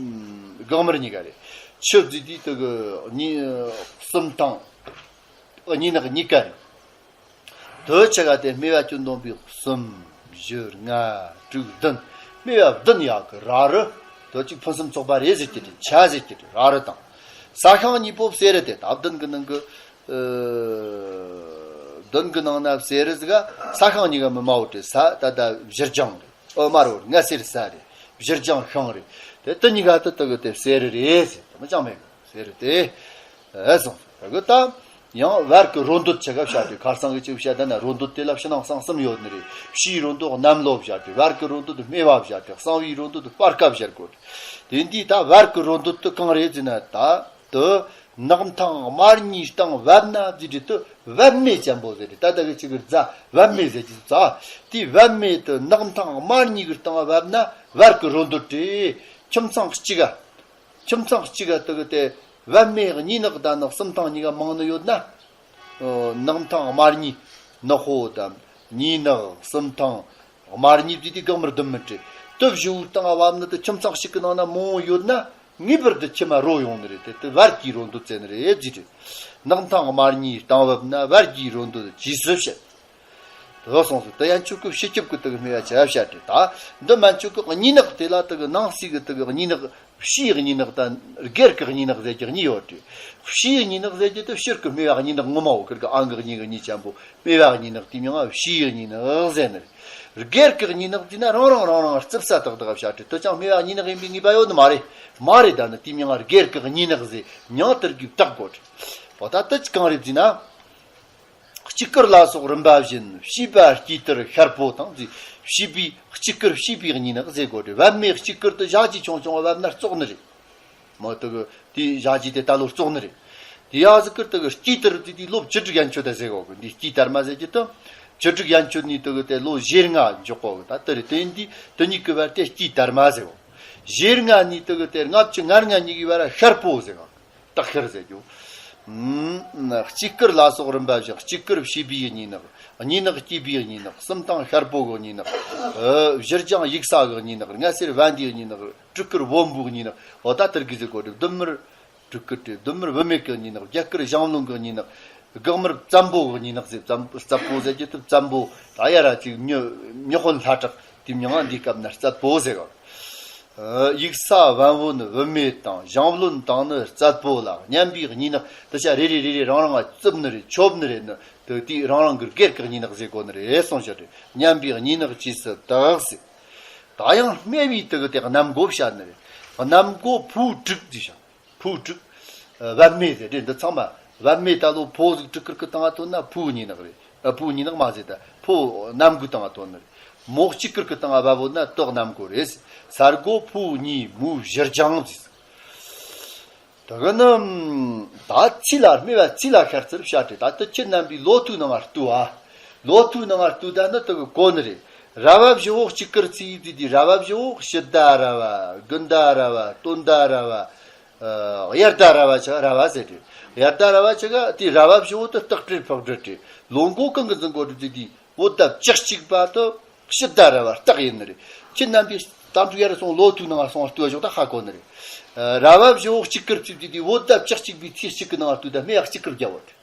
ལྒང་དམར་གཉིས་ཀ་རེད། ཆུ་ཟེར་དུས་དུ་གི་གཉིས་གསུམ་དང་གཉིས་ནག་གཉིས་ཀ་རེད། དོ་ཆ་ག་དེ་སྨེ་བ་གྱོན་འདོན་པའི་གསུམ་བཞི་ལྔ་དྲུག་བདུན། སྨེ་བ་བདུན་ཡག་གི་ར་རི། དོ་གཅིག་ཕུན་སུམ་ཚོགས་པ་རེད་ཟེར་གྱི་རེད། ཆ་ཟེར་གྱི་རེད། ར་རི་དང་། ས་ཤིང་གཉིས་པོ་གསེར་རི་དེ་ད་བདུན་གི་ནང་གི་ཨ་བདུན་གི་ནང་ན་གསེར་རི་ཟིག་ག་ས་ཤིང་གཉིས་ཀ་མི་མ་བོ་དེ་ས་ད་ད་བཞུར་ལྗང་རེད། ཨོ་མ་རོ་ལྔ་སེར་ས་རེད། བཞུར་ལྗང་ཤིང་རེད། དེ་དུ་གཉིས་ཀ་དུ་དུ་གི་དེ་གསེར་རི་རེད་ཟེར། དེ་མི་ཅང་མེད་གི་གསེར་རི་དེ་ཨེ་སོང་། དུ་གི་ད། ཡང་བར་གྱི་རོ་འདོད་ཆ་ག་བཤད་དེ། ཁ་སང་གི་ཅིག་བཤད་ད་ན། རོ་འདོད་དེ་ལ་ཕྱི་ནང་གསང་གསུམ་ཡོད་ནི་རེད། ཕྱིའི་རོ་འདོད་གནམ་ལོ་བཤད་དེ། བར་གྱི་རོ་འདོད་སྨེ་བ་བཤད་དེ། གསང་བའི་རོ་འདོད་སྤར་ཁ་བཤད་དགོས། དེ་འདི་ད་བར་གྱི་རོ་འདོད་དུ་གང་རེད་ཟེར་ན། ད་དུ་ནག་ཐང་དམར་གཉིས་སྟེང་བབས་ན་ཟེར་དུས། དུ་བབས་མེད་ཅན་པོ་ཟེར་དུས། ད་ལྟ་གི་ཅིག་གི་རྫ་བབས་མེད་ཟེར་གྱི་རྫ། དེ་བབས་མེད་དུ་ནག་ཐང་དམར་གཉིས་ཀྱི་སྟེང་བབས་ན་བར་གྱི་རོ་འདོད་དེ། ཁྱིམ་ཚང་གཅིག་ག་ཁྱིམ་ཚང་གཅིག་ག་དུ་གི་དེ་བབས་མེད་གཉིས་ནག་དང་ནག་གསུམ་ཐང་གཉིས་ཀ་མང་ནི་ཡོད་ན། ཨོ། ནག་ཐང་དམར་གཉིས། ནག་པོ་དང་གཉིས་ནག་གསུམ་ཐང་དམར་གཉིས་བརྩིས་ཏེ་གང་མར་བདུན་མི་སྤྲད། དུ་བཞི་བོའི་སྟེང་བབས་ནི་དུ་ཁྱིམ་ཚང་གཅིག་གི་ནང་ན་མང་བོ་ཡོད་ན། ངེས་པར་དུ་ཁྱིམ་མ་རོ་ཡོང་ནི་རེད་དེ། དུ་བར་གྱི་རོ་འདོད་ཟེར་ནི་རེད་ཟེར་དུས། ནག་ཐང་དམར་གཉིས་སྟེང་བབས་ན་བར་གྱི་རོ་འདོད་ཅེས་སུ་བཤད། དུ་སོང་ཟིག། དུ་ཡན་ཆོད་ཀྱི་སྤྱི་ཁྱབ་ཀྱི་དུ་གི་སྨེ་བ་ཆ་བཤད་དེ། ད་འདི་མན་ཆོད་ཀྱི་གཉིས་ནག་དེ་ལ་དུ་གི་ནང་གསེས་ཀྱི་དུ་གི་གཉིས་ནག། ཕྱིའི་གཉིས་ནག་དང་སྒེར་གྱི་གཉིས་ནག་ཟེར་གྱི་གཉིས་ཡོད་དེ། ཕྱིའི་གཉིས་ནག་ཟེར་གྱི་དུ་ཕྱིར་གྱི་སྨེ་བ་གཉིས་ནག་ངོ་མ་འོ། ཁིར་གི་ཨང་གི་གཉིས་གི་གཉིས་ཅན་པོ། སྨེ་བ་གཉིས་ནག་དེ་མིང་ང་ཕྱིའི་གཉིས་ནག་ཟེར་ནི་རེད། སྒེར་གྱི་གཉིས་ནག་དེ་ན་རང་རང་རང་རང་རྩིབ་ས་དག་དག་བཤད་དེ། དུ་ཅང་སྨེ་བ་གཉིས་ནག་ཡིན་པའི་ངེས་པ་ཡོད་ནི་མ་རེད། མ་རེད། ད་ནི་དེ་མིང་ང་སྒེར་གྱི་གཉིས་ནག་ཟེར། མིང་དེར་གི་བཏགས་དགོས་རེད། འོ་ད་དུ་གང་རེད་ཟེར་ན། གཅིག་དཀར་ལ་སོགས་རིམ་པ་བཞིན། བྱིས་པ་དཀྱིལ་དར་ཤར་པོ་དང་ཟེར། བྱིས་པའི་གཅིག་དཀར། བྱིས་པའི་གཉིས་ནག་ཟེར་དགོས་རེད། བབས་མེད་གཅིག་དཀར་དུ་ཞག་གཅིག་ཆུང་ཆུང་བབས་ན་བཙོག་ནི་རེད། མོ་དུ་གི་དེའི་ཞག་གཅིག་དེ་ད་ལོ་བཙོག་ནི་རེད། དེ་ཡ་ཟི་དཀར་དུ་གི་དཀྱིལ་དར་དེ་དེ་ལོ་བཅུ་དྲུག་ཡན་ཆོད་ད་ཟེར་གོ་གི། འདི་དཀྱིལ་དར་མ་ཟེར་གྱི་དུ། བཅུ་དྲུག་ཡན་ཆོད་ནི་དུ་གི་དེ་ལོ་བཞི་ལྔ་འཇོག་གོ་གི། ད་དེ་རེད། དེ་འདི་དེ་གཉིས་ཀྱི་བར་དེ་དཀྱིལ་དར་མ་ཟེར་གོ། བཞི་ལྔ་ནི་དུ་གི་དེ་ལྔ་བཅུ་ང་ལྔ་གཉིས་ཀྱི་བར་ཤར་པོ་ཟེར་གོ། སྟག་ཤར་ཟེར་རྒྱུ། ཨུམ། གཅིག་དཀར་ལ་སོགས་རིམ་པ་བཞིན། གཅིག་དཀར་བྱིས་པའི་གཉིས་ནག། གཉིས་ནག་དཀྱིལ་པའི་གཉིས་ནག། གསུམ་ཐང་ཤར་པོ་གི་གཉིས་ནག། ཨ། བཞིར་སྦྱངས་ཡུག་ས་གི་གཉིས་ནག། ལྔ་སེར་བན་དེའི་གཉིས་ནག། དྲུག་དཀར་བོན་པོའི་གཉིས་ནག། འོ་ད་དེར་གི་ཟེར་གོ་དུ། བདུན་དམར་སྤྲུལ་སྐུ་སྟེ། བདུན་དམར་བུད་མེད་ཀྱི་གཉིས་ནག། བརྒྱད་དཀར་ཞང་བློན་གྱི་གཉིས་ནག། དགུ་དམར་བཙན་པོ་གི་གཉིས་ནག་ཟེར། བཙན་བཙན་པོ་ཟེར་གྱི་དུ་བཙན་པོ། ད་ཡ་ར་ཅིག་མྱི་མྱི་དཔོན་ལྷ་གྲགས་དེ་མྱིང་ང་འདི་སྐབས་ན་རྩད་པོ་ཟེར་ག། ཡུག་ས་བན་བོན་བུད་མེད་དང་། ཞང་བློན་དང་ནི་རྩད་པོ་ལ། མཉམ་པའི་གཉིས་ནག། དུ་ཆ་རེ་རེ་རེ་རེ་རང་རང་ང་རྩུབ་ནི་རེད། ཆོབ་ནི་རེད་ནི། དུ་དེ་རང་རང་གི་སྒེར་གྱི་གཉིས་ནག་ཟེར་གོ་ནི་རེད་གསུངས་བཞག་རེད། མཉམ་པའི་གཉིས་ནག་ཅེས་སུ་བཏགས་ཟེར། ད་ཡང་སྨེ་བའི་དུ་གི་དེ་གནམ་སྒོ་བཤད་ནི་རེད། གནམ་སྒོ་ཕོ་དྲུག་ཅེས་བྱ། ཕོ་དྲུག། ཨ། བབས་མེད་ཟེར་དེ་འདི་ཚང་མ། བབས་མེད་ད་ལོ་ཕོ་ཟིག་དྲུག་དཀར་གི་སྟེང་ང་ཐོན་ན་ཕོ་གཉིས་ནག་རེད། ཨ། ཕོ་གཉིས་ནག་མ་ཟེར། ད་ཕོ་གནམ་སྒོའི་སྟེང་ང་ཐོན་ནི་རེད། མོ་གཅིག་དཀར་གི་སྟེང་ང་བབས་ན་དུ་གནམ་སྒོ་རེད། ས་སྒོ་ཕོ་གཉིས་མོ་བཞིར་སྦྱངས་ཟེར། དེ་གི་ནི་ད་ཚིག་ལ་སྨེ་བ་ཚིག་ལ་ཤར་ཚུལ་བཤད་དེ། ད་དུ་ཁྱེད་རྣམ་པའི་ལོ་ཐོའི་ནང་ང་ལྟོས་ཨ། ལོ་ཐོའི་ནང་ང་ལྟོས་ད་ནི་དུ་གི་གོ་ནི་རེད། ར་བ་བཞི་བོ་གཅིག་དཀར་ཚིག་དེ་དེ། ར་བ་བཞི་བོ་ཕྱི་ཟླ་ར་བ། དགུན་ཟླ་ར་བ། སྟོན་ཟླ་ར་བ། ཨ། དབྱར་ཟླ་ར་བ་ཆ་ར་བ་ཟེར་དེ། དབྱར་ཟླ་ར་བ་ཆ་ག་དེ་ར་བ་བཞི་བོ་དུ་སྟག་སྤྲེལ་ཕག་སྦྲུལ་སྤྲེལ། ལོ་འགོ་གང་གི་འཛིན་གོ་སྒྲུབ་དེ་དེ། བོད་ཟླ་བཅུ་གཅིག་པ་དུ་ཕྱི་ཟླ་ར་བ་སྟག་ཡིན་ནི་རེད། ཁྱེད་རྣམ་པའི་དམ་ཕྲུག་ཡར་སོང་ལོ་ཐོའི་ནང་སོང་ལྟོས་ཞོག་ད་ཧ་གོ་ནི་རེད། ཨ། ར་བ་བཞི་བོ་གཅིག་དཀར་ཚིག་དེ་དེ། བོད་ཟླ་བཅུ་གཅིག་པའི་ཚེས་གཅིག་གི་ནང་ལྟོས་ད་སྨེ་བ་གཅིག་དཀར་རྒྱབ་བོ་དེ།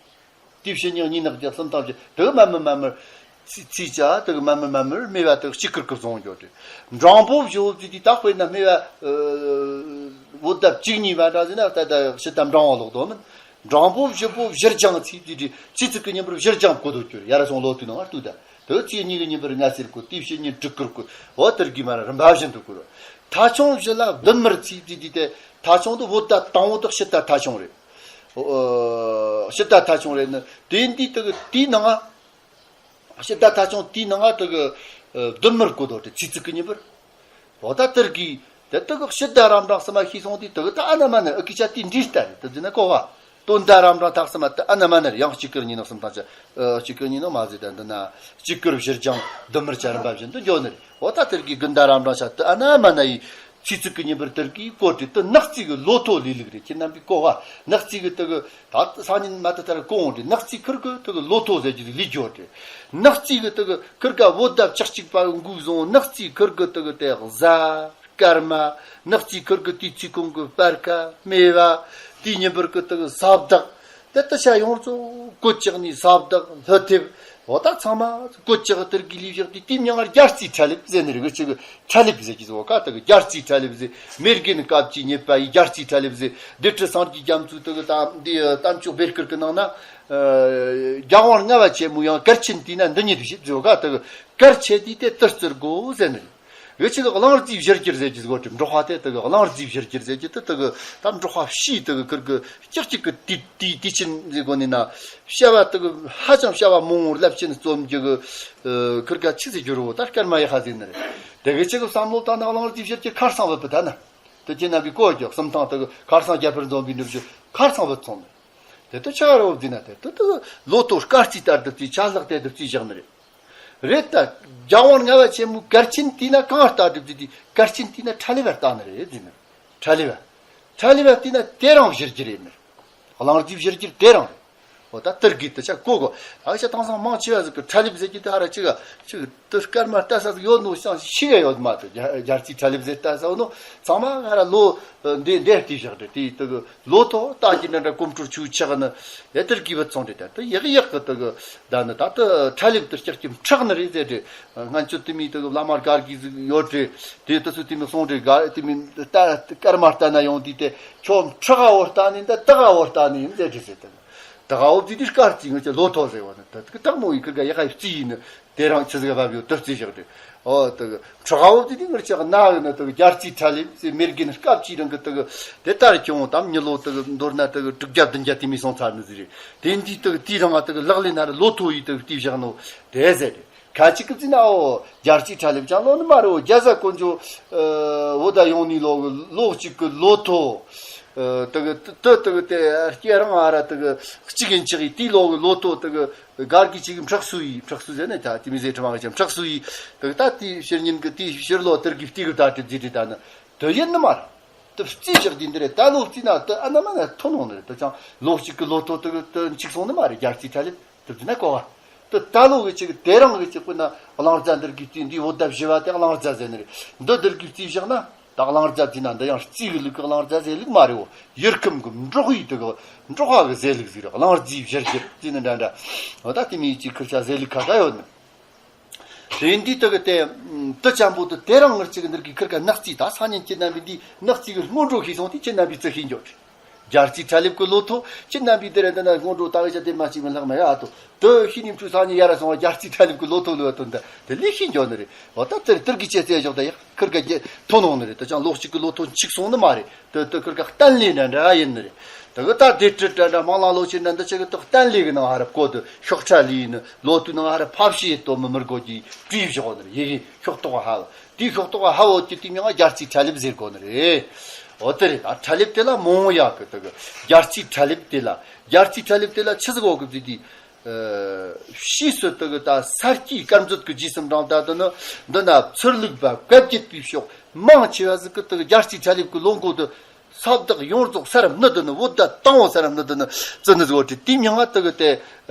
དེ་བྱས་ཉིན་གཉིས་ནག་རྒྱབ་གསུམ་ཐང་བྱས། དེ་གི་མ་མི་མ་མར་ཚིག་ཚིག་ཅག། དེ་གི་མ་མི་མ་མར་སྨེ་བ་དེ་གཅིག་དཀར་གི་བཟུང་འགྱོ་དེ། འབྲང་པོ་བཞི་བོ་ཚིག་དེ་ད་དཔེར་ན་སྨེ་བ། ཨ། བོད་ཟླ་བཅུ་གཉིས་པ་འདྲ་ཟེར་ན་ད་ད་ཕྱི་ཟླ་འབྲང་བ་ལོག་དོ་མིན། འབྲང་པོ་བཞི་པོ་བཞིར་སྦྱངས་ཚིག་དེ་དེ། ཚེས་གཅིག་གི་ཉིན་པར་བཞིར་སྦྱངས་གོ་དོ་གྱུར། ཡར་སོང་ལོ་ཐོའི་ནང་ལྟོས་ད། དེ་ཚེས་གཉིས་ཀྱི་ཉིན་པར་ལྔ་སེར་གོ། དེ་བྱས་ཉིན་དྲུག་དཀར་གོ། འོ་དེར་གི་མར་རིམ་པ་བཞིན་དུ་གོ། ཐ་ཆུང་བཞི་ལ་བདུན་དམར་ཚིག་དེ་དེ། ཐ་ཆུང་དུ་བོད་ཟླ་དང་པོ་དུ་ཕྱི་ཟླ་ཐ་ཆུང་རེད། ཨོ། ཕྱི་ཟླ་ཐ་ཆུང་རེད་ནི། དེ་འདི་དུ་གི་དེའི་ནང་ང་། ཕྱི་ཟླ་ཐ་ཆུང་དེའི་ནང་ང་དུ་གི། ཨ། བདུན་དམར་གོ་དོ་དེ་ཚེས་གཅིག་གི་ཉིན་པར། འོ་ད་དེར་གི་དེ་དུ་གི་ཕྱི་ཟླ་རབ་འབྲིང་གསུམ་མ་ཤེས་སོང་དུས་དུ་གི་ད་ཨ་ན་མ་ན་ཨ་ཀི་ཆ་དེ་འདྲིས་ལྟ་རེད། དུ་ཟེར་ན་གོ་བ། སྟོན་ཟླ་རབ་འབྲིང་ཐ་གསུམ་མ་དུ་ཨ་ན་མ་ན་རེད། ཡང་གཅིག་དཀར་གཉིས་ནག་གསུམ་ཐང་ཆ། ཨ། གཅིག་དཀར་གཉིས་ནག་མ་ཟེར། ད་འདི་ན་གཅིག་དཀར་བཞིར་སྦྱངས་བདུན་དམར་ཆ་རིམ་པ་བཞིན་དུ་འགྱོ་ནི་རེད། འོ་ད་དེར་གི་དགུན་ཟླ་རབ་འབྲིང་ཆ་དུ་ཨ་ན་མ་ན་ཡི། ཚེས་གཅིག་གི་ཉིན་པར་དེར་གི་གོ་དེ་དུ་ནག་རྩིས་གི་ལོ་ཐོ་ལས་ལུགས་རེད། ཁྱེད་རྣམ་པས་གོ་བ། ནག་རྩིས་གི་དུ་གི་ད་སང་ཉིན་མ་དུ་ལྟར་གོ་འོང་དེ། ནག་རྩིས་ཁུར་གི་དུ་གི་ལོ་ཐོ་ཟེར་རྒྱུ་ལས་འགྱོ་དེ། ནག་རྩིས་གི་དུ་གི་ཁུར་ག་བོད་ཟླ་བཅུ་གཅིག་པ་འགོས་བཟུང་། ནག་རྩིས་ཁུར་གི་དུ་གི་དེ་གཟའ་སྐར་མ། ནག་རྩིས་ཁུར་གི་དུས་ཚིགས་གོང་གི་སྤར་ཁ་སྨེ་བ། དེའི་ཉིན་པར་གི་དུ་གི་ས་བདག། དེ་དུ་ཆ་ཡོངས་རྫོགས་གོད་ཆག་ནི་ས་བདག་ལྷུ་ཐེབས། འོ་ད་ཚང་མ་གོད་ཆག་དེར་གི་ལས་བཞག་དེ། དེའི་མྱིང་ང་རྒྱ་རྩིས་ཁྲ་ལེབ་ཟེར་ནི་རེད། གི་ཅིག་གི་ཁྲ་ལེབ་ཟེར་གི་ཟོ་ཀ་དུ་གི་རྒྱ་རྩིས་ཁྲ་ལེབ་ཟེར། མེ་རྒན་སྐབས་ཀྱི་ཉེས་པ་ཡི་རྒྱ་རྩིས་ཁྲ་ལེབ་ཟེར། སྡེ་ཁྲི་སངས་རྒྱས་རྒྱ་མཚོའི་དུ་གི་ད་འདི་གཏམ་ཆོག་བེར་སྐུར་གི་ནང་ན། ཨ། རྒྱལ་དབང་ལྔ་པ་ཆེན་མོ་ཡང་གར་ཆེན་དེ་ན་འདི་ཉིད་དུ་བྱེད་ཟོ་ཀ་དུ་གི་གར་ཆེ་དེ་དེ་དུ་བརྩི་དགོས་ཟེར་ནི་རེད། ཡོད་ཅིག་གླང་རྫས་བཞུར་གྱུར་ཟེར་གྱི་གོ་དྲི་འབྲོག་པ་དེ་དག་གླང་རྫས་བཞུར་གྱུར་ཟེར་གྱི་དེ་དག་ད་འབྲོག་པ་བཤིས་དག་ཁུར་གི་ཀྱག་ཀྱག་གི་དུས་དུས་དུས་ཆེན་ཟེར་གོ་ནི་ན། བྱ་བ་དག་ཧ་ཅང་བྱ་བ་མང་བོ་རླབས་ཆེན་རྩོམ་རྒྱུ་གི་ཁུར་ག་ཆི་ཟེར་རྒྱུ་རོ། ད་སྐར་མ་ཡག་ཧ་ཟེར་ནི་རེད། དེ་གི་ཅིག་གི་བསམ་བློ་བཏང་ན་གླང་རྫས་བཞུར་གྱི་ཁར་སང་བུད་པ་ད་ན། དེ་ཁྱེད་རྣམ་པས་གོ་རྒྱུ་གསུམ་ཐང་དག་ཁར་སང་རྒྱ་ཕར་འཛོམས་པའི་ནུབ་བཞུ་ཁར་སང་བུད་སོང་ནི། དེ་དུ་ཆ་རོ་བཟླས་ན་དེ་དུ་དུ་ལོ་ཐོ་སྐར་རྩིས་ལྟར་དུ་རྩིས་ཆ་ལྷག་དེ་དུ་རྩིས་བཞག་ནི་རེད། རེད་ད། རྒྱལ་དབང་ལྔ་པ་ཆེན་མོའི་གར་ཆེན་དེས་ན་གང་ལྟ་སྒྲུབ་རྒྱུ་དེ་གར་ཆེན་དེས་ན་ཁྲ་ལེ་བར་ལྟ་ནི་རེད་ཟེར་ནི། ཁྲ་ལེ་བ། ཁྲ་ལེ་བ་དེས་ན་དེ་རང་བཞུར་རྒྱུ་རེད་ནི། གླང་རྫས་བཞུར་རྒྱུ་དེ་རང་རེད། འོ་ད་དེར་གི་དུ་ཆ་གོ་གོ། ཨ་ཆ་དེང་སང་མང་ཆེ་བ་ཟིག་གི་ཁྲ་ལེ་བ་ཟེར་གྱི་དེ་ཧ་ར་ཅིག་ག་ཅིག་དུ་སྐར་མ་ལྟ་ས་ཟིག་ཡོད་ནོ་ཤང་ཤི་ག་ཡོད་མ་དུ་རྒྱལ་རྩིས་ཁྲ་ལེ་བ་ཟེར་ལྟ་ས་ནོ་ཚང་མ་ཧ་ར་ལོ། འདི་འདི་ལྟས་བཞག་འདྲ་དེ་དག་ལོ་ཐོ་ལྟ་གི་འདྲ་འདྲ་གོམ་བགྲོད་ཆུ་ཆག་ནི་ཡ་དེར་གི་བུད་སོང་འདྲ་ད་དུ་ཡག་ཡག་གི་དག་ད་ནི་ད་དུ་ཁྲ་ལེབ་དུ་ལྕགས་ཀྱི་ཁྲག་ནི་རེད་ཟེར་འདྲ། སྔན་ཆད་དུ་མི་དག་བླ་མ་སྒར་གི་ཟིག་ཡོད་འདྲ། དེ་དུ་སུ་དུ་མི་སོང་འདྲ་ག་དུ་མི་ལྟ་སྐར་མ་ལྟ་ན་ཡོང་དུས་དེ་ཁྱོད་ཁྲག་འོ་ལྟ་ནི་འདི་དག་འོ་ལྟ་ནི་ཡིན་ཟེར་འདྲ་ཟེར་དུ། དག་འོ་དུས་དེ་སྐར་རྩིས་ངོ་ཆ་ལོ་ཐོ་ཟེར་བ་ནི་དུ་དག་མོ་ཡི་ཁུར་ག་ཡག་ཡག་རྩིས་ཡིན་ནི། དེ་རང་ཆི་ཟིག་བབ་ཡོད་དུ་རྩིས་བཞག་དུས། ཨོ་དུ་ཁྲག་འོ་དེ་དེ་ངར་ཆག་ན་གི་ནི་དུ་རྒྱལ་རྩིས་ཁྲ་ལེབ་ཟེར་མེར་གིན་སྐབས་ཅིག་རིང་གི་དུ་དེ་ལྟར་ཀྱང་དམ་ཉི་ལོ་དུ་མདོར་ན་དུ་དྲུག་བརྒྱ་བདུན་བརྒྱ་དེ་མི་སོང་ཚར་ནི་ཟིག་རེད། དེ་འདི་དུ་དེའི་རིང་ང་དུ་ལག་ལེན་ན་རུ་ལོ་ཐོ་ཡི་དུ་དེ་བཞག་ནོ་དེ་ཟེར་རེད། ཁ་ཅིག་གི་ཙི་ན་ཨོ་རྒྱལ་རྩིས་ཁྲ་ལེབ་ཅང་ལོ་ནི་མ་རེད། ཨོ་རྒྱ་བཟའ་དཀོན་མཆོག་བོད་ད་ཡོང་ནི་ལོ་གི་ལོ་གཅིག་གི་ལོ་ཐོ། དུ་དུ་དུ་དེ་སྐྱེ་རང་ཨ་ར་དུ་གཅིག་ཡིན་ཅིག་ཡི་དེའི་ལོ་གི་ལོ་ཐོ་དུ། སྒར་གྱི་ཅིག་ཕྲག་སུ་ཡིས་ཕྲག་སུ་ཟེར་ནས་ད་དེ་མི་ཟེར་ཁྲི་མ་གི་ཅང་ཕྲག་སུ་ཡིས་དུ་ད་དེའི་ཕྱིར་ཉིན་གི་དེའི་ཕྱིར་ལོ་དེར་གི་དེ་གི་ད་དྲི་རྩིས་དྲི་ད་ནི་དུ་ཡིན་ནི་མ་རེད། དུ་རྩིས་བཞག་དེ་འདི་རེད། ད་ལོ་རྩིས་ན་དུ་ཨ་ན་མ་ན་ཐོན་འོང་ནི་རེད། དུ་ཅང་ལོ་གཅིག་གི་ལོ་ཐོ་དུ་དུ་འཆིག་སོང་ནི་མ་རེད། རྒྱལ་རྩིས་ཁྲ་ལེབ་དུ་དུ་ན་གོ་བ་དུ་ད་ལོ་གི་ཅིག་དེ་རང་གི་ཅིག་པུ་ན་གླང་རྫ་འདིར་གི་དུས་འདི་བོད་ད་བཞི་བ་དེ་གླང་རྫ་ཟེར་ནི་རེད། འདི་འདིར་གི་རྩིས་བཞག་ན། ད་གླང་རྫ་དེ་ན་འདི་ཡང་རྩིས་གི་ལུགས་གི་གླང་རྫ་ཟེར་ལུགས་མ་རེད། འོ་ཡུལ་ཁམས་གི་འབྲོག་པའི་དུ་གི་འབྲོག་པ་གི་ཟེར་ལུགས་ཟིག་རེད། གླང་རྫས་བཞུར་གྱུར་དེ་ནི་འདྲ་འདྲ། འོ་ད་དེ་མིའི་ཅིག་ཁུར་ཆ་ཟེར་ལུགས་ཁ་ཁ་ཡོད་ནི། དེ་འདི་དུ་གི་དེ་དུ་ཅན་པོ་དུ་དེ་རང་ངར་ཅིག་གི་འདིར་གི་ཁུར་ཁ་ནག་རྩིས་ད་སང་ཉིན་ཁྱེད་རྣམ་པའི་འདི་ནག་རྩིས་གི་སྔོན་འགྲོ་ཤེས་སོང་དེ་ཁྱེད་རྣམ་པའི་རྩི་ཤེས་འགྱོ། རྒྱལ་རྩིས་ཁྲ་ལེབ་ཀྱི་ལོ་ཐོ་ཁྱེད་རྣམ་པའི་འདི་རེད། འདི་ན་སྔོན་འགྲོ་ད་གི་ཆ་དེ་མ་གཅིག་མིན་ལྷག་མ་ཡ་ཐོ་དུ་ཤི་ནིམ་ཆུ་སང་ཉིན་ཡ་ར་སོང་བ་རྒྱལ་རྩིས་ཁྲ་ལེབ་ཀྱི་ལོ་ཐོ་ལོ་ཐོ་འདི་དེ་ལས་ཤི་འགྱོ་ནི་རེད། འོ་ད་དེར་དེར་གི་ཅེ་ཙེ་ཞོག་ད་ཡག་ཁུར་ག་རྒྱལ་ཐོ་ནོང་ནི་རེད། དུ་ཅང་ལོ་གཅིག་གི་ལོ་ཐོ་འཆིག་སོང་ནི་མ་རེད། དུ་དུ་ཁུར་ག་བསྟན་ལས་འདྲ་འདྲ་ཡིན་ནི་རེད། དུ་གི་ད་དེ་དྲི་འདྲ་འདྲ་མང་ལང་ལོ་ཆེ་འདྲ་འདི་ཆེ་གི་དུ་བསྟན་ལས་གི་ནང་ཧ་ར་བཀོད་དུ་ཤོག་ཁྲ་ལས་ནི་ལོ་དུ་ནང་ཧ་ར་ཕབ་ཤེས་དོ་མི་མི་དགོས་ཀྱི་བྲིས་བཞག་ནི་རེད། ཡི་གེ་ཤོག་ཐོག་ཧ་བ། དེའི་ཤོག་ཐོག་ཧ་འོ་ཀྱི་དེ་མྱིང་ང་རྒྱལ་རྩིས་ཁྲ་ལེབ་ཟེར་གོ་ནི་རེད། འོ་དེ་རེད། ད་ཁྲ་ལེབ་དེ་ལ་མོང་ཡག་གི་དེ་གི་རྒྱལ་རྩིས་ཁྲ་ལེབ་དེ་ལ་རྒྱལ་རྩིས་ཁྲ་ལེབ་དེ་ལ་ཆི་ཟིག་འོ་གི་ཟིག་དེ། ཕྱིས་སུ་དེ་གི་ད་ས་སྐྱའི་སྐར་མཛོད་ཀྱི་རྗེས་སུ་འབྲངས་ད་དེ་ནི་འདི་ན་ཚུར་ལུགས་པ་བཀའ་བརྒྱུད་པའི་ཕྱོགས་མང་ཆེ་བ་ཟིག་གི་དེ་གི་རྒྱལ་རྩིས་ཁྲ་ལེབ་ཀྱི་ལོ་འགོ་དེ་ས་བདག་ཡོངས་རྫོགས་ས་རབ་ནི་དེ་ནི་བོད་ད་དང་བོ་ས་རབ་ནི་དེ་ནི་བརྩི་ནི་ཟིག་འོ་དེ་དེ་མྱིང་ང་དེ་གི་དེ་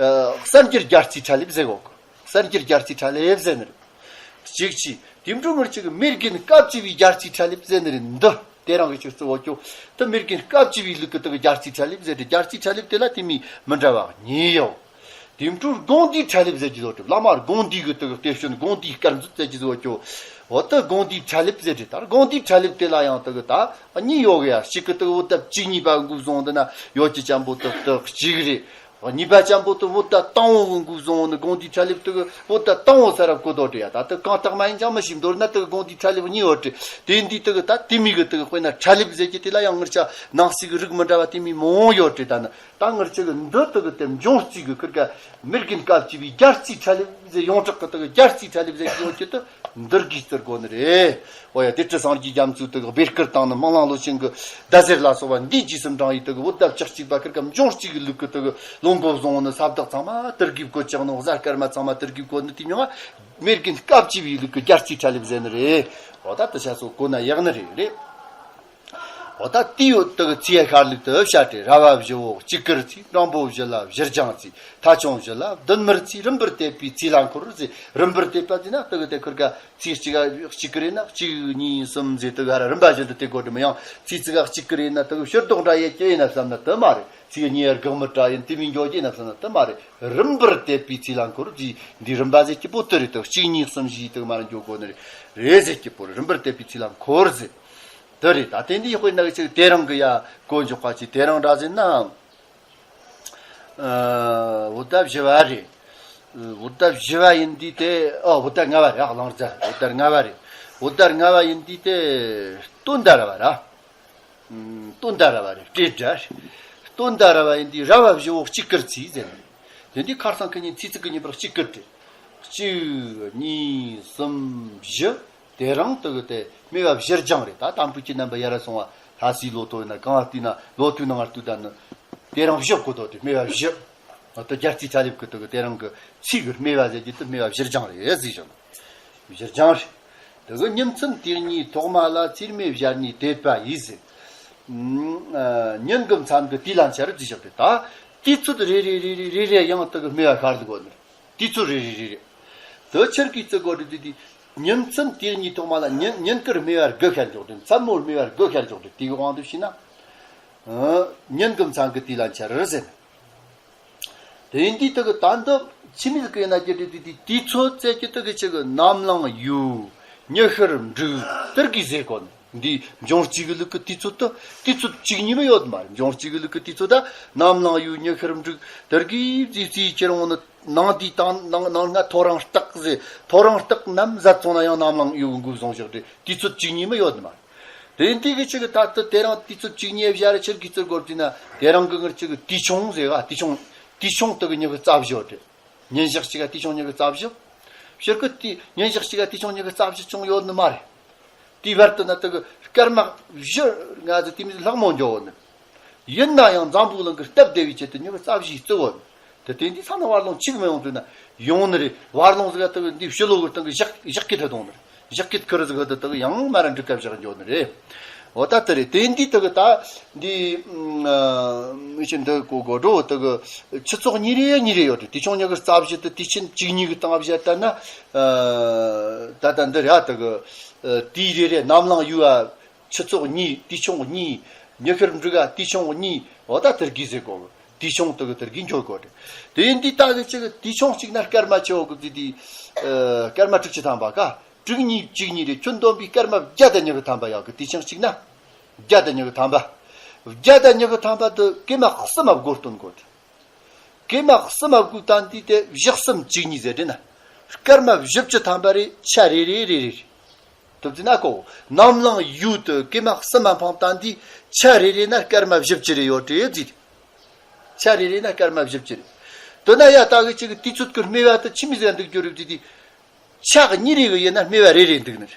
གསར་འགྱུར་རྒྱལ་རྩིས་ཁྲ་ལེབ་ཟེར་གོ་གི། གསར་འགྱུར་རྒྱལ་རྩིས་ཁྲ་ལེབ་ཟེར་ནི་རེད། གཅིག་གཅིག་དེ་འཕྲོ་ངར་གཅིག་མེར་གིན་སྐབས་བཅུ་བའི་རྒྱལ་རྩིས་ཁྲ་ལེབ་ཟེར་ནི་རེད། འདི་དེ་རང་གི་ཆུ་རྩི་བོ་ཀྱོ་དུ་མེར་གིན་སྐབས་བཅུ་བའི་ལུགས་ཀྱི་དུ་གི་རྒྱལ་རྩིས་ཁྲ་ལེབ་ཟེར་ཏེ་རྒྱལ་རྩིས་ཁྲ་ལེབ་དེ་ལ་དེ་མི་མི་འདྲ་བ་གཉིས་ཡོད། དེ་འཕྲོ་དགོངས་འདུས་ཁྲ་ལེབ་ཟེར་གྱི་བཟོ་གྲུབ་བླ་མ་དགོངས་འདུས་གི་དུ་གི་གཏེར་བྱོན་དགོངས་འདུས་སྐར་མཛོད་ཟེར་གྱི་བཟོ་ཀྱོ། འོ་དུ་དགོངས་འདུས་ཁྲ་ལེབ་ཟེར་ཏེ་ད་དགོངས་འདུས་ཁྲ་ལེབ་དེ་ལ་ཡང་དུ་གི་ད་གཉིས་ཡོད་གི་ཡ། གཅིག་གི་དུ་གི་བོད་ད་བཅུ་གཉིས་པ་འགོ་བཟུང་འདི་ན་ཡོད་ཀྱི་ཅན་པོ་དུ་དུ་གཅིག་རེད། གཉིས་པ་ཅན་པོ་དུ་བོད་ད་དང་བོ་གི་འགོ་བཟུང་ནི་དགོངས་འདུས་ཁྲ་ལེབ་དུ་བོད་ད་དང་བོ་ས་རབ་གོ་དོ་དྲི་ཡ། ད་དུ་གང་དག་མ་ཡིན་ཅང་མི་ཤེས། མདོར་ན་དུ་དགོངས་འདུས་ཁྲ་ལེབ་གཉིས་ཡོད་དྲི། དེ་འདི་དུ་ད་དེ་མི་གི་དུ་དཔེར་ན་ཁྲ་ལེབ་ཟེར་གྱི་དེ་ལ་ཡང་ངར་ཆ་ནང་གསེས་གི་རིགས་མི་འདྲ་བ་དེ་མི་མང་ཡོད་དྲི། ད་ནི་ད་ངར་ཆ་གི་འདི་དུ་གི་དེ་འབྱུང་རྩིས་གི་ཁུར་ག་མེར་གིན་སྐབས་བཅུ་བའི་རྒྱལ་རྩིས་ཁྲ་ལེབ་ཟེར་ཡོངས་གྲགས་གི་དུ་གི་རྒྱལ་རྩིས་ཁྲ་ལེབ་ཟེར་གྱི་ཡོད་ཀྱི་དུ། འདིར་གིས་བཙིར་དགོས་ནི་རེད། འོ་ཡ་དེ་ཁྲི་སངས་རྒྱས་རྒྱ་མཚོའི་དུ་གི་སྦེ་བསྐུར་བཏང་ནི་སྨོན་ལམ་ལོ་ཆེན་གི་ཟླ་ཟེར་ལ་སོགས་པ་འདིའི་རྗེས་སུ་འབྲངས་ཡི་དུ་གི་བོད་ཟླ་བཅུ་གཅིག་པ་ཁིར་ཀ་འབྱུང་གཅིག་གི་ལུགས་གི་དུ་གི་ལོ་འགོ་བཟུང་ནི་ས་བདག་ཚང་མ་དིར་གིས་བཀོད་ཅག་ནོ། གཟའ་སྐར་མ་ཚང་མ་དིར་གིས་བཀོད་ནི་དེ་མྱོང་ང་མེར་གིན་སྐབས་བཅུ་བའི་ལུགས་གི་རྒྱལ་རྩིས་ཁྲ་ལེབ་ཟེར་ནི་རེད། འོ་ད་དུ་ཆ་སོ་གོ་ན་ཡག་ནི་རེད་རེད། འོ་ད་དེའི་འོག་ཏུ་ཚིག་ཤར་ལུགས་དུ་བཤད་དེ། ར་བ་བཞི་བོ་གཅིག་གུར་ཚིག། འགྲེང་བུ་བཞི་ལ་བཞུར་སྦྱང་ཚིག། ཐ་ཆུང་བཞི་ལ་བདུད་མུར་ཚིག། རིམ་པར་བསྟེན་པའི་ཚིག་ལ་འཁོར་ཟེར། རིམ་པར་བསྟེན་པ་དེ་ན་ཏུ་གི་དེ་ཁུར་ག་ཚིག་གཅིག་ག་གཅིག་གི་རེད་ན་གཅིག་གཉིས་གསུམ་ཟེར་ཏུ་ག་ར་རིམ་པ་བཞིན་དུ་དེ་གོ་དྲི་མི་ཡང་ཚིག་གཅིག་ག་གཅིག་གི་རེད་ན་ཏུ་གི་ཕྱིར་ལྡོག་འདྲ་ཡེ་སྐྱེ་ཡིན་ན་བསམ་ན་དུ་མ་རེད། ཚིག་གཉིས་ཡར་དགག་མི་འདྲ་ཡིན་དེ་མི་འགྱོ་རྒྱུ་ཡིན་ན་བསམ་ན་དུ་མ་རེད། རིམ་པར་བསྟེན་པའི་ཚིག་ལ་འཁོར་ཟེར། འདི་རིམ་པ་ཟེར་གྱི་པོ་དུ་རེད་དུ་གཅིག་གཉིས་གསུམ་བཞི་དུ་མ་ར་འགྱོ་དགོ་ནི་རེད་ཟེར་གྱི་པོ་རེད། རིམ་པར་བསྟེན་པའི་ཚིག་ལ་འཁོར་ཟེར། དེ་རེད། ད་དེ་འདི་དཔེར་ན་ཅིག་དེ་རིང་གི་ཡ་གོ་འཇོག་པ་ཅིག་དེ་རིང་འདྲ་ཟེར་ན། ཨ་བོད་ཟླ་བཞི་བ་རེད། བོད་ཟླ་བཞི་བ་ཡིན་དུས་དེ་ཨ་བོད་ཟླ་ལྔ་བ་རེད། ཨ་གླང་རྫ་བོད་ཟླ་ལྔ་བ་རེད། བོད་ཟླ་ལྔ་བ་ཡིན་དུས་དེ་སྟོན་ཟླ་ར་བ་ར། ཨུམ། སྟོན་ཟླ་ར་བ་རེད། སྤྲེལ་ཟླ་རེད། སྟོན་ཟླ་ར་བ་ཡིན་དུས་ར་བ་བཞི་བོ་གཅིག་ཀིར་ཚེས་ཟེར་ནས། དེ་དུས་ཁ་སང་ཁ་ཉིན་ཚེས་གཅིག་གི་ཉིན་པར་གཅིག་ཀིར་ཏེ། གཅིག་གཉིས་གསུམ་བཞི། དེ་རིང་དེ་གི་དེ་སྨེ་བ་བཞི་རྒྱང་རེད། ད་དམ་པའི་ཆོས་རྣམ་པ་ཡར་སོང་བ་ལྷ་སའི་ལོ་ཐོ་ཡིན་ན། གང་བལྟས་ན་ལོ་ཐོའི་ནང་ལ་ལྟོས་ད་ནི་དེ་རིང་བཞི་གོ་ཐོ་དེ་སྨེ་བ་བཞི། ང་ཚོ་རྒྱལ་རྩིས་ཐ་ལེབ་ཀྱི་དེ་གི་དེ་རིང་གི་ཚེས་གི་སྨེ་བ་ཟེར་གྱི་དེ་སྨེ་བ་བཞི་རྒྱང་རེད་ཟེར་བཞག་ན། བཞི་རྒྱང་རེད། དེ་གི་ཉིན་མཚན་དེ་གཉིས་ཐོག་མ་ལ་ཚེས་སྨེ་བཞི་ནས་དེད་པ་ཡིན་ཟེར། ཨ། ཉིན་གི་མཚན་གི་དུས་ལ་འཆར་ཟེར་བཞག་སྟེ། ད་དུས་ཚོད་རེ་རེ་རེ་རེ་རེ་རེ་ཡང་དེ་གི་སྨེ་བ་ཤར་དུ་གོ་ནི། དུས་ཚོད་རེ་རེ་རེ་རེ། དེ་ཆར་གི་ཚེ་གོ་དེ་དེ་དེ་ཉིན་མཚན་དེ་གཉིས་ཐོག་མ་ལ་ཉིན་ཉིན་གི་སྨེ་བ་དགུ་ཤར་འཇོག་དེ། མཚན་མོ་སྨེ་བ་དགུ་ཤར་འཇོག་དེ། དེ་གི་དབང་དུ་བྱས་ན། ཨ། ཉིན་གི་མཚན་གི་དུས་ལ་འཆར་ཟེར་ན། དེ་ཡིན་དུས་དེ་གི་ད་འདི་ཕྱི་མིག་གི་ཡིན་ན་ཀྱི་དེ་དེ་དེ་དུས་ཚོད་ཙེ་ཀྱི་དེ་གི་ཆེ་གི་ནམ་ལངས་ཡུལ་ཉི་ཤར་འབྲུག་དེར་གི་ཟེར་གོ་ནི། འདི་འབྱུང་སྤྱི་གི་ལུགས་ཀྱི་དུས་ཚོད་དེ་དུས་ཚོད་གཅིག་གཉིས་མི་ཡོད་མ་རེད། འབྱུང་སྤྱི་གི་ལུགས་ཀྱི་དུས་ཚོད་ད་ནམ་ལངས་ཡུལ་ཉི་ཤར་འབྲུག་དེར་གི་ཟེར་ཟེར་ཁྱེར་འོང་ནི། ནང་དེའི་དང་ནང་ནང་སྔ་ཐོ་རངས་སྟག་ཟེར། ཐོ་རངས་སྟག་ནམ་ཟད་སོང་ན་ཡང་ནམ་ལངས་ཡུལ་གི་འགོས་སོང་བཞག་སྟེ་དུས་ཚོད་གཅིག་གཉིས་མི་ཡོད་མ་རེད། དེ་འདི་གི་ཆེ་གི་ད་ལྟ་དེ་རིང་དུས་ཚོད་གཅིག་གཉིས་བཞག་རེ་ཆར་གི་ཚུར་སྒོར་དུས་ན། དེ་རིང་གི་ངར་ཆེ་གི་དུས་ཆུང་ཟེར་བ། དུས་ཆུང་དུས་ཆུང་དེ་གི་ཉི་ཤུ་རྩ་བཞི་ཡོད་དེ། ཉིན་ཞག་གཅིག་ག་དུས་ཆུང་ཉི་ཤུ་རྩ་བཞི། ཕྱིར་གི་དུས་ཉིན་ཞག་གཅིག་ག་དུས་ཆུང་ཉི་ཤུ་རྩ་བཞི་ཅུང་ཡོད་ནི་མ་རེད། དེའི་བར་དུ་ན་དེ་གི་སྐར་མ་བཞི་ང་ཚོ་དེ་མི་ལྷག་མོ་འཇོག་ནི། ཡིན་ན་ཡང་འཛམ་བུ་གླིང་གི་སྟབས་བདེ་བའི་ཆེད་དུ་ཉི་ཤུ་རྩ་བཞི་བརྩི་བོ་ནི། དེ་དེ་འདི་ཚང་ན་བར་ལོང་གཅིག་མི་ཡོང་དུས་ན་ཡོང་ནི་རེད། བར་ལོང་ཟིག་ག་དེ་གི་འདི་ཕྱི་ལོགས་གི་སྟེང་གི་ཞག་ཞག་གི་ཐད་གཏོང་ནི་རེད། ཞག་གི་ཁུར་ཟིག་གི་དེ་དེ་གི་ཡང་མ་ར་འགྲིག་སྐབས་ཞག་འཇོག་ནི་རེད། འོ་ད་དེ་རེད། དེ་འདི་དེ་གི་ད་འདི་མི་ཆེན་འདི་གོ་གོ་འགྲོ་དེ་གི་ཆུ་ཚོད་གཉིས་རེ་གཉིས་རེ་ཡོད་དེ། དུས་ཆུང་ཉི་ཤུ་རྩ་བཞི་དེ་དུས་ཆེན་གཅིག་གཉིས་གི་སྟེང་བཞག་ད་ན། ད་ད་འདི་རེད། དེ་གི་དུས་རེ་རེ་ནམ་ལངས་ཡུལ་ཨ། ཆུ་ཚོད་གཉིས། དུས་ཆུང་གཉིས། ཉི་ཤར་འབྲུག་ག་དུས་ཆུང་གཉིས། འོ་ད་དེར་གི་ཟེར་གོ། དུས་ཆུང་དེ་གི་དེར་གི་འཇོག་གོ་རེད། དེ་ཡིན་དུས་ད་གི་ཅིག་དུས་ཆུང་གཅིག་ན་སྐར་མ་ཆེ་བོ་གི་དུས་དེ། ཨ། སྐར་མ་དྲུག་ཅུ་ཐམ་པ་ཀ། དྲུག་གཉིས་གཅིག་གཉིས་རེ་ཁྱོན་བསྡོམས་པའི་སྐར་མ་བརྒྱ་དང་ཉི་ཤུ་ཐམ་པ་ཡོད་གི། དུས་ཆུང་གཅིག་ན་བརྒྱ་དང་ཉི་ཤུ་ཐམ་པ། བརྒྱ་དང་ཉི་ཤུ་ཐམ་པ་དེ་ཀེ་མ་གསུམ་མ་བགོ་སྟོན་གོ་རེད། ཀེ་མ་གསུམ་མ་བགོས་བཏང་དུས་དེ་བཞི་གསུམ་གཅིག་གཉིས་ཟེར་དེ་ན། སྐར་མ་བཞི་བཅུ་ཐམ་པ་རེ་ཆ་རེ་རེ་རེ་རེ་རེད། དུ་བརྩིས་ན་གོ། ནམ་ལངས་ཡུལ་དུ་ཀེ་མ་གསུམ་མ་འཕངས་བཏང་དུས་ཆ་རེ་རེ་ན་སྐར་མ་བཞི་བཅུ་རེ་ཡོད་རེད་བརྩིས། ཆ་རེ་རེ་ན་སྐར་མ་བཞི་བཅུ་རེད། དོན་ན་ཡ་ད་གི་ཅིག་གི་དུས་ཚོད་ཀྱི་སྨེ་བ་དུ་ཆི་མི་ཟེར་འདུག་རྒྱུ་རེད་བརྩིས་དུས། ཆ་གཉིས་རེ་གི་ཡིན་ན་སྨེ་བ་རེ་རེ་འདུག་ནི་རེད།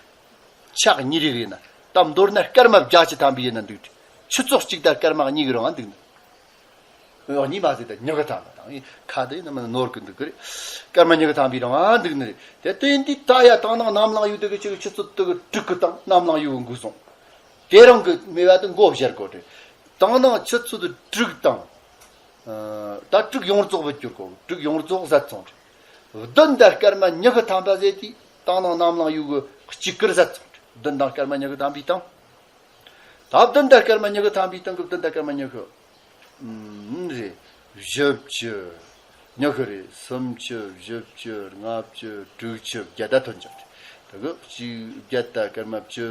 ཆ་གཉིས་རེ་གི་ཡིན་ན། ད་མདོར་ན་སྐར་མ་བརྒྱད་ཅུ་ཐམ་པའི་ཡིན་ན་འདུག་རེད། ཆུ་ཚོད་གཅིག་དང་སྐར་མ་གཉིས་གི་རིང་འདུག་ནི། ཨོ། གཉིས་མ་ཟེར་ད་ཉི་ཤུ་ཐམ་པ་དང་ཁ་དེ་ནི་མི་ནོར་གི་འདུག་གི་རེད། སྐར་མ་ཉི་ཤུ་ཐམ་པའི་རིང་འདུག་ནི་རེད། དེ་དེ་འདི་ད་ཡ་དང་ནང་ནམ་ལངས་ཡུལ་དེ་གི་ཅིག་ཆུ་ཚོད་དེ་གི་དྲུག་གི་དང་ནམ་ལངས་ཡུལ་གི་འགོས་སོང་། དེ་རིང་གི་སྨེ་བ་དེ་མགོ་བཞར་གོ་རེད། དང་ནང་ཆུ་ཚོད་དྲུག་དང་། ཨ། ད་དྲུག་ཡོངས་རྫོགས་བུད་གྱུར་གོ། དྲུག་ཡོངས་རྫོགས་ཟད་སོང་རེད། བདུན་དང་སྐར་མ་ཉི་ཤུ་ཐམ་པ་ཟེར་དུས་དང་ནང་ནམ་ལངས་ཡུལ་གི་གཅིག་ཀིར་ཟད་སོང་རེད། བདུན་དང་སྐར་མ་ཉི་ཤུ་ཐམ་པའི་དང་། ད་བདུན་དང་སྐར་མ་ཉི་ཤུ་ཐམ་པའི་སྟེང་གི་བདུན་དང་སྐར་མ་ཉི་ཤུ། ཨུམ། རེད། བཞི་བཅུ། ཉི་ཤུ་རེད། སུམ་ཅུ། བཞི་བཅུ། ལྔ་བཅུ། དྲུག་ཅུ། བརྒྱད་དང་ཐོན་ཅིག་རེད། དེ་གི་གཅིག་བརྒྱད་དང་སྐར་མ་བཅུ།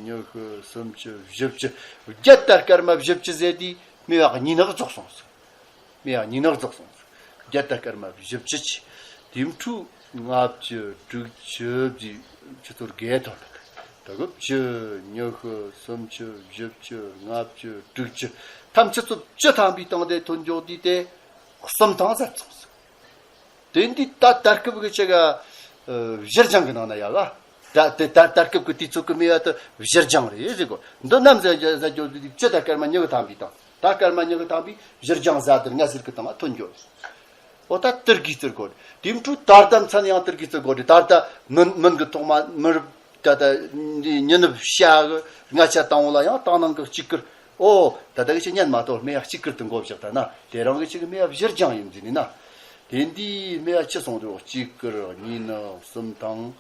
ཉི་ཤུ། སུམ་ཅུ། བཞི་བཅུ། བརྒྱད་དང་སྐར་མ་བཞི་བཅུ་ཟེར་དུས་སྨེ་བ་གཉིས་ནག་རྫོགས་སོང་ཟིག་སྨེ་བ་གཉིས་ནག་རྫོགས་སོང་ཟིག་བརྒྱད་དང་སྐར་མ་བཞི་བཅུ་ཅི། དེའི་འཕྲོ་ལྔ་བཅུ། དྲུག་ཅུ་བརྒྱད་ཅུ། ཆུ་ཚོད་བརྒྱད་ཐོན་འདུག་དེ་གི་བཅུ། ཉི་ཤུ། སུམ་ཅུ། བཞི་བཅུ། ལྔ་བཅུ། དྲུག་ཅུ། ཐམ་ཆུ་ཚོད་བཅུ་ཐམ་པའི་སྟེང་དེ་ཐོན་འཇོག་དུས་དེ་གསུམ་ཐང་ཟད་སོང་ཟིག་དེ་འདི་ད་ད་སྐབས་ཀྱི་ཆེ་ག་ཨ། བཞི་རྒྱང་གི་ནང་ན་ཡ་ག་ད་དེ་ད་ད་སྐབས་ཀྱི་དུས་ཚོད་ཀྱི་སྨེ་བ་དེ་བཞི་རྒྱང་རེད་ཟེར་གོ། འདི་ནམ་ཟད་ཟད་འཇོག་དུས་བཅུ་དང་སྐར་མ་ཉི་ཤུ་ཐམ་པའི་སྟེང་། ད་སྐར་མ་ཉི་ཤུ་ཐམ་པའི་བཞི་རྒྱང་ཟད་དེར་ང་ཟེར་གི་སྟེང་ལ་ཐོན་འགྱོ། འོ་ད་དེར་གི་བརྩི་དགོས་རེད། དེའི་འཕྲོ་ད་ལྟ་མཚན་ཡང་དེར་གི་བརྩི་དགོས་རེད། ད་ལྟ་མུན་མུན་གི་ཐོག་མ་མི་རབས་ད་ལྟ་ཉི་ནུབ་ཤ་གི་སྔ་ཆ་དང་བོ་ལ་ཡང་དང་ནང་གི་གཅིག་ཀིར། ཨོ། ད་ལྟ་གི་ཆེ་ཉན་མ་གཏོགས་སྨེ་བ་གཅིག་ཀིར་དུ་འགོ་བཞག་ད་ན། དེ་རིང་གི་ཆེ་གི་སྨེ་བ་བཞི་རྒྱང་ཡིན་ཟིན་ནི་ན། དེ་འདི་སྨེ་བ་ཆི་སོང་དུ་གཅིག་ཀིར་གཉིས་ནག་གསུམ་ཐང་།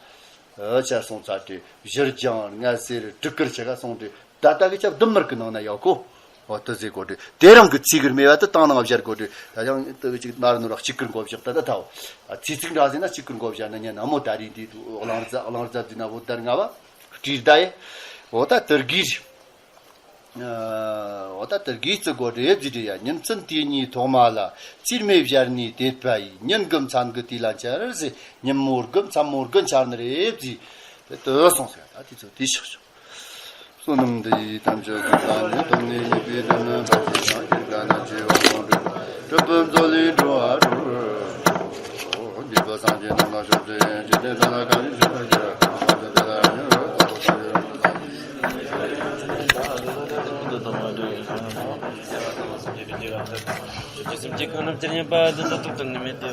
ཨ། ཆ་སོང་ཚ་དེ་བཞི་རྒྱང་ལྔ་སེར་དྲུག་ཀིར་ཆེ་ག་སོང་དེ། ད་ལྟ་གི་ཆ་བདུན་དམར་གི་ནང་ན་ཡོད་གོ། འོ་དེ་ཟེར་གོ་དེ། དེ་རིང་གི་ཚེས་གི་སྨེ་བ་དེ་དང་ནང་བཞར་གོ་དེ། ད་ཡང་དེ་གི་ཅིག་མར་ནོར་གཅིག་ཀིར་འགོ་བཞག་ད་ད་ཐའོ། ཨ། ཚེས་ཚིག་འདྲ་ཟེར་ན་གཅིག་ཀིར་འགོ་བཞག་ན་ཉན་ན་མོ། ད་རིང་དེ་གླང་རྫ་གླང་རྫ་ཟེར་ན་བོད་ཟླ་ལྔ་བ་སྤྲེལ་ཟླ་ཡེ། འོ་ད་དེར་གི། ཨ། འོ་ད་དེར་གི་བརྩི་དགོས་རེད་ཟེར་དེ་ཡ། ཉིན་མཚན་དེ་གཉིས་ཐོག་མ་ལ་ཚེས་སྨེ་བཞི་ནས་དེད་པ་ཡིས། ཉིན་དགུ་མཚན་དགུ་དུས་ལ་འཆར་ཟེར། ཉིན་མོ་དགུ་མཚན་མོ་དགུ་འཆར་ནི་རེད་ཟེར། དེ་ལྟར་གསུངས་ཟེར། ད་དེ་ཚོ་དེ་ཆགས་ཆོག་བསོད་ནམས་འདི་ཡིས་ཐམས་ཅད་གཟིགས་པ་ཉིད། ཐོབ་ནས་ཉེས་པའི་དགྲ་རྣམས་ཕམ་བྱས་ཤིང་། སྐྱེ་རྒ་ན་འཆིའི་རྦ་ཀློང་འཁྲུགས་པ། སྒྲུབ་པའི་མཛོད་ལས་འགྲོ་བ་སྒྲོལ། འདུས་པའི་སངས་རྒྱས་རྣམས་ལ་ཕྱག་འཚལ། འཇིག་རྟེན་དོན་ལ་གང་ཞིག་སྤྱོད་པར་བགྱི། གང་དག་དེ་ལ་ཡང་སྙིང་རྗེ་རེ་བ་མ་བསྐྱེད། སེམས་ཅན་གང་རྣམས་ཇི་སྙེད་པ། དེ་ཚོ་ཐུགས་དམ་ནི་མེད་དེ།